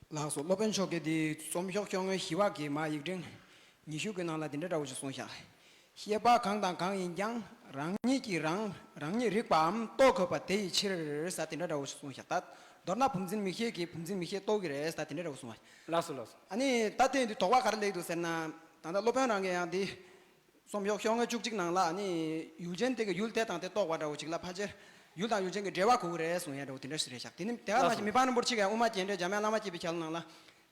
ལགས་སོ། སློབ་དཔོན་མཆོག་གིས་འདི་རྩོམ་ཤོག་ཤོག་ངོས་ཞི་བ་གི་མ་ཡིག་ཕྲེང་ཉི་ཤུ་གི་ནང་ལ་འདི་འདྲ་འདྲ་བོ་ཞིག་གསུངས་ཤག་ཤེས་པ་གང་དང་གང་ཡིན་ཀྱང་རང་ཉིད་ཀྱིས་རང་རང་ཉིད་རིག་པའམ་རྟོགས་དགོས་པ་དེ་ཡི་ཕྱིར་ཟེར་དེ་འདྲ་འདྲ་བོ་ཞིག་གསུངས་ཤག་ད་མདོར་ན་བུམ་འཛིན་མིག་ཤེས་ཀྱིས་བུམ་འཛིན་མིག་ཤེས་རྟོགས་ཀྱི་རེད་ཟེར་དེ་འདྲ་འདྲ་བོ་གསུངས་པ། ལགས་སོ་ལགས་སོ། ཨ་ནི་ད་ལྟ་འདི་དོགས་པ་ག་རེ་སླེབས་འདུག་ཟེར་ན། ད་ལྟ་སློབ་དཔོན་རང་གིས་ཡང་འདི་ སོམ་ཡོག་ཤོག་ངོས་བཅུ་གཅིག་ནང་ལ་ནི་ཡུལ་ཅན་དེ་གི་ཡུལ་དེ་དང་དེ་རྟོགས་པ་འདྲ་བོ་ཅིག་ལ་ཕལ་ཆེར་ཡུལ་དང་ཡུལ་ཅན་གྱི་འབྲེལ་བ་དགོས་ཀྱི་རེད་གསུང་ཡ་འདྲ་བོ་དེ་འདྲ་ཞིག་རེད་ཤག་དེ་ནི་དེ་ག་ནང་བཞིན་མི་ཕམ་རིན་པོ་ཆེ་གིས་དབུ་མ་རྒྱན་སྤྲོས་འཇམ་དབྱངས་བླ་མ་དགྱེས་པའི་ཞལ་ནང་ལ།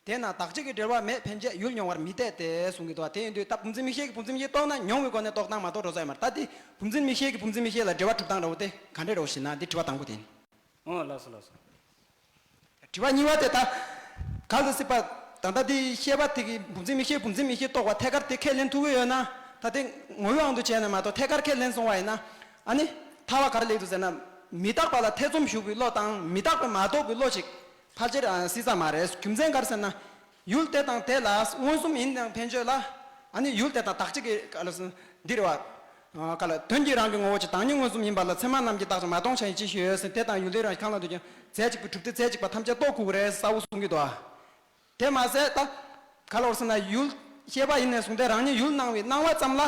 དེས་ན་བདག་གཅིག་གི་འབྲེལ་བ་མེད་ཕན་ཆད་ཡུལ་མྱོང་བར་མི་འཐད་དེ་གསུང་གི་འདུག་དེ་ཡིན་དུས་ད་བུམ་འཛིན་མིག་ཤེས་ཀྱིས་བུམ་འཛིན་མིག་ཤེས་རྟོགས་ན་མྱོང་བའི་སྒོ་ནས་རྟོགས་སྟངས་མ་གཏོགས་འགྲོ་ས་ཡོད་མ་རེད། ད་དེ་བུམ་འཛིན་མིག་ཤེས་ཀྱིས་བུམ་འཛིན་མིག་ཤེས་ལ་འབྲེལ་བ་གྲུབ་སྟངས་འདྲ་བོ་དེ་ག་འདྲས་འདྲ་བོ་ཞིག་ན་འདི་དྲི་བ་དང་པོ་དེ་ཡིན། ཨོ་ལགས་སོ་ལགས་སོ། དྲི་བ་གཉིས་པ་དེ་ད་ག་ལ་སྲིད་པ། ད་ལྟ་དེ་ཤེས་པ་དེ་གིས་བུམ་འཛིན་མིག་ཤེས་བུམ་འཛིན་མིག་ཤེས་རྟོགས་པ་ཐད་ཀར་དེ་ཁས་ལེན་ཐུབ་ཀྱི་ཡོད་ན། ད་དེ་ངོ་བོའི་དབང་དུ་བྱས་ན་མ་གཏོགས་ཐད་ཀར་ཁས་ལེན་སོང་བ་ཡིན་ན། ཨ་ནི་ཐར་བ་ག་རེ་ལེགས་འདུག་ཟེར་ན། མི་རྟག་པ་ལ་ཐེ་ཚོམ་ཞུགས་པའི་བློ་དང་མི་རྟག་པས་མ་རྟོགས་པའི་བློ་ཅིག་ཕལ་ཆེར་ཨ་སྲིད་ས་མ་རེད། རྒྱུ་མཚན་ག་རེ་ཟེར་ན། ཡུལ་དེ་དང་དེ་ལ་མངོན་སུམ་ཡིན་ཡང་ཕན་ཆོད་ལ། ཨ་ནི་ཡུལ་དེ་དང་བདག་གཅིག་གི་ག་ལ་འདི་རེད་བ། ག་ལ་དོན་གྱིས་རང་གི་ངོ་བོ་ཅིག་བདག་ཉིད་མངོན་སུམ་ཡིན་པ་ལ་ཚད་མ་རྣམས་ཀྱིས་བརྟགས་ཤིང་མ་སྟོང་ཆ་ཡིན་ཅི་ཞིག་ཡོད་ཟེར། དེ་དང་ཡུལ་དེ་རང་གང་ལ་འདོད་ཀྱང་རྫས་གཅིག་པའི་གྲུབ་སྡེ་རྫས་གཅིག་པ་ཐམས་ཅད་རྟོགས་དགོས་ཀྱི་རེད་གསལ་བོ་གསུང་གི་འདུག་དེ་མ་ཟད་ད། ག་ལ་བར་སོང་ན་ཡུལ་ཤེས་པ་ཡིན་ནས་བཟུང་སྟེ་རང་ཉིད་ཡུལ་སྣང་བའི་སྣང་བ་ཙམ་ལ་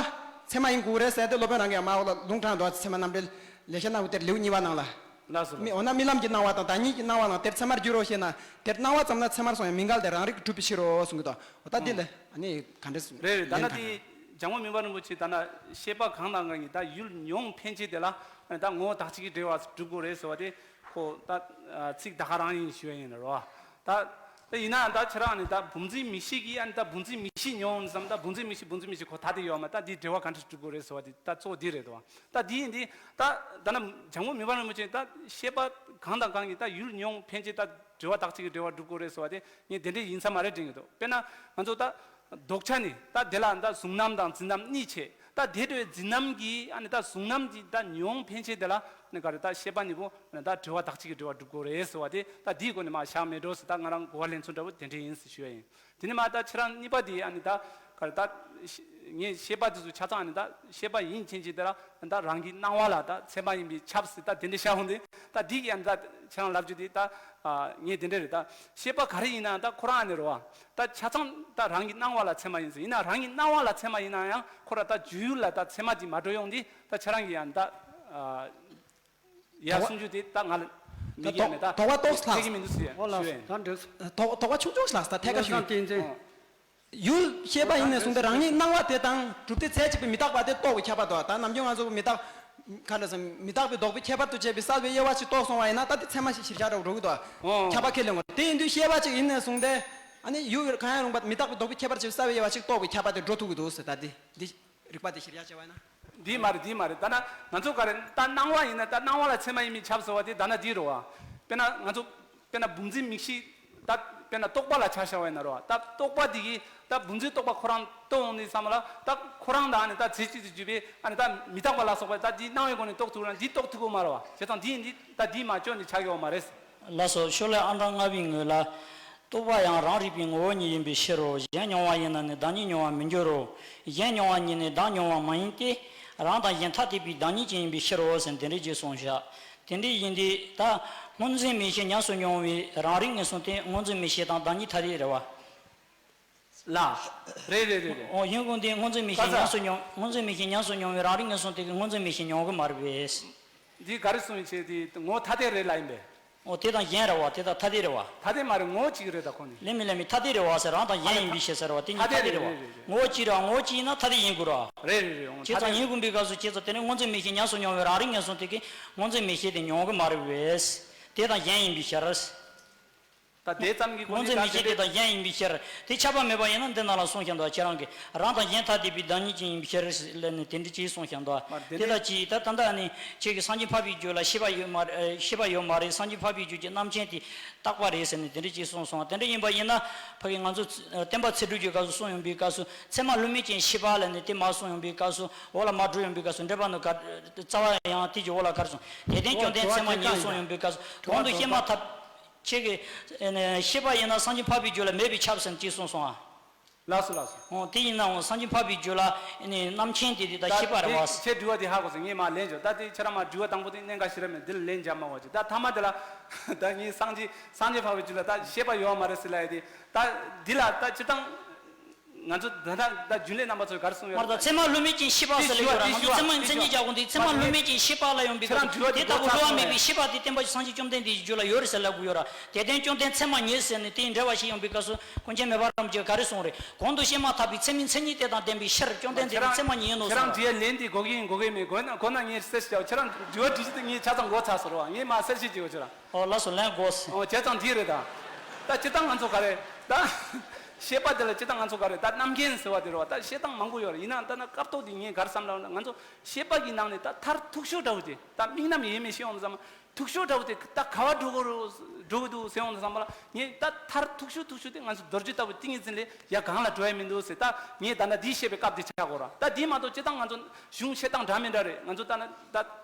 ཚད་མ་ཡིན་དགོས་རེད་ཟེར་ཏེ་སློབ་དཔོན་རང་གིས་མར་འོག་ལ་ལུང་དྲངས་འདུག་ཚད་མ་རྣམ་འགྲེལ་ལེགས་བཤད་སྣང་བའི་གཏེར་ལེའུ་གཉིས་པ་ནང་ལ། ལགས་སོ་ལགས། མི་འོ་ན་རྨི་ལམ་གྱི་སྣང་བ་དང་བདག་ཉིད་ཀྱི་སྣང་བ་ལ་དེར་ཚད་མར་འགྱུར་རོ་ཞེ་ན། དེར་སྣང་བ་ཙམ་ལ་ཚད་མར་སོང་ཡང་མི་འགལ་ཏེ་རང་རིག་གྲུབ་པའི་ཕྱིར་རོ་གསུང་གི་འདུག་འོ་ད་འདི་ལ་ཨ་ནི་ག་འདྲ་གསུང་། རེད་རེད། ད་ན་ལན་ག་དེ་འདྲ། འཇམ་མགོན་མི་ཕམ་རིན་པོ་ཆེ་ད་ན་ཤེས་པ་གང་དང་གང་གིས་ད་ཡུལ་མྱོང་ཕན་ཆད་དེ་ལ་ད་ངོ་བོ་བདག་གཅིག་གི་འབྲེལ་བ་གྲུབ་དགོས་རེད་ཟེར་བ་དེ་ཁོ་ད་ཚིག་ད་ག་རང་ཡིན་ཞུ་ཡ་ཡིན་རོ། ད། ད་ཡིན་ནའང་ད་ཁྱེད་རང་ནི་ད་བུམ་འཛིན་མིག་ཤེས་ཀྱིས་ཨ་ནི་ད་བུམ་འཛིན་མིག་ཤེས་མྱོང་བསམ། ད་བུམ་འཛིན་མིག་ཤེས་བུམ་འཛིན་མིག་ཤེས་ཁོ་ཐ་དད་ཡོད་མ། ད་འདི་འབྲེལ་བ་གང་འདྲ་གྲུབ་དགོས་རེད་ཟེར་བ་དེ་ད་གཙོ་བོ་འདི་རེད་དོ། ད་འདི་ཡིན་དེ་ད་ད་ན་འཇམ་མགོན་མི་ཕམ་རིན་པོ་ཆེ་ད་ཤེས་པ་གང་དང་གང་གིས་ད་ཡུལ་མྱོང་ཕན་ཆད་ད་འབྲེལ་བ་བདག་གཅིག་གི་འབྲེལ་བ་གྲུབ་དགོས་རེད་ཟེར་བ་དེ་ངས་དེ་འདྲས་ཡིན་ས་མ་རེད་དྲན་གྱི་འདུག་དཔེར་ན་ང་ཚོ་ད་ལྡོག་ཆ་ནི་ད་དེ་ལ་ད་གཟུང་རྣམ་དང་འཛིན་རྣམ་གཉིས་བྱས། ད་དེ་འདྲའི་འཛིན་རྣམ་གྱིས་ཨ་ནི་ད་གཟུང་རྣམ་གྱིས་ད་མྱོང་ཕན་ཆད་དེ་ལ་ནི་ག་རེ་ད་ཤེས་པ་གཉིས་པོ་ནི་ད་འབྲེལ་བ་བདག་གཅིག་གི་འབྲེལ་བ་གྲུབ་དགོས་རེད་ཟེར་བ་དེ་ད་དེའི་སྒོ་ནས་མར་བཞག་མེད་འགྲོ་ཟེར། ད་ང་རང་གོ་བ་ལེན་ཚུལ་འདྲ་བོ་དེ་འདྲ་ཡིན་ཟེར་ཞུ་ཡ་ཡིན། དེ་ནས་མར་ད་ཁྱེད་རང་གཉིས་པ་དེ་ཨ་ནི་ད་ག་རེ་ད་ཤེ་ངས་ཤེས་པ་དེ་ཚོ་ཆ་ཚང་ཨ་ནི་ད་ཤེས་པ་ཡིན་ཕྱིན་ཆད་དེ་ལ་ད་རང་གི་སྣང་བ་ལ་ད་ཚད་མ་ཡིན་པས་ཁྱབ་ཟེར། ད་དེ་འདྲ་བཞག་འོང་དུས་ད་དེ་གི་ཨ་ནི་ད་ཁྱེད་རང་ལབ་རྒྱུ་དེ་ད་ངས་དེ་འདྲ་རེད། ད་ཤེས་པ་ག་རེ་ཡིན་ན་ད་ཁོ་རང་ཨ་ནི་རེད་བ། ད་ཆ་ཚང་ད་རང་གི་སྣང་བ་ལ་ཚད་མ་ཡིན་ཟེར། ཡིན་ན་རང་གི་སྣང་བ་ལ་ཚད་མ་ཡིན་ན་ཡང་ཁོ་ར་ད་སྦྱོར་ཡུལ་ལ་ད་ཚད་མ་དེ་མ་འགྲོ་ཡོང་དུས་ད་ཁྱེད་རང་གི་ཡང་ད་ཡ་དོགས་པ་གསུང་རྒྱུ་དེ་ད་ང་ལ་མི་ད་རྒྱག་མེད། ད་དོགས་པ་ཏོག་ཙམ་ཐེག་གི་མི་འདུག་ཟེར་ཨོ་ལགས་ཞུ་སོ། ཡིན། ད་འགྲིག་སོང་། དོགས་དོགས་པ་ཆུང་ཆུང་ཞིག་ལགས་སོ། ད་ཐད་ཀར་ཞུ། ཨོ། ཡུལ་ཤེས་པ་ཡིན་ནས་བཟུང་སྟེ་རང་ཉིད་སྣང་བ་དེ་དང་གྲུབ་སྡེ་རྫས་གཅིག་པའི་མི་རྟག་པ་དེ་རྟོགས་པའི་ཁྱད་པར་དུ། ད་ནམ་རྒྱུན་ང་ཚོ་མི་རྟག་ག་འདྲ་ཟེར། མི་རྟག་པའི་ལྡོག་པའི་ཁྱད་པར་དུ་བྱས་པའི་གསལ་བའི་དབྱེ་བ་ཞིག་རྟོགས་སོང་བ་ཡིན་ན་ད་དེ་ཚད་མ་ཞིག་གཞིར་བཞག་འགྲོ་འགྲོ་གི་འདུག་ཨོ། ཁྱབ་པ་ཁས་ལེན་དགོས། དེ་ཡིན་དུས་ཤེས་པ་གཅིག་ཡིན་ནས་བཟུང་སྟེ། ཨ་ནི་ཡུལ་གང་ཡང་རུང་བ་མི་རྟག་པའི་ལྡོག་པའི་ཁྱད་པར་ཕྱེ་བའི་གསལ་བའི་དབྱེ་བ་ཞིག་རྟོགས་པའི་ཁྱད་པར་དེ་འགྲོ་ཐུབ་ཀྱི་འདུག་ཟེར། ད་འདི་འདི་རིགས་པ་དེ་གཞིར་བཞག་བྱས་པ་ཡིན་ན། འདི་མ་རེད། འདི་མ་རེད། ད་ན་ང་ཚོ་ག་རེ་ད་སྣང་བ་ཡིན་ན་ད་སྣང་བ་ལ་ཚད་མ་ཡིན་མིན་ཁྱབ་ཟེར་བ་དེ་ད་ན་འདི་རེད་བ། དཔེར་ན་ང་ཚོ་དཔེར་ན་བུམ་འཛིན་མིག་ཤེས་ད་དཔེར་ན་རྟོག་པ་ལ་ཆ་བཞག་པ་ཡིན་ན་རེད་བ། ད་རྟོག་པ་དེ་གིས་ད་བུམ་འཛིན་རྟོག་པ་ཁོ་རང་རྟོགས་འོང་དུས་ཙམ་ལ་ད་ཁོ་རང་དང་ཨ་ནི་ད་རྫས་གཅིག་ཏུ་གྱུར་པའི་ཨ་ནི་ད་མི་རྟག་པ་ལ་སོགས་པ་ད་འདི་སྣང་བའི་སྒོ་ནས་རྟོགས་ཐུབ་ན་འདི་རྟོགས་ཐུབ་ཀྱི་མ་རེད་བ། བྱས་ཙང་འདི་ཡིན་འདི་ད་འདི་མ་བཅོས་ནས་ཆགས་ཡོད་མ་རེད། ལགས་སོ། ཤོ་ལོ་ཀ་ཨང་གྲངས་ལྔ་པའི་ངོས་ལ། རྟོག་པ་ཡང་རང་རིག་པའི་ངོ་བོ་ཉིད་ཡིན་པའི་ཕྱིར་རོ། གཞན་མྱོང་བ་ཡིན་ན་ནི་བདག་ཉིད་མྱོང་བར་མི་འགྱུར་རོ། གཞན་མྱོང་བ་ཉིད་ནི་བདག་མྱོང་བ་མ་ཡིན་ཏེ། རང་དང་གཞན་ཐ་དད་པའི་བདག་ཉིད་ཀྱང་ཡིན་པའི་ཕྱིར་རོ་ཟེར་འདི་འདྲ་ཅིག་གསུངས་བཞག་དེ་འདྲ་ཡིན་དུས་ད་སྔོ་འཛིན་མིག་ཤེས་ཉམས་སུ་མྱོང་བའི་རང་རིག་ངོས་བཟུང་སྟེ་སྔོ་འཛིན་མིག་ཤེས་དང་བདག་ཉིད་ཐ་དད་རེད་བ། ལགས། རེད་རེད་རེད་རེད། འོ་ཡིན་དགོས་འདི་སྔོ་འཛིན་མིག་ཤེས་ཉམས་སུ་མྱོང་སྔོ་འཛིན་མིག་ཤེས་ཉམས་སུ་མྱོང་བའི་རང་རིག་ངོས་བཟུང་སྟེ་གི་སྔོ་འཛིན་མིག་ཤེས་མྱོང་གི་མ་རེད་པས། འདི་ག་རེ་གསུངས་ཡིན་ཆེ་དེ་ངོ་ཐ་དད་རེད་ལ་ཡིན་པས། འོ་དེ་དང་གཞན་རེད་བ། དེ་དང་ཐ་དད་རེད་བ། ཐ་དད་མ་རེད། ངོ་གཅིག་རེད་ད་ཁོ་ནི། ལེ་མི་ལེ་མི་ཐ་དད་རེད་བ་ཟེར་རང་དང་གཞན་ཡིན་པའི་ཕྱིར་ཟེར་བ་དེ་གཉིས་ཐ་དད་རེད་བ། ངོ་གཅིག་རེད་བ། ངོ་གཅིག་ཡིན་ན་ཐ་དད་ཡིན་དགོས་ར། རེད་རེད་རེད། འོ་བྱས་ཙང་ཡིན་དགོས་པའི་སྐབས་སུ་བྱས་ཙང་དེ་ནི་སྔོ་འཛིན་མིག་ཤེས་ཉམས་སུ་མྱོང་བའི་རང་རིག་ངོས་བཟུང་དེ་གི་སྔོ་འཛིན་མིག་ཤེས་དེ་མྱོང་གི་མ་རེད་པས། དེ་དང་གཞན་ཡིན་པའི་ཕྱིར། ད་དེ་ཙམ་གྱིས་ཁོ་སྔོ་ནི་འཛིན་ད་མིག་ཤེས་དེ་དེ་འདྲའི་དང་གཞན་ཡིན་པའི་ཕྱིར། དེ་ཁྱབ་པ་མེད་པ་ཡིན་ན་འདི་ནང་ལ་གསུངས་བཞག་འདུག་ཁྱེད་རང་གིས་རང་དང་གཞན་ཐ་དད་པའི་བདག་ཉིད་ཅན་ཡིན་པའི་ཕྱིར་ལབ་ནས་དེ་འདྲ་ཅིག་གསུངས་བཞག་འདུག་མ་དེ་དེ་འདྲ་ལྟ་ཅི་ད་ད་ལྟ་ནི་ཁྱེད་ཀྱིས་སངས་རྒྱས་འཕགས་པའི་རྒྱུད་ལ་ཤེས་པ་ཡོད་མ་རེད། ཤེས་པ་ཡོད་མ་རེད། སངས་རྒྱས་འཕགས་པའི་རྒྱུད་ཀྱི་རྣམ་མཁྱེན་དེ་རྟག་པ་རེད་ཟེར་ནས་དེ་འདྲ་ཅིག་གསུངས་སོང་། དེ་འདྲ་ཡིན་པ་ཡིན་ན་ཕ་གི་ང་ཚོ་བསྟན་པ་ཚེ་སྒྲུབ་ཀྱི་སྐབས་སུ་གསུངས་ཡོང་པའི་སྐབས་སུ་ཚད་མ་བསླུ་མེད་ཅན་ཤེས་པ་ལབ་ནས་དེ་མར་གསུངས་ཡོང་པའི་སྐབས་སུ་འོག་ལ་མར་འགྲོ་ཡོང་པའི་སྐབས་སུ་འགྲེལ་པ་ནང་ག་རྩ་བ་ཡང་དེ་གྱི་འོག་ལ་ག་རེ་གསུངས། དེ་ལྡན་བཅོམ་ལྡན་ཚད་མ་ཉིད་གསུངས་ཡོང་པའི་སྐབས་སུ་གོང་དུ་བཤད་མ་ཐག་ཁྱེད་ཀྱིས་ཤེས་པ་ཡིན་ན་སངས་རྒྱས་འཕགས་པའི་རྒྱུད་ལ་མེད་པས་ཁྱབ་ཟེར་ཅེས་གསུངས་སོང་ཨ། ལགས་སོ་ལགས་སོ། འོ་དེ་ཡིན་ནའང་སངས་རྒྱས་འཕགས་པའི་རྒྱུད་ལ་རྣམ་མཁྱེན་དེ་དེ་ད་ཤེས་པ་རེད་བ། ཁྱེད་དྲི་བ་དེ་ཧ་གོ་སོང་། ངས་མ་ལན་བརྗོད། ད་དེ་ཁྱེད་རང་མ་དྲི་བ་དང་པོ་དེ་གནད་འགག་ཞིག་རེད་མེད་འདི་ལ་ལན་རྒྱག་མ་དགོས་ཀྱི། ད་ཐ་མ་དེ་ལ་ད་ངས་སངས་རྒྱས་སངས་རྒྱས་འཕགས་པའི་རྒྱུད་ལ་ད་ཤེས་པ་ཡོད་མ་རེད་ཟེར་ལ་ཡ་དེ་ད་འདི་ལ་ད་སྤྱིར་བཏང་། ང་ཚོ་ད་ལྟ་ད་རྒྱུན་ལས་རྣམ་པ་ཚོས་ག་རེ་གསུངས་ཡོད། མ་རེད་ད། ཚད་མ་བསླུ་མེད་ཅན་ཤེས་པ་ཟེར་ལ་ཡོད་ར། ང་ཚོ་ཚད་མ་མཚན་ཉིད་རྒྱག་དགོས་འདུག། ཚད་མ་བསླུ་མེད་ཅན་ཤེས་པ་ལ་ཡོང་བའི་སྐབས་སུ་དེ་ལྟ་བུ་བསླུ་བ་མེད་པའི་ཤེས་པ་དེ་བསྟན་པ་སངས་རྒྱས་བཅོམ་ལྡན་འདས་ཀྱི་རྒྱུད་ལ་ཡོད་རེད་ཟེར་ལབ་དགོས་ཡོད་ར། དེ་ལྟར་བཅོམ་ལྡན་ཚད་མ་ཉིད་ཟེར་ནས་དེའི་འགྲེལ་པ་ཞིག་ཡོང་བའི་སྐབས་སུ་ཀུན་མཁྱེན་མེ་ཕག་རམ་གྱིས་ག་རེ་གསུངས་རེད། གོང་དུ་བཤད་མ་ཐག་པའི་ཚད་མིན་མཚན་ཉིད་དེ་དང་ལྡན་པའི་ཕྱིར་བཅོམ་ལྡན་འདས་ཀྱིས་ཚད་མ་ཉིད་ཡིན་ནོ་ཁྱེད་རང་གསུངས་རེད། འདི་ལན་འདི་གོ་གི་ཡིན་གོ་གི་མེད། གོ་ན་གོ་ན་ངས་གསལ་བཤད་བྱའོ། ཁྱེད་རང་དྲི་བ་དྲི་གཞི་དེ་ངས་ཆ་ཚང་གོ་ཚར་ཟེར་བ། ངས་མ་གསལ་བཤད་བྱེད་གོ་ཁྱེད་རང་། ཨོ་ལགས་སོ། ལན་གོ་སོང་། ཨོ་བྱས་ཙང་འདི་རེད་ད། ད་སྤྱིར་བཏང་ང་ཚོ་ག་རེ་ད། ཤེས་པ་དེ་ལ་སྤྱིར་བཏང་ང་ཚོ་ག་རེ་ད་རྣམ་མཁྱེན་ཟེར་བ་དེ་རེད་བ། ད་བཤད་སྟངས་མང་པོ་ཡོད་རེད། ཡིན་ནའང་ད་ན་སྐབས་ཐོག་དེ་ངས་ག་རེ་བསམ་ལབ་ན། ང་ཚོ་ཤེས་པ་གི་ནང་ནས་ད་མཐར་ཐུག་ཤོས་འདྲ་བོ་དེ་ད་དམིགས་རྣམ་ཡེ་མེད་ཤེས་ཡོང་དུས་ཙམ། ཐུག་ཤོས་འདྲ་བོ་དེ་ད་ག་བ་འགྲོ་དགོས་རུ་འགྲོ་གི་འདུག་ཟེར་ཡོང་དུས་ཙམ་པ་ལ། ངས་ད་མཐར་ཐུག་ཤོས་ཐུག་ཤོས་དེ་ང་ཚོ་རྡོ་རྗེ་ལྟ་བུ་ཏིང་ངེ་འཛིན་ལས་ཡ་གང་ལ་འགྲོ་ཡ་མི་འདུག་ཟེར། ད་ངས་ད་ལྟ་འདི་བཤད་པའི་སྐབས་དེ་ཆགས་དགོས་ར། ད་འདི་མ་གཏོགས་སྤྱིར་བཏང་ང་ཚོ་གཞུང་བཤད་སྟངས་འདྲ་མི་འདྲ་རེད། ང་ཚོ་ད་ན་ད་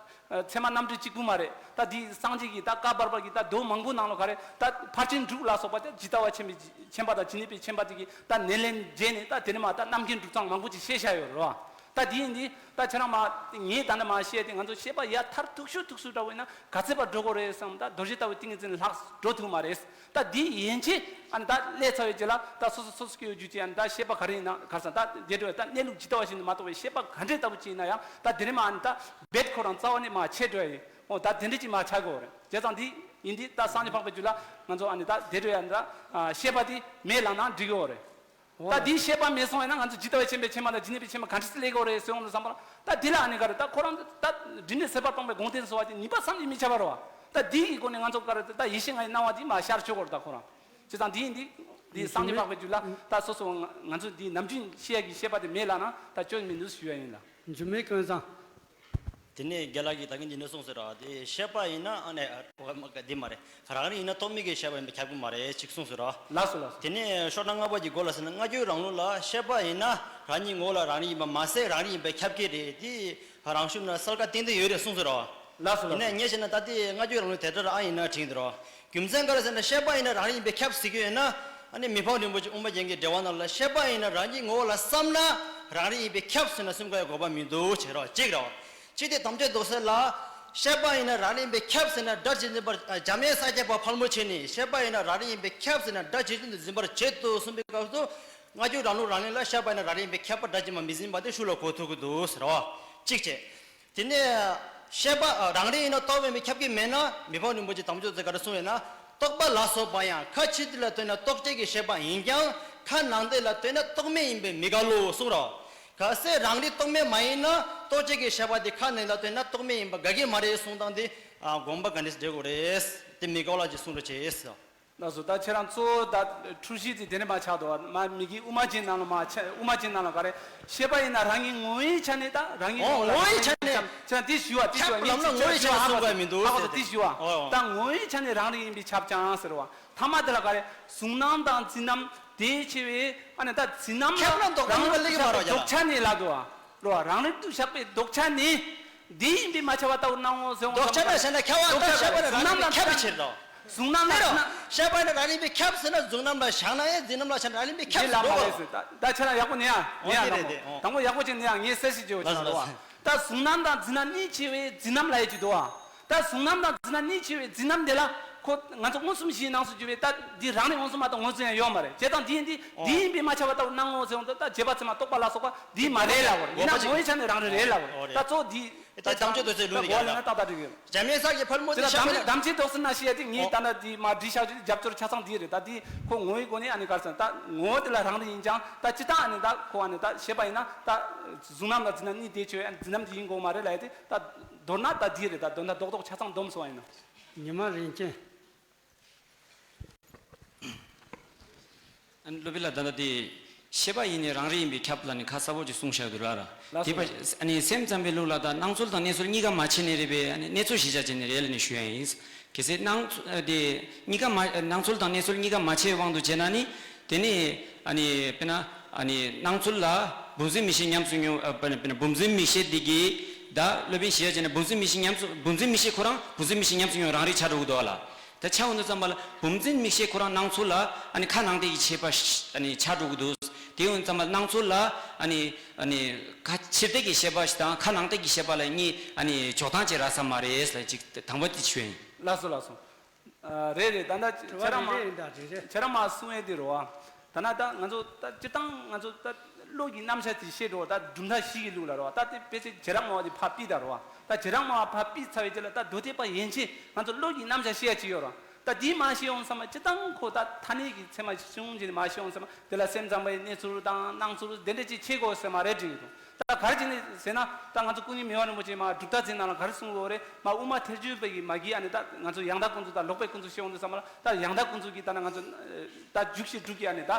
ཚད་མ་རྣམ་འགྲེལ་གཅིག་པུ་མ་རེད། ད་འདི་སངས་རྒྱས་ཀྱི་ད་བཀའ་བར་པ་གི་ད་མདོ་མང་པོ་ནང་ལོ་ག་རེ་ད་ཕར་ཕྱིན་དྲུག་ལ་སོགས་པ་ད་ཇི་ལྟ་བ་ཆེན་པོའི་ཆེན་པ་དང་ཇི་སྙེད་པའི་ཆེན་པ་དེ་གི་ད་ནན་ལན་བརྗེས་ནས་ད་དེ་ནས་མ་ད་རྣམ་མཁྱེན་དྲུག་ཚང་མང་པོ་ཅིག་བཤད་བཞག་ཡོད་རེད་བ། ད་དེ་ཡིན་དུས་ད་ཁྱེད་རང་མ་ངས་ད་ནི་མ་བཤད་དེ། ང་ཚོ་བཤད་པ་ཡ་མཐར་ཐུག་ཤོས་ཐུག་ཤོས་འདྲ་བོ་ཡིན་ན་ག་ཚོད་པར་འགྲོ་དགོས་རེད་བསམ། ད་རྡོ་རྗེ་ལྟ་བུའི་ཏིང་ངེ་འཛིན་ལྷག་འགྲོ་ཐུབ་མ་རེད། ད་དེ་ཡན་ཆད་ཨ་ནི་ད་སླེབས་ཚར་བའི་རྗེས་ལ་ད་སོ་སོ་སོ་སོ་སྐྱེ་བོའི་རྒྱུད་ཀྱི་ཨ་ནི་ད་བཤད་པ་ག་རེ་ཡིན་ན་ག་རེ་ཟེར། ད་དེ་འདྲ་བའི་ད་གནས་ལུགས་ཇི་ལྟ་བ་བཞིན་དུ་མ་རྟོགས་པའི་བཤད་པ་ག་འདྲའི་ལྟ་བུ་ཅིག་ཡིན་ན་ཡང་། ད་དེ་རིང་མ་ཨ་ནི་ད་རྦད་ཁོ་རང་རྩ་བ་ནས་མ་ཆད་འགྲོ་ཡ་ཡིན། འོ་ད་དེ་འདྲ་ཅིག་མ་ཆགས་དགོས་རེད། བྱས་ཙང་འདི་ཡིན་དུས་ད་སངས་རྒྱས་འཕགས་པའི་རྒྱུད་ལ་ང་ཚོ་ཨ་ནི་ད་དེ་འདྲ་ཡ་ད་བཤད་པ་དེ་མེད་ལབ་ན་འགྲིག་གི་ཡོད་རེད། ད་འདིའི་བཤད་པ་མེད་སོང་ཡིན་ན་ང་ཚོ་ཇི་ལྟ་བའི་ཆེན་པོའི་ཆེན་པ་དང་ཇི་སྙེད་པའི་ཆེན་པོ་ག་འདྲ་སེ་སླེབས་ཀྱི་ཡོད་རེད་ཟེར་ཡོང་དུས་ཙམ་པ་ལ། ད་འདི་ལ་ཨ་ནི་ག་རེ་ད་ཁོ་རང་ད་སྒྲིབ་གཉིས་ཟད་པ་སྤངས་པའི་དགོངས་དོན་ཟེར་བ་དེ་ངེས་པ་བསམ་གྱིས་མི་ཁྱབ་པ་རེད་བ། ད་འདི་གི་སྒོ་ནས་ང་ཚོ་ག་རེ་ད་ཡེ་ཤེས་ལྔ་ཡི་སྣང་བ་དེ་མ་ཤར་ཆོག་གི་རེད། ད་ཁོ་རང་བྱས་ཙང་འདི་ཡིན་འདི་འདི་སངས་རྒྱས་འཕགས་པའི་རྒྱུད་ལ་ད་སོ་སོ་ང་ཚོ་འདི་ནམ་རྒྱུན་བཤད་ཡ་གི་བཤད་པ་དེ་མེད་ལབ་ན་ད་སྐྱོན་མི་འདུག་ཞུ་ཡ་ཡིན་ལ། འཇུ་མེད་ཀུན་བཟང་། དེ་ནས་རྒན་ལགས་ཀྱིས་ད་གིན་འདི་ནས་གསུངས་ཟེར་ར། དེ་ཤེས་པ་ཡིན་ན་ཨ་ནི་འདི་མ་རེད། རང་རིག་ཡིན་ན་རྟོག་མེད་ཀྱི་ཤེས་པ་ཡིན་པས་ཁྱབ་ཀྱི་མ་རེད་ཅིག་གསུངས་ཟེར་ར། ལགས་སོ་ལགས་སོ། དེ་ནས་ཤོག་གྲངས་ལྔ་པ་གྱི་མགོ་ལ་ཟེར་ན། སྔ་འགྱུར་རང་ལུགས་ལ་ཤེས་པ་ཡིན་ན་རང་ཉིད་ངོ་བོ་ལ་རང་རིག་ཡིན་པ་མ་ཟད་རང་རིག་ཡིན་པས་ཁྱབ་ཀྱི་རེད། དེ་རང་ཤུགས་ན་གསལ་ཁ་ཏན་ཏན་ཡོད་རེད་གསུངས་ཟེར་ར། ལགས་སོ་ཡིན་ལགས་ན་སོ། ངས་བྱས་ན་ད་དེ་སྔ་འགྱུར་རང་ལུགས་དེ་ལྟར་ཨ་ཡིན་ན་དྲན་གྱི་འདུག་ར། རྒྱུ་མཚན་ག་རེ་ཟེར་ན་ཤེས་པ་ཡིན་ན་རང་རིག་ཡིན་པས་ཁྱབ་ཟེར་གྱི་ཡོད་ན། ཨ་ནི་མི་ཕམ་རིན་པོ་ཆེ་དབུ་མ་རྒྱན་གྱི་འགྲེལ་པ་ནང་ལ་ཤེས་པ་ཡིན་ན་རང་གི་ངོ་བོ་ལ་བསམ་ན་རང་རིག་ཡིན་པས་ཁྱབ་ཟེར་ན་གསུམ་ཀ་ཡང་དགོས་པ་མི་འདུག་ཅེས་ར་གཅིག་ར། ཅི་སྟེ་དམ་ཆོས་རྡོ་རྗེ་ལ་ཤེས་པ་ཡིན་ན་རང་རིག་ཡིན་པས་ཁྱབ་ཟེར་ན་སྒྲ་ཇི་བཞིན་པར། འཇམ་དབྱངས་ས་སྐྱ་པ་ཕལ་མོ་ཆེ་ནི་ཤེས་པ་ཡིན་ན་རང་རིག་ཡིན་པས་ཁྱབ་ཟེར་ན་སྒྲ་ཇི་བཞིན་དུ་འཛིན་པར་བྱེད་དོ་གསུངས་པའི་སྐབས་སུ། སྔ་འགྱུར་རང་ལུགས་རང་ལུགས་ལ་ཤེས་པ་ཡིན་ན་རང་རིག་ཡིན་པས་ཁྱབ་པ་སྒྲ་ཇི་མ་མི་འཛིན་པ་དེ་ཤུགས་ལ་གོ་ཐུབ་ཀྱི་འདུག་ཟེར་བ། གཅིག་བྱས། དེ་ནས་ཤེས་པ་རང་རིག་ཡིན་ན་རྟོག་པས་མི་ཁྱབ་ཀྱི་མེད་ན། མི་ཕམ་རིན་པོ་ཆེ་དམ་ཆོས་རྡོ་རྗེས་ག་རེ་གསུངས་ཡོད་ན། རྟོག་པ་ལ་སོགས་པ་ཡང་ཁ་ཕྱིར་བསྡུ་ལ་ལྟོས་ན་རྟོག་བཅས་ཀྱི་ཤེས་པ་ཡིན་ཀྱང་ཁ་ནང་བསྡུས་ལ་ལྟོས་ན་རྟོག་མེད་ཡིན་པས་མི་འགལ་ལོ་གསུངས་རོ། གལ་སྲིད་རང་རིག་རྟོག་མེད་མ་ཡིན་ན་རྟོག་བཅས་ཀྱི་ཤེས་པ་དེ་ཁ་ནང་ལ་ལྟོས་ན་རྟོག་མེད་ཡིན་པ་འགལ་གྱི་མ་རེད་གསུངས་སྟངས་དེ་དགོངས་པ་ག་འདྲས་འགྲེལ་དགོས་རེད། དེ་མི་འགལ་བ་ཅིག་གསུངས་རོགས་བྱེད། ལགས་སོ། ད་ཁྱེད་རང་གཙོ་བོ་ད་འཁྲུལ་གཞི་དེ་དེ་ནས་མ་ཆགས་འདུག་བ། མ་མི་དགེ་དབུ་མ་རྒྱན་ནང་ལ་མ་ཆ་དབུ་མ་རྒྱན་ནང་ལ་ག་རེ། ཤེས་པ་ཡིན་ན་རང་གི་ངོ་བོའི་ཆ་ནས་ད་རང་གི་ཨོ་ངོ་བོ་ངོ་བོའི་ཆ་ནས་ཁྱེད་རང་དེ་ཞུ་བ་དེ་ཞུ་བ། ཁྱབ་ལམ་ན་ངོ་བོའི་ཆ་ནས་གསུངས་པ་མི་འདུག་ད་གོ་ས་དེ་ཞུ་བ། ཨོ་ད་ངོ་བོའི་ཆ་ནས་རང་རིག་ཡིན་པས་ཁྱབ་ཀྱང་ཟེར་བ། ཐ་མ་དེ་ལ་ག་རེ། གཟུང་རྣམ་དང་འཛིན་རྣམ་དེའི་ཆེ་བའི་ཨ་ནི་ད་འཛིན་རྣམ་ལ་ཁྱབ་ན་ལྡོག་པ་རང་ཡིན་པ་རིག་ལེགས་པར་བཞག་པའི་རོ་ལྡོག་ཆ་ནས་ལ་འདུག་བ། རོ་རང་རིག་ཏུ་བཞག་པའི་ལྡོག་ཆ་ནི་འདི་ཡིན་པས་མ་ཁྱབ་པ་ལྟ་བུར་སྣང་ངོ་ཟེར་འོང་། ལྡོག་ཆ་ན་བཞག་ན་ཁྱབ་པ་ལྟར་ཤེས་པ་ནི་རང་རིག་ཁྱབ་པའི་ཕྱིར་རོ། གཟུང་རྣམ་ལ་ཤེས་པ་ནི་རང་རིག་པས་ཁྱབ་ཟེར་ན་གཟུང་རྣམ་ལ་བཞག་ན་ཡང་འཛིན་རྣམ་ལ་ཁྱབ་ཟེར་རོ། ད་ཁྱེད་རང་ཡག་པོ་ནས་ཡ་ནས་ཡ་དང་པོ་དང་པོ་ཡག་པོ་ཅིག་ནས་ཡ་ངས་གསལ་བཤད་བྱེད་འོ་ཅིག་ལ་འདུག་བ། ད་གཟུང་རྣམ་དང་འཛིན་རྣམ་གཉིས་ཆེ་བའི་འཛིན་རྣམ་ལ་ཡ་ཅིག་འདུག་བ། ད་གཟུང་རྣམ་དང་འཛིན་རྣམ་གཉིས་ཆེ་བའི་འཛིན་རྣམ་དེ་ལ་ཁོ་ང་ཚོ་མངོན་སུམ་བཞིའི་ནང་སུ་གྱུར་པའི་ད་འདི་རང་རིག་མངོན་སུམ་མ་གཏོགས་ངོས་འཛིན་ཡང་ཡོད་མ་རེད། བྱས་ཙང་འདི་ཡིན་འདི་འདི་ཡིན་པས་མ་ཁྱབ་པ་ལྟ་བུར་སྣང་ངོ་ཟེར་འོང་དུས་ད་རྗེས་དཔག་ཚད་མ་རྟོག་པ་ལ་སོགས་པ་འདི་མ་རེད་ལབ་པ་རེད། ཡིན་ན་ངོ་བོའི་ཆ་ནས་རང་རིག་རེད་ལབ་པ་རེད། ད་གཙོ་བོ་འདི་ད་དམ་ཆོས་རྡོ་རྗེའི་ལུགས་ནས་གོ་ལ་ན་ཏག་ཏག་འགྲིག་ཡོད། འཇམ་དབྱངས་ས་ཀྱི་ཕལ་མོ་དེ་ལ་དམ་དམ་ཆོས་རྡོ་རྗེ་ན་ཤེས་ཡ་དེ་ངས་ད་ལྟ་འདི་མ་བྲིས་བཞག་རྒྱབ་སྐྱོར་ཆ་ཚང་འདི་རེད། ད་འདི་ཁོ་ངོ་བོའི་སྒོ་ནས་ཨ་ནི་ག་རེ་ཟེར་ན་ད་ངོ་བོ་དེ་ལ་རང་རིག་ཡིན་ཀྱང་ད་སྤྱིར་བཏང་ཨ་ནི་ད་ཁོ་ཨ་ནི་ད་ཤེས་པ་ཡིན་ན་ད་གཟུང་རྣམ་ལ་འཛིན་རྣམ་གཉིས་དེ་ཆོས་འཛིན་རྣམ་དེ་ཡིན་དགོས་མ་རེད་ལབ་ཡ་དེ་ད་མདོར་ན་ད་འདི་རེད། ད་དོན་དག་རྡོག་རྡོག་ཆ་ཚང་སྡོམ་སོང་བ་ཡིན་ན། ཉི་མ་རིན་ཆེན། ཨ་ནི་སློབ་དཔོན་ལགས་ད་ལྟ་དེ་ཤེས་པ་ཡིན་ནི་རང་རིག་ཡིན་པས་ཁྱབ་ལབ་ནི་ཁ་གསལ་པོ་ཅིག་གསུངས་བཞག་འདུག་ལ་ར། ལགས་དེ་སོ། པ་ཨ་ནི་སེམས་ཙམ་པའི་ལུགས་ལ་ད་སྣང་ཚུལ་དང་གནས་ཚུལ་གཉིས་ཀ་མ་ཕྱེ་ནི་རེད་པས། ཨ་ནི་གནས་ཚུལ་གཞི་བཞག་བྱས་ནི་རེད་ལབ་ནི་ཞུ་ཡ་ཡིན། གལ་སྲིད་སྣང་ཚུལ་ཨ་དེ་གཉིས་ཀ་མ་སྣང་ཚུལ་དང་གནས་ཚུལ་གཉིས་ཀ་མ་ཕྱེ་བའི་དབང་དུ་བྱས་ན་ནི་དེ་ནི་ཨ་ནི་དཔེར་ན་ཨ་ནི་སྣང་ཚུལ་ལ་བུམ་འཛིན་མིག་ཤེས་ཉམས་སུ་མྱོང་། ཨ་དཔེར་ན་དཔེར་ན་བུམ་འཛིན་མིག་ཤེས་འདི་གིས་ད་སློབ་དཔོན་གཞི་བཞག་བྱས་ན་བུམ་འཛིན་མིག་ཤེས་ཉམས་སུ་བུམ་འཛིན་མིག་ཤེས་ཁོ་རང་བུམ་འཛིན་མིག་ཤེས་ཉམས་སུ་མྱོང་རང་རིག་ཆགས་འགྲོ་གི་འདུག་ལ། ད་ཆ་འོང་དུས་ཙམ་པ་ལ་བུམ་འཛིན་མིག་ཤེས་ཁོ་རང་སྣང་ཚུལ་ལ་ཨ་ནི་ཁ་ནང་བསྟན་གྱི་ཤེས་པ་ཨ་ནི་ཆགས་འགྲོ་གི་འདུག། དེ་ཡོང་ཙམ་པ་སྣང་ཚུལ་ལ་ཨ་ནི་ཨ་ནི་ཁ་ཕྱིར་བསྡུ་གི་ཤེས་པ་ཞིག་དང་ཁ་ནང་བསྟན་གྱི་ཤེས་པ་ལ་གཉིས་ཨ་ནི་འཇོག་སྟངས་གཅིག་རག་ས་མ་རེད་ལབ་ཅིག་དང་པོ་དེ་ཞུ་ཡིན། ལགས་སོ་ལགས་སོ། ཨ་རེད་རེད། ད་ལྟ་དྲི་བ་ཁྱེད་རང་མ་རེ་རེ་ཡིན་ད་རེ་རེ། ཁྱེད་རང་མ་གསུང་ཡས་དེ་རེད་བ། ད་ན་ད་ང་ཚོ་ད་སྤྱིར་བཏང་ང་ཚོ་ད་བློ་གི་རྣམ་གཞག་དེ་བཤད་འགྲོ་བ། ད་གྲུབ་མཐའ་བཞི་གི་ལུགས་ལ་རོ། ད་དེ་དཔེ་ཆ་བྱེ་བྲག་སྨྲ་བ་དེ་ཕར་ཕུད་ད་རོ། ད་བྱེ་བྲག་སྨྲ་བ་ཕར་ཕུད་ཚར་བའི་རྗེས་ལ་ད་མདོ་སྡེ་པ་ཡན་ཆད་ང་ཚོ་བློ་གི་རྣམ་གཞག་བཤད་ཡ་ཅིག་ཡོད་རོ། ད་དེ་མར་བཤད་ཡོང་ཙམ་པ་སྤྱིར་བཏང་ཁོ་ད་ཐ་སྙད་ཀྱི་ཚད་མ་ཆུང་ཆུང་ཅིག་ནས་མར་བཤད་ཡོང་ཙམ་པ་དེ་ལ་སེམས་ཙམ་པའི་གནས་ཚུལ་དང་སྣང་ཚུལ་དེ་འདྲ་ཅིག་ཕྱེ་དགོས་ཟེར་མ་རེད་དྲན་གྱི་འདུག་ད་ག་རེ་བྱས་ནས་ཟེར་ན། ད་ང་ཚོ་སྐུ་ཉིད་མི་ཕམ་རིན་པོ་ཆེ་མར་གྲུབ་མཐའ་འཛིན་ནང་ལ་ག་རེ་གསུངས་ཡོད་རེད། མར་དབུ་མ་ཐལ་འགྱུར་བའི་གི་མ་གི་ཨ་ནི་ད་ང་ཚོ་ཡང་དག་ཀུན་རྫོབ་དང་ལོག་པའི་ཀུན་རྫོབ་བཤད་ཡོང་དུས་ཙམ་པ་ལ། ད་ཡང་དག་ཀུན་རྫོབ་ཀྱི་ད་ན་ང་ཚོ་ད་འཇུག་ཤེས་སྒྲུབ་ཀྱི་ཨ་ནི་ད་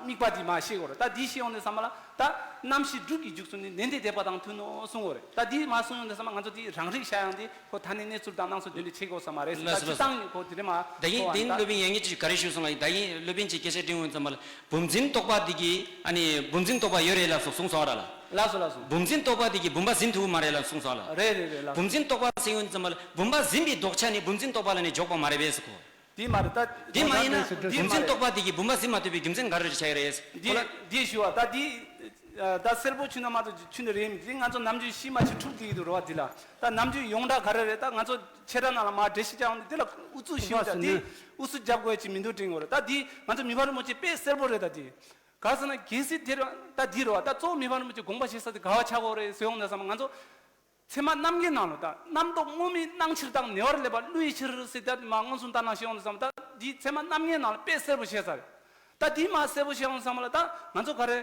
དམིགས་པ་འདི་མར་བཤད་དགོས་རེད། ད་འདི་བཤད་ཡོང་དུས་ཙམ་པ་ལ་ད་རྣམ་ཤེས་དྲུག་གི་འཇུག་ཚུལ་ནི་ནན་ཏན་དད་པ་དང་མཐུན་ནོ་གསུངས་ཡོད་རེད། ད་འདི་མར་གསུངས་ཡོང་དུས་ཙམ་པ་ང་ཚོ་འདི་རང་རིག་བྱ་ཡང་འདི་ཁོ་ཐ་སྙད་གནས་ཚུལ་དང་སྣང་ཚུལ་དེ་འདྲ་བྱེད་དགོས་ས་མ་རེད་ཟེར། ད་ལགས་སོ། སྤྱིར་བཏང་ཁོ་དེ་འདྲ་མ་ད་ཡིན། གོ་བ་དེ་ནི་ད་སློབ་དཔོན་ཡ་གི་ཅིག་ག་རེ་ཞུས་སོང་ལ་ཡིན། ད་ཡིན་སློབ་དཔོན་གྱིས་སྐད་ཆ་དྲིས་ཡོང་ཙམ་པ་ལ་བུམ་འཛིན་རྟོག་པ་འདི་གི་ཨ་ནི་བུམ་འཛིན་རྟོག་པ་ཡོད་རེད་ལབ་སོགས་གསུངས་སོང་ར་ལ། ལགས་སོ་ལགས་སོ། བུམ་འཛིན་རྟོག་པ་འདི་གིས་བུམ་པ་འཛིན་ཐུབ་མ་རེད་ལབ་གསུངས་སོང་ལ། རེད་རེད་རེད་ལགས། བུམ་འཛིན་རྟོག་པ་ཟེར་ཡོང་ཙམ་པ་ལ་བུམ་པ་འཛིན་པའི་ལྡོག་ཆ་ནི་བུམ་འཛིན་རྟོག་པ་ལ་ནི་འཇོག་པ་མ་རེད་པས་ཟེར་གོ། དེ་མ་རེད་ད། དེ་མ་ཡིན་ན་བུམ་འཛིན་རྟོག་པ་དེ་གིས་བུམ་པ་ཟིན་མ་ཐུབ་པའི་རྒྱུ་མཚན་ག་རེ་རེད་ཆགས་ཀྱི་རེད། འདི་ཁོ་ལ་འདི་ཞུ་བ་ད་འདི། ད་གསལ་པོ་ཆུ་ན་མ་གཏོགས་ཆུ་ནི་རེད་མི་འདི་ང་ཚོ་ནམ་རྒྱུན་ཤི་མ་ཤི་འཁྲུག་དེ་གི་འདུག་རོ་བ། འདི་ལ་ད་ནམ་རྒྱུན་ཡོངས་གྲགས་ག་རེ་རེད། ད་ང་ཚོ་ཆེ་ཕྲ་ནང་ལ་མ་འགྲེལ་བཤད་བྱ་འོང་འདི་ལ་ཨུ་ཚུགས་ཞུ་བ་འདི་ཨུ་ཚུགས་རྒྱབ་དགོས་ཅི་མི་འདུག་དྲན་གོ་རེད། ད་འདི་ང་ཚོ་མི་ཕམ་རིན་པོ་ཆེ་དཔེ་གསལ་པོ་རེད། ད་འདི་ག་ཟེར་ན་གལ་སྲིད་དེ་རེད་ད་འདི་རེད་བ། ད་གཙོ་བོ་མི་ཕམ་རིན་པོ་ཆེ་དགོངས་པ་བཞེས་ས་དེ་ག་བ་ཆགས་གོ་རེད་ཟེར་འོང་ད་བསམ། ང་ཚོ་ཚད་མ་རྣམ་ངེས་ནང་ལ་ད་རྣམ་རྟོག་དངོས་མེད་སྣང་ཕྱིར་དང་ནེ་བར་ལེགས་པར་བསླུ་བའི་ཕྱིར་ཟེར་ད་མ་མངོན་སུམ་ལྟར་སྣང་ཞེས་འོང་དུ་བསམ། ད་འདི་ཚད་མ་རྣམ་ངེས་ནང་ལ་དཔེ་གསལ་པོ་བཤད་ས་རེད། ད་འདི་མ་གསལ་པོ་བཤད་འོང་བསམ་ལ་ད་ང་ཚོ་ག་རེ།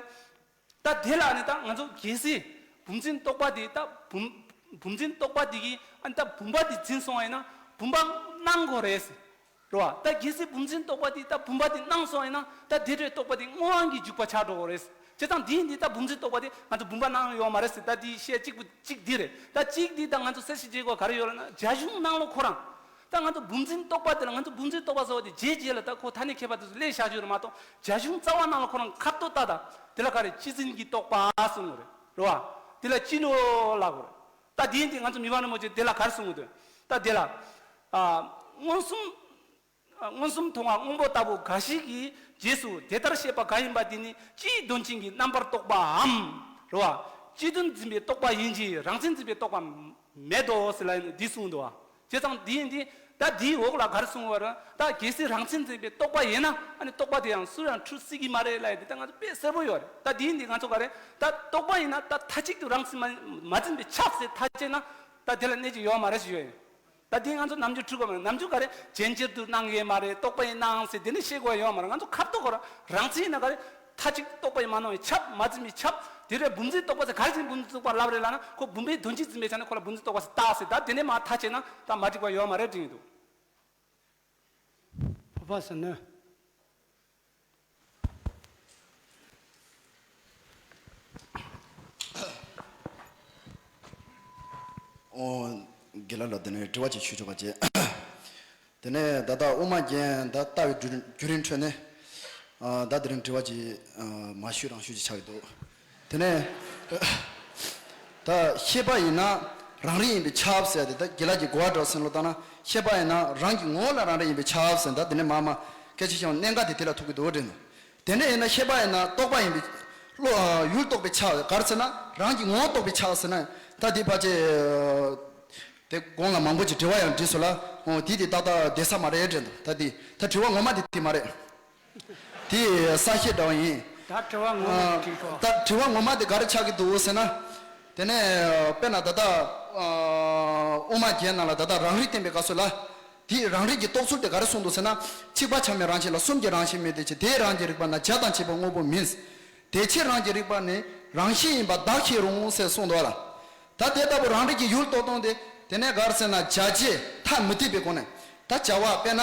ད་དེ་ལ་ནི་ད་ང་ཚོ་གལ་སྲིད་བུམ་འཛིན་རྟོག་པ་དེ་ད་བུམ་བུམ་འཛིན་རྟོག་པ་དེ་གིས་ཨ་ནི་ད་བུམ་པ་དེ་འཛིན་སོང་བ་ཡིན་ན་བུམ་པ་སྣང་དགོས་རེད། རོ། ད་གལ་སྲིད་བུམ་འཛིན་རྟོག་པ་དེ་ད་བུམ་པ་དེ་སྣང་སོང་ཡིན་ན་ད་དེ་འདྲའི་རྟོག་པ་དེ་དངོས་དབང་གི་འཇུག་པ་ཆགས་འགྲོ་གི་རེད། བྱས་ཙང་དེ་ཡིན་དུས་ད་བུམ་འཛིན་རྟོག་པ་དེ་ང་ཚོ་བུམ་པ་སྣང་ཡོད་མ་རེད་ཟེར། ད་དེའི་བཤད་གཅིག་པུ་གཅིག་འདི་རེད། ད་གཅིག་འདི་ད་ང་ཚོ་གསལ་བཤད་བྱེད་དགོས་ག་རེ་ཡོད་ལབ་ན་རྒྱ་གཞུང་ནང་ལོགས་ཁོ་རང་ད་ང་ཚོ་བུམ་འཛིན་རྟོག་པ་དེ་ལ་ང་ཚོ་བུམ་འཛིན་རྟོག་པ་ཟེར་བ་དེ་རྗེས་རྗེས་ལ་ད་ཁོ་ཐ་སྙད་ཁྱད་པར་དེ་ཚོ་སླེབས་བཞག་རྒྱུ་རེད་མ་གཏོགས་རྒྱ་གཞུང་རྩ་བ་ནང་ལ་ཁོ་རང་ཁ་བཏོད་ད་ད་དེ་ལ་ག་རེ་སྤྱི་འཛིན་གྱི་རྟོག་པ་གསུངས་དགོས་རེད། རོ། དེ་ལ་སྤྱི་བློ་ལབ་དགོས་རེད། ད་དེ་ཡིན་དུས་ང་ཚོ་མི་ཕམ་རིན་པོ་ཆེ་དེ་ལ་ག་རེ་གསུངས་ཡོད་དོན། ད་དེ་ལ་ཨ་མངོན་སུམ་ཨ་མངོན་སུམ་མཐོང་བ་སྔོན་པོ་ལྟ་བུ་འགའ་ཞིག་གིས་རྗེས་སུ་དེ་ལྟར་བཤད་པ་གང་ཡིན་པ་དེ་ནི་སྤྱིའི་དོན་ཅན་གྱི་རྣམ་པར་རྟོག་པའམ། རེད་བ། སྤྱི་དོན་འཛིན་པའི་རྟོག་པ་ཡིན་གྱི་རང་མཚན་འཛིན་པའི་རྟོག་པ་མེད་དོ་ཟེར་ལ་འདི་གསུངས་འདུག་བ། བྱས་ཙང་འདི་ཡིན་དུས་ད་འདིའི་འོག་ལ་ག་རེ་གསུངས་པ་རེད། ད་གལ་སྲིད་རང་མཚན་འཛིན་པའི་རྟོག་པ་ཡིན་ན་ཨ་ནི་རྟོག་པ་དེ་ཡང་སུ་ཡང་འཁྲུལ་སྲིད་ཀྱི་མ་རེད་ལབ་ཡ་འདི་ད་ང་ཚོ་དཔེ་གསལ་པོ་ཡོད་རེད། ད་འདི་ཡིན་དུས་ང་ཚོ་ག་རེ་ད་རྟོག་པ་ཡིན་ན་ད་མཐའ་གཅིག་ཏུ་རང་མཚན་མ་མ་འཛིན་པས་ཁྱབ་ཟེར་ཐག་བཅད་ན་ད་དེ་ལ་གནས་ཀྱི་ཡོད་མ་རེད་ཞུ་ཡ་ཡིན། ད་འདི་ང་ཚོ་ནམ་རྒྱུན་འཁྲུལ་དགོས་མ་རེད། ནམ་རྒྱུན་ག་རེ་ཇེན་ཅེར་དུ་སྣང་གི་མ་རེད། རྟོག་པ་ཡིན་སྣང་ཟེར་དེ་འདྲ་བཤད་དགོས་ཡ་ཡོད་མ་རེད། ང་ཚོ་ཁ་རྟོག་གོ་ར་རང་མཚན་ཡིན་ན་ག་རེ་མཐའ་གཅིག་རྟོག་པ་ཡིན་མ་སྣང་བས་ཁྱབ། མ་འཛིན་པས་ཁྱབ། དེ་རེད། བུམ་འཛིན་རྟོག་པ་ཟེར་ག་རེ་བྱས་བུམ་འཛིན་རྟོག་པ་ལབ་རེད་ལབ་ན་ཁོ་བུམ་པའི་དོན་སྤྱི་འཛིན་པའི་ཆ་ནས་ཁོ་ལ་བུམ་འཛིན་རྟོག་པ་ཟེར་བཏགས་ཟེར། ད་དེ་ནས་མ་ཐག་བཅད་ན་ད་མ་འགྲིག་པ་ཡོད་མ་རེད་དྲན་གྱི་འདུག་ཕོ་པ་ཟེར་ནི། ཨོ། དགེ་ལགས་ལ་དེ་ནས་དྲི་བ་ཅིག་ཞུ་ཆོག་པ་བྱས། དེ་ནས་ད་ལྟ་དབུ་མ་རྒྱན་ད་ལྟ་བའི་བརྒྱུད་རིམ་ཁྲོད་ནས་ཨ་ད་དེ་རིང་དྲི་བ་ཅིག་ཨ་མ་ཞུས་རང་ཞུས་ཅིག་ཆགས་ཀྱི་འདུག་དེ་ནས་ད་ཤེས་པ་ཡིན་ན་རང་རིག་ཡིན་པས་ཁྱབ་ཟེར་ཏེ། ད་དགེ་ལགས་ཀྱིས་གོ་བ་འདྲ་སེམས་བློ་བཏང་ན་ཤེས་པ་ཡིན་ན་རང་གི་ངོ་བོ་ལ་རང་རིག་ཡིན་པས་ཁྱབ་ཟེར། ད་དེ་ནས་མ་མ་སྐད་ཆ་བཤད་གནད་འགག་དེ་དེ་ལ་ཐུག་གི་འདུག་དྲན་འདུག་དེ་འདྲ་ཡིན་ན་ཤེས་པ་ཡིན་ན་རྟོག་པ་ཡིན་པས་བློ་ཡུལ་རྟོགས་པས་ཁྱབ། ག་རེ་ཟེར་ན་རང་གི་ངོ་བོ་རྟོགས་པས་ཁྱབ་ཟེར་ན། ད་དེ་ཕལ་ཆེར་དེ་གོང་ལ་མང་པོ་ཅིག་དྲི་བ་ཡང་དྲིས་སོང་ལ། འོ་དེ་དེ་ཏག་ཏག་བསྡད་ས་མ་རེད་དྲན་འདུག་ད་དེ་ད་དྲི་བ་ངོ་མ་དེ་དེ་མ་རེད། དེ་གསལ་བཤད་འདྲ་བ་ཡིན། ད་དྲི་བ་ངོ་མ་ཨ་དེ་དྲིས་ཤོག་ད་དྲི་བ་ངོ་མ་དེ་ག་རེ་ཆགས་ཀྱི་འདུག་ཟེར་ན། དེ་ནས་དཔེར་ན་ད་ལྟ་ཨ་དབུ་མ་རྒྱན་ནང་ལ་ད་ལྟ་རང་རིག་བསྟན་པའི་སྐབས་སུ་ལ། དེའི་རང་རིག་གི་རྟོགས་ཚུལ་དེ་ག་རེ་གསུངས་འདུག་ཟེར་ན། གཅིག་པ་ཆ་མེད་རང་བཞིན་ལ་གསུམ་གྱི་རང་བཞིན་མེད་དེ་ཅི། དེའི་རང་གི་རིག་པ་ན་བྱ་དང་བྱེད་པའི་དངོས་པོ་མིན། དེ་ཕྱིར་རང་གི་རིག་པ་ནི་རང་བཞིན་ཡིན་པར་བདག་ཤེས་རུང་ཟེར་གསུངས་འདུག་ལ། ད་དེ་ལྟ་བུ་རང་རིག་གི་ཡུལ་རྟོགས་སྟངས་དེ་དེ་ནས་ག་རེ་ཟེར་ན་བྱ་བྱེད་ཐ་མི་དད་པའི་སྒོ་ནས། ད་བྱ་བ་དཔེར་ན་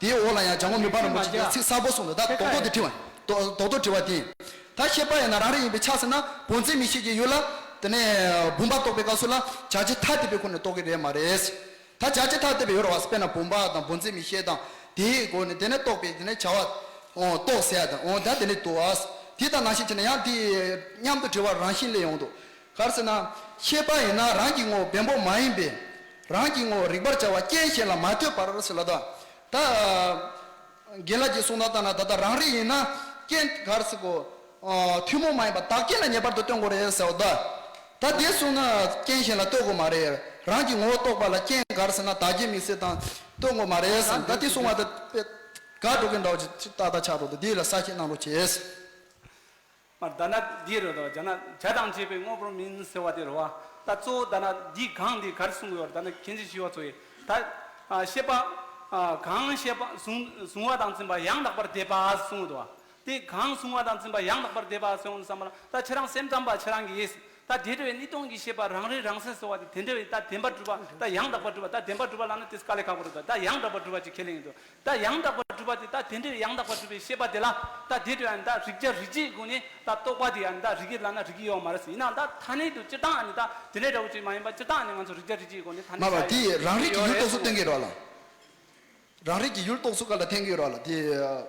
དེའི་འོག་ལ་ཡང་བྱ་ངོ་མི་ཕམ་རིན་པོ་ཆེ་གིས་ཚིག་གསལ་པོ་གསུངས་འདུག་ད་རྡོག་རྡོག་དེ་དྲི་བ་རྡོག་རྡོག་རྡོག་དྲི་བ་དེ་ཡིན། ད་ཤེས་པ་ཡིན་ན་རང་རིག་ཡིན་པས་ཁྱབ་ཟེར་ན་བུམ་འཛིན་མིག་ཤེས་ཀྱི་ཡུལ་ལ་དེ་ནས་བུམ་པ་རྟོགས་པའི་སྐབས་སུ་ལ་བྱ་བྱེད་ཐ་དད་པའི་སྒོ་ནས་རྟོགས་ཀྱི་རེད་མ་རེད། ད་བྱ་བྱེད་ཐ་དད་པའི་ཡོད་རེད་བ། དཔེར་ན་བུམ་པ་དང་བུམ་འཛིན་མིག་ཤེས་དང་དེའི་སྒོ་ནས་དེ་ནས་རྟོགས་པའི་དེ་ནས་བྱ་བ་ཨོ་རྟོགས་ཟེར་ཡ་དང་ཨོ་ད་དེ་ནས་དུ་བ། དེ་དང་ནང་བཞིན་བྱས་ན་ཡང་དེ་མཉམ་དུ་དྲི་བ་རང་བཞིན་སླེབས་ཡོང་འདུག་ག་རེ་ཟེར་ན། ཤེས་པ་ཡིན་ན་རང་གི་ངོ་བོ་བེམ་པོ་མ་ཡིན་པས་རང་གི་ངོ་བོ་རིག་པར་བྱ་བ་རྐྱེན་གཞན་ལ་མ་ལྟོས་པར་ཟེར་ལ་ད། ད་རྒན་ལགས་ཀྱིས་གསུངས་ན་ལྟ་ན་ད་ལྟ་རང་རིག་ཡིན་ན་རྐྱེན་ག་རེ་ཟེར་གོ་ཨ་ཐུན་མོང་མ་ཡིན་པ་བདག་རྐྱེན་ལ་ངེས་པར་དུ་སྟོན་དགོས་རེད་ཟེར་བ་ད། ད་འདི་གསུངས་ན་རྐྱེན་གཞན་ལ་ལྟོས་དགོས་མ་རེད། རང་གི་ངོ་བོ་རྟོགས་པ་ལ་རྐྱེན་ག་རེ་ཟེར་ན་བདག་རྐྱེན་དམིགས་བསལ་དང་ལྟོས་དགོས་མ་རེད་ཟེར། ད་འདི་གསུངས་པ་ད་དཔེ་ འགག་འགྲོ་གི་འདྲ་བ་ཅིག་ཏག་ཏག་ཆགས་འགྲོ་འདུག་དེ་ལ་གསལ་བཤད་གནང་རོགས་བྱེད། མར་ད་ན་འདི་རེད་དོ། ཇ་ན་ཇ་དང་བཅས་པའི་དངོས་པོར་མིན་ཟེར་བ་དེ་རེད་བ། ད་གཙོ་བོ་ད་ན་འདི་གང་འདི་གར་གསུང་གི་ཡོད་རེད། ད་ན་མཁན་ཆེན་ཞི་བ་འཚོ་ཡིས་ད་ཨ་བཤད་པ་ཨ་གང་བཤད་པ་གཟུང་གཟུང་བ་དང་འཛིན་པ་ཡང་དག་པར་འདོད་པ་གསུང་གི་འདུག་བ། དེ་གང་གཟུང་བ་དང་འཛིན་པ་ཡང་དག་པར་འདོད་པ་ཟེར་འོང་བསམ་པ་ལ། ད་ཁྱེད་རང་སེམས་ཙམ་པ་ཁྱེད་རང་གིས་ད་དེ་འདྲ་བའི་གཉིས་སྟོང་གི་ཤེས་པ་རང་རིག་རང་གསལ་ཟེར་བ་དེ་དེ་འདྲ་བའི་ད་བདེན་པར་གྲུབ་པ་ད་ཡང་དག་པར་གྲུབ་པ། ད་བདེན་པར་གྲུབ་པ་ལབ་ན་དེ་དཀའ་ལས་ཁག་པོ་རེད། ད་ཡང་དག་པར་གྲུབ་པ་ཅིག་ཁས་ལེན་ཡིན་འདུག་ད་ཡང་དག་པར་གྲུབ་པ་དེ་ད་དེ་འདྲའི་ཡང་དག་པར་གྲུབ་པའི་ཤེས་པ་དེ་ལ་ད་དེ་འདྲ་ཡང་ད་རིགས་བརྒྱ་རིགས་གཅིག་སྒོ་ནས་ད་རྟོག་པ་དེ་ཡང་ད་རིགས་ཀྱི་ལབ་ན་རིགས་ཀྱི་ཡོད་མ་རེད་ཟེར། ཡིན་ནའང་ད་ཐ་སྙད་དུ་སྤྱིར་བཏང་ཨ་ནི་ད་དེ་འདྲའི་འདྲ་བོ་ཅིག་མ་ཡིན་པ། སྤྱིར་བཏང་ཨ་ནི་ང་ཚོ་རིགས་བརྒྱ་རིགས་གཅིག་སྒོ་ནས་ཐ་སྙད་མ་པ་ཆགས་དེ་ཡོད་རང་རིག་གི་ཡོད་ཡུལ་རེད་རྟོགས་སུ་ཟེར་བསྟན་གྱི་རོགས་ལ། རང་རིག་གི་ཡུལ་རྟོགས་ཚུལ་ག་ལ་འཐེན་གྱི་ཡོད་ར་ལ་དེ།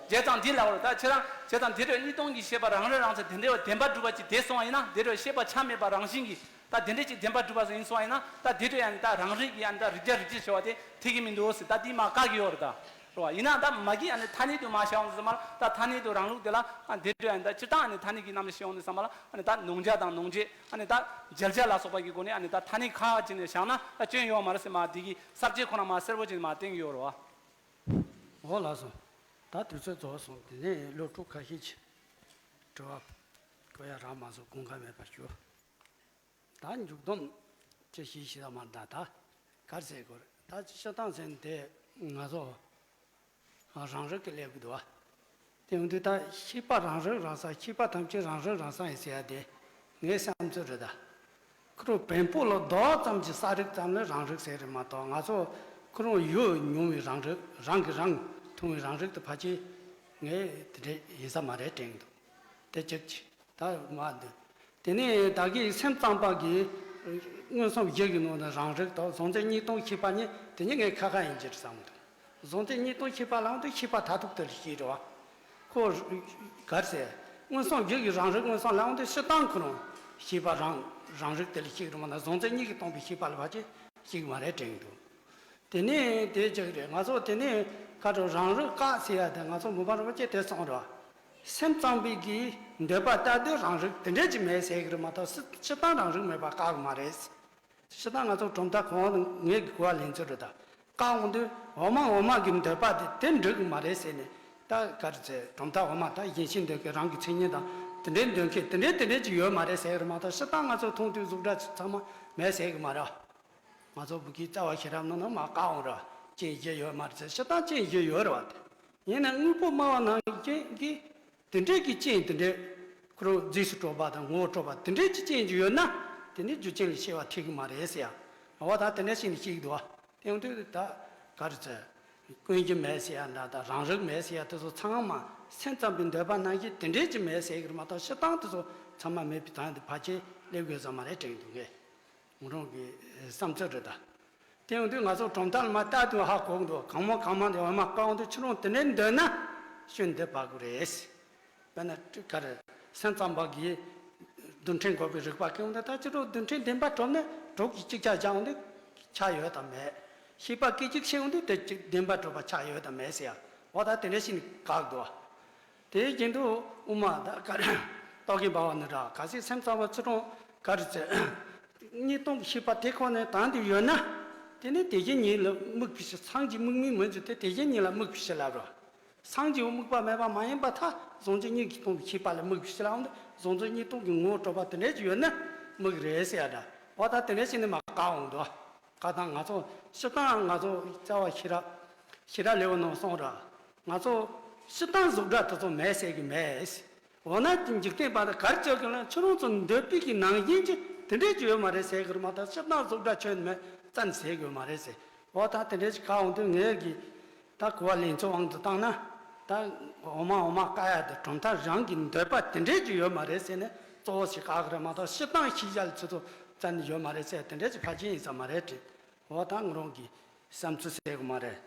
བྱས་ཙང་འདི་ལ་བར་ད་ཁྱེད་རང་བྱས་ཙང་དེ་འདྲའི་གཉིས་སྟོང་གི་ཤེས་པ་རང་རིག་རང་གསལ་དེ་འདྲའི་བདེན་པར་གྲུབ་པ་ཅིག་དེ་སོང་བ་ཡིན་ན། དེ་འདྲའི་ཤེས་པ་ཆ་མེད་པ་རང་བཞིན་གྱིས་ད་དེ་འདྲའི་ཅིག་བདེན་པར་གྲུབ་པ་ཟིག་ཡིན་སོང་བ་ཡིན་ན། ད་དེ་འདྲའི་ཡང་ད་རང་རིག་གི་ཡང་ད་རིགས་བརྒྱ་རིགས་གཅིག་ཟེར་བ་དེ་འཐད་ཀྱི་མི་འདུག་ཟེར། ད་དེ་མ་བཀག་གི་ཡོད་རེད་ད། རེད་བ། ཡིན་ན་ད་མ་གི་ཨ་ནི་ཐ་སྙད་དུ་མ་བྱ་འོང་ཟེར་མ་ལ། ད་ཐ་སྙད་དུ་རང་ལུགས་དེ་ལ་ཨ་དེ་འདྲའི་ཡང་ད་སྤྱིར་བཏང་ཨ་ནི་ཐ་སྙད་ཀྱི་རྣམ་པ་བྱས་འོང་ནས་ཟེར་མ་ལ། ཨ་ནི་ད་ནོར་འཇལ་དང་ནོར་བྱེད། ཨ་ནི་ད་འཇལ་བྱ་ལ་སོགས་པ་གི་སྒོ་ནས་ཨ་ནི་ད་ཐ་སྙད་ཁ་ཅིག་ནས་བཞག་ན་ད་སྐྱོན་ཡོད་མ་རེད་ཟེར་མ་དེ་གི་ས་བཅད་ཁོ་ན་མ་གསལ་པོ་ཅིག་མ་བསྟན་གྱི་ཡོད་རེད་བ། འོ་ལགས་སོ། ད་དུས་ཚོད་རྫོགས་སོང་། དེ་ནས་སློབ་ཕྲུག་ཁ་ཤས་ཀྱིས་དྲི་བ་བཀོད་ཡ་རག་མ་སོང་། དགོངས་ཁ་མེད་པར་ཞུ། ད་མཇུག་སྡོམ་ཅིག་ཞུས་ཤིག་ད་མ་ད་ད་ག་རེ་ཟེར་དགོས་རེད། ད་སྤྱིར་བཏང་ཟེར་ན་དེ་ང་ཚོ་རང་རིག་གི་སླེབས་ཀྱི་འདུག་བ། དེ་ཡོང་དུས་ད་ཤེས་པ་རང་རིག་རང་གསལ། ཤེས་པ་ཐམས་ཅད་རང་རིག་རང་གསལ་ཡིན་ཟེར་ཡ་དེ་ངའི་བསམ་ཚུལ་རེད་ད། ཁོ་རང་བེམ་པོ་ལ་རྡོག་ཙམ་གྱི་ས་རིག་ཙམ་ལ་རང་རིག་ཟེར་རེད་མ་གཏོགས། ང་ཚོ་ཁོ་རང་ཡུལ་མྱོང་བའི་རང་རིག། རང་གིས་རང་མཐོང་བའི་རང་རིག་དེ་ཕལ་ཆེར་ངས་དེ་འདྲ་ཡིན་ས་མ་རེད་དྲན་གྱི་འདུག་དེ་གཅིག་ཅིག་ད་མ་འདི། དེ་ནས་ད་གིན་སེམས་ཙམ་པ་གིས་མངོན་སུམ་བཞི་གི་ནང་ནས་རང་རིག་དང་གཟུང་འཛིན་གཉིས་སྟོང་ཤེས་པ་གཉིས་དེ་གཉིས་ངས་ཁ་ཁ་ཡིན་གྱི་རེད་བསམ་གྱི་འདུག་གཟུང་འཛིན་གཉིས་སྟོང་ཤེས་པ་ལབ་དུས་ཤེས་པ་མཐར་ཐུག་དེ་ལ་ཤེས་རེད་བ། ཁོ་ག་རེ་ཟེར། མངོན་སུམ་བཞི་གི་རང་རིག་མངོན་སུམ་ལབ་དུས་སྤྱིར་བཏང་ཁོ་རང་ཤེས་པ་རང་རང་རིག་དེ་ལ་ཤེས་རེད་མ་གཏོགས་གཟུང་འཛིན་གཉིས་ཀྱིས་སྟོང་པའི་ཤེས་པ་ལ་ཕལ་ཆེར་ཤེས་ཀྱི་མ་རེད་དྲན་གྱི་འདུག་དེ་ནས་དེ་གཅིག་རེད། ང་ཚོ་དེ་ནས་ཁ་དྲོ་རང་རིག་བཀག་ཟེར་ཡ་དེ་ང་ཚོ་མོས་པ་རིན་པོ་ཆེ་དེ་གསུངས་རེད་བ། སེམས་ཙམ་པའི་གིས་འདོད་པ་ལྟར་དུ་རང་རིག་དེ་འདྲས་ཅིག་མེད་ཟེར་གྱི་རེད་མ་གཏོགས་སྤྱིར་བཏང་རང་རིག་མེད་པ་བཀག་གི་མ་རེད། སྤྱིར་བཏང་ང་ཚོ་གྲུབ་མཐའ་གོང་ངས་གོ་བ་ལེན་ཚུལ་རེད་ད། བཀག་འོང་དུས་འོ་མ་འོ་མ་གི་འདོད་པ་དེ་དེ་འགྲིག་གི་མ་རེད་ཟེར་ནས། ད་ག་རེ་ཟེར། གྲུབ་མཐའ་འོ་མ་ད་གཞན་ཕྱིར་འདོད་མཁན་རང་གི་མཚན་ཉིད་དང་དེ་འདྲའི་འདོད་མཁན་དེ་འདྲའི་དེ་འདྲའི་ཅིག་ཡོད་མ་རེད་ཟེར་གྱི་རེད་མ་གཏོགས་སྤྱིར་བཏང་ང་ཚོ་མཐོང་དུས་གཟུགས་སྒྲ་ཚང་མ་མེད་ཟེར་གྱི་མ་རེད། ང་ཚོ་བོད་ཀྱི་རྩ་བ་ཤེས་རབ་ནང་ན་མར་བཀག་འོང་ར། རྐྱེན་བཞི་ཡོད་མ་རེད་ཟེར། སྤྱིར་བཏང་རྐྱེན་བཞི་ཡོད་རེད་བ། དེ་ཡིན་ན་དངོས་པོ་སྨྲ་བ་རྣམས་ཀྱིས་དེ་འདྲའི་གི་རྐྱེན་དེ་འདྲའི་ཁོ་རང་རྫས་སུ་གྲུབ་པ་དང་ངོ་བོ་གྲུབ་པ་དེ་འདྲའི་གི་རྐྱེན་ཅིག་ཡོད་ན་དེ་ནི་རྒྱུ་རྐྱེན་ལ་སྐྱེ་བ་འཐད་གི་མ་རེད་ཟེར་ཡ། འོ་ད་དེ་འདྲ་ཞིག་ནི་ཤེས་ཀྱི་འདུག་བ། དེ་ཡོང་དུས་ད་ག་རེ་ཟེར། ཀུན་རྒྱུ་མེད་ཟེར་ཡ་འདྲ་དང་རང་རིག་མེད་ཟེར་ཡ་དེ་ཚོ་ཚང་མ་སེམས་ཙམ་པའི་འདོད་པ་ནང་བཞིན་དེ་འདྲའི་ཅིག་མེད་ཟེར་གྱི་རེད་མ་གཏོགས་སྤྱིར་བཏང་དེ་ཚོ་ཚང་མ་མེད་པའི་དོན་དེ་ཕལ་ཆེར་སླེབས་དགོས་ས་མ་རེད་དྲན་གྱི་འདུག་ངས། ང་རང་གི་བསམ་ཚུལ་རེད་ད། དེ་ཡོང་དུས་ང་ཚོ་གྲུབ་མཐའ་ལ་མར་ལྟ་དུས་ཧ་གོ་གི་འདུག་གང་མང་གང་མང་དེ་འོ་མ་བཀག་འོང་དུས་ཁྱེད་རང་དེ་འདྲའི་འདོད་ན་སྐྱོན་འདི་བབས་ཀྱི་རེད། དཔེར་ན་ག་རེ། སེམས་ཙམ་པ་གིས་རྡུལ་ཕྲན་འགོག་པའི་རིགས་པ་བཀལ་འོང་དུས་ད་ཁྱེད་རང་རྡུལ་ཕྲན་བདེན་པར་གྲུབ་ན་དྲུག་གིས་གཅིག་ཆ་བཞག་འོང་དུས་ཆ་ཡོད་དམ་མེད། ཤེས་པ་སྐད་ཅིག་ཤེས་འོང་དུས་དེ་གཅིག་བདེན་པར་གྲུབ་པ་ཆ་ཡོད་དམ་མེད་ཟེར་ཡ། འོ་ད་དེ་འདྲ་ཞིག་ནི་བཀག་འདུག་དེའི་རྒྱུན་དུ་དབུ་མ་ད་ག་རེ། རྟོག་གེ་འབར་བ་ནི་ར་གལ་སྲིད་སེམས་ཙམ་པ་ཚུལ་ཁྲིམས་ག་རེ་ཟེར། གཉིས་སྟོང་གི་ཤེས་པ་དེ་ཁོ་ནས་དོན་དུ་ཡོད་ན། དེ་ནི་དེ་བཞིན་ཉིད་ལ་དམིགས་པའི་ཕྱིར། སངས་རྒྱས་དམིགས་མེད་མི་འགྱུར་ཏེ། དེ་བཞིན་ཉིད་ལ་དམིགས་པའི་ཕྱིར་ལབ་རོ། སངས་རྒྱས་དམིགས་པ་མེད་པ་མ་ཡིན་པར་ཐལ། གཟུང་འཛིན་གཉིས་ཀྱིས་སྟོང་པའི་ཤེས་པ་ལ་དམིགས་པའི་ཕྱིར་ལབ་འོང་དུས་གཟུང་འཛིན་གཉིས་སྟོང་གི་ངོ་བོ་གྲུབ་པ་དེ་འདྲ་ཅིག་ཡོད་ན་དམིགས་རེད་ཟེར་ཡ་འདྲ། འོ་ད་དེ་འདྲ་ཞིག་ནི་མར་བཀག་འོང་འདུག་བཀག་སྟངས་ང་ཚོ་སྤྱིར་བཏང་ང་ཚོ་རྩ་བ་ཤེས་རབ་ཤེས་རབ་ལེའུ་ནང་གསུངས་ར། ང་ཚོ་སྤྱིར་བཏང་གཟུགས་སྒྲ་དེ་ཚོ་མེད་ཟེར་གི་མེད། འོ་ན་དེ་འཇིག་རྟེན་པ་དང་ག་རེ་བྱེད་གི་ལ་ཁྱོད་རང་ཚོ་འདོད་པའི་གི་ནང་བཞིན་གྱི་དེ་འདྲས་ཀྱི་ཡོད་མ་རེད་ཟེར་གི་རེད་མ་གཏོགས་སྤྱིར་བཏང་གཟུགས་སྒྲ་ཁྱོན་མེད་བཙན་ཟེར་གི་ཡོད་མ་རེད་ཟེར། འོ་ད་དེ་འདྲས་ཀྱི་བཀག་འོང་དུས་ངས་གི་ད་གོ་བ་ལེན་ཚུལ་དབང་དུ་བཏང་ན། ད་འོ་མ་འོ་མ་བཀག་ཡ་དེ་གྲུབ་མཐའ་རང་གི་འདོད་པ་དེ་འདྲས་ཀྱི་ཡོད་མ་རེད་ཟེར་ནས་གཙོ་བོ་ཞིག་བཀག་གི་རེད་མ་གཏོགས་སྤྱིར་བཏང་ཤེས་བྱ་ལ་ཚུར་ཚུར་བཙན་ནས་ཡོད་མ་རེད་ཟེར་དེ་འདྲས་ཀྱི་ཕལ་ཆེར་ཡིན་ས་མ་རེད་དྲན། འོ་ད་ང་རང་གི་བསམ་ཚུལ་ཟེར་གི་མ་རེད།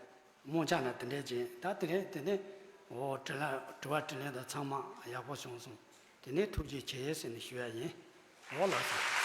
རྨོངས་ཆ་ན་དེ་འདྲས་ཅན་ད་དེ་རེད། དེ་ནས་འོ་དྲི་ལན་དྲི་བ་དྲིས་ལན་དང་ཚང་མ་ཡག་པོ་བྱུང་སོང་། དེ་ནས་ཐུགས་རྗེ་ཆེ་ཟེར་ནས་ཞུ་ཡ་ཡིན། འོ་ལགས་སོ།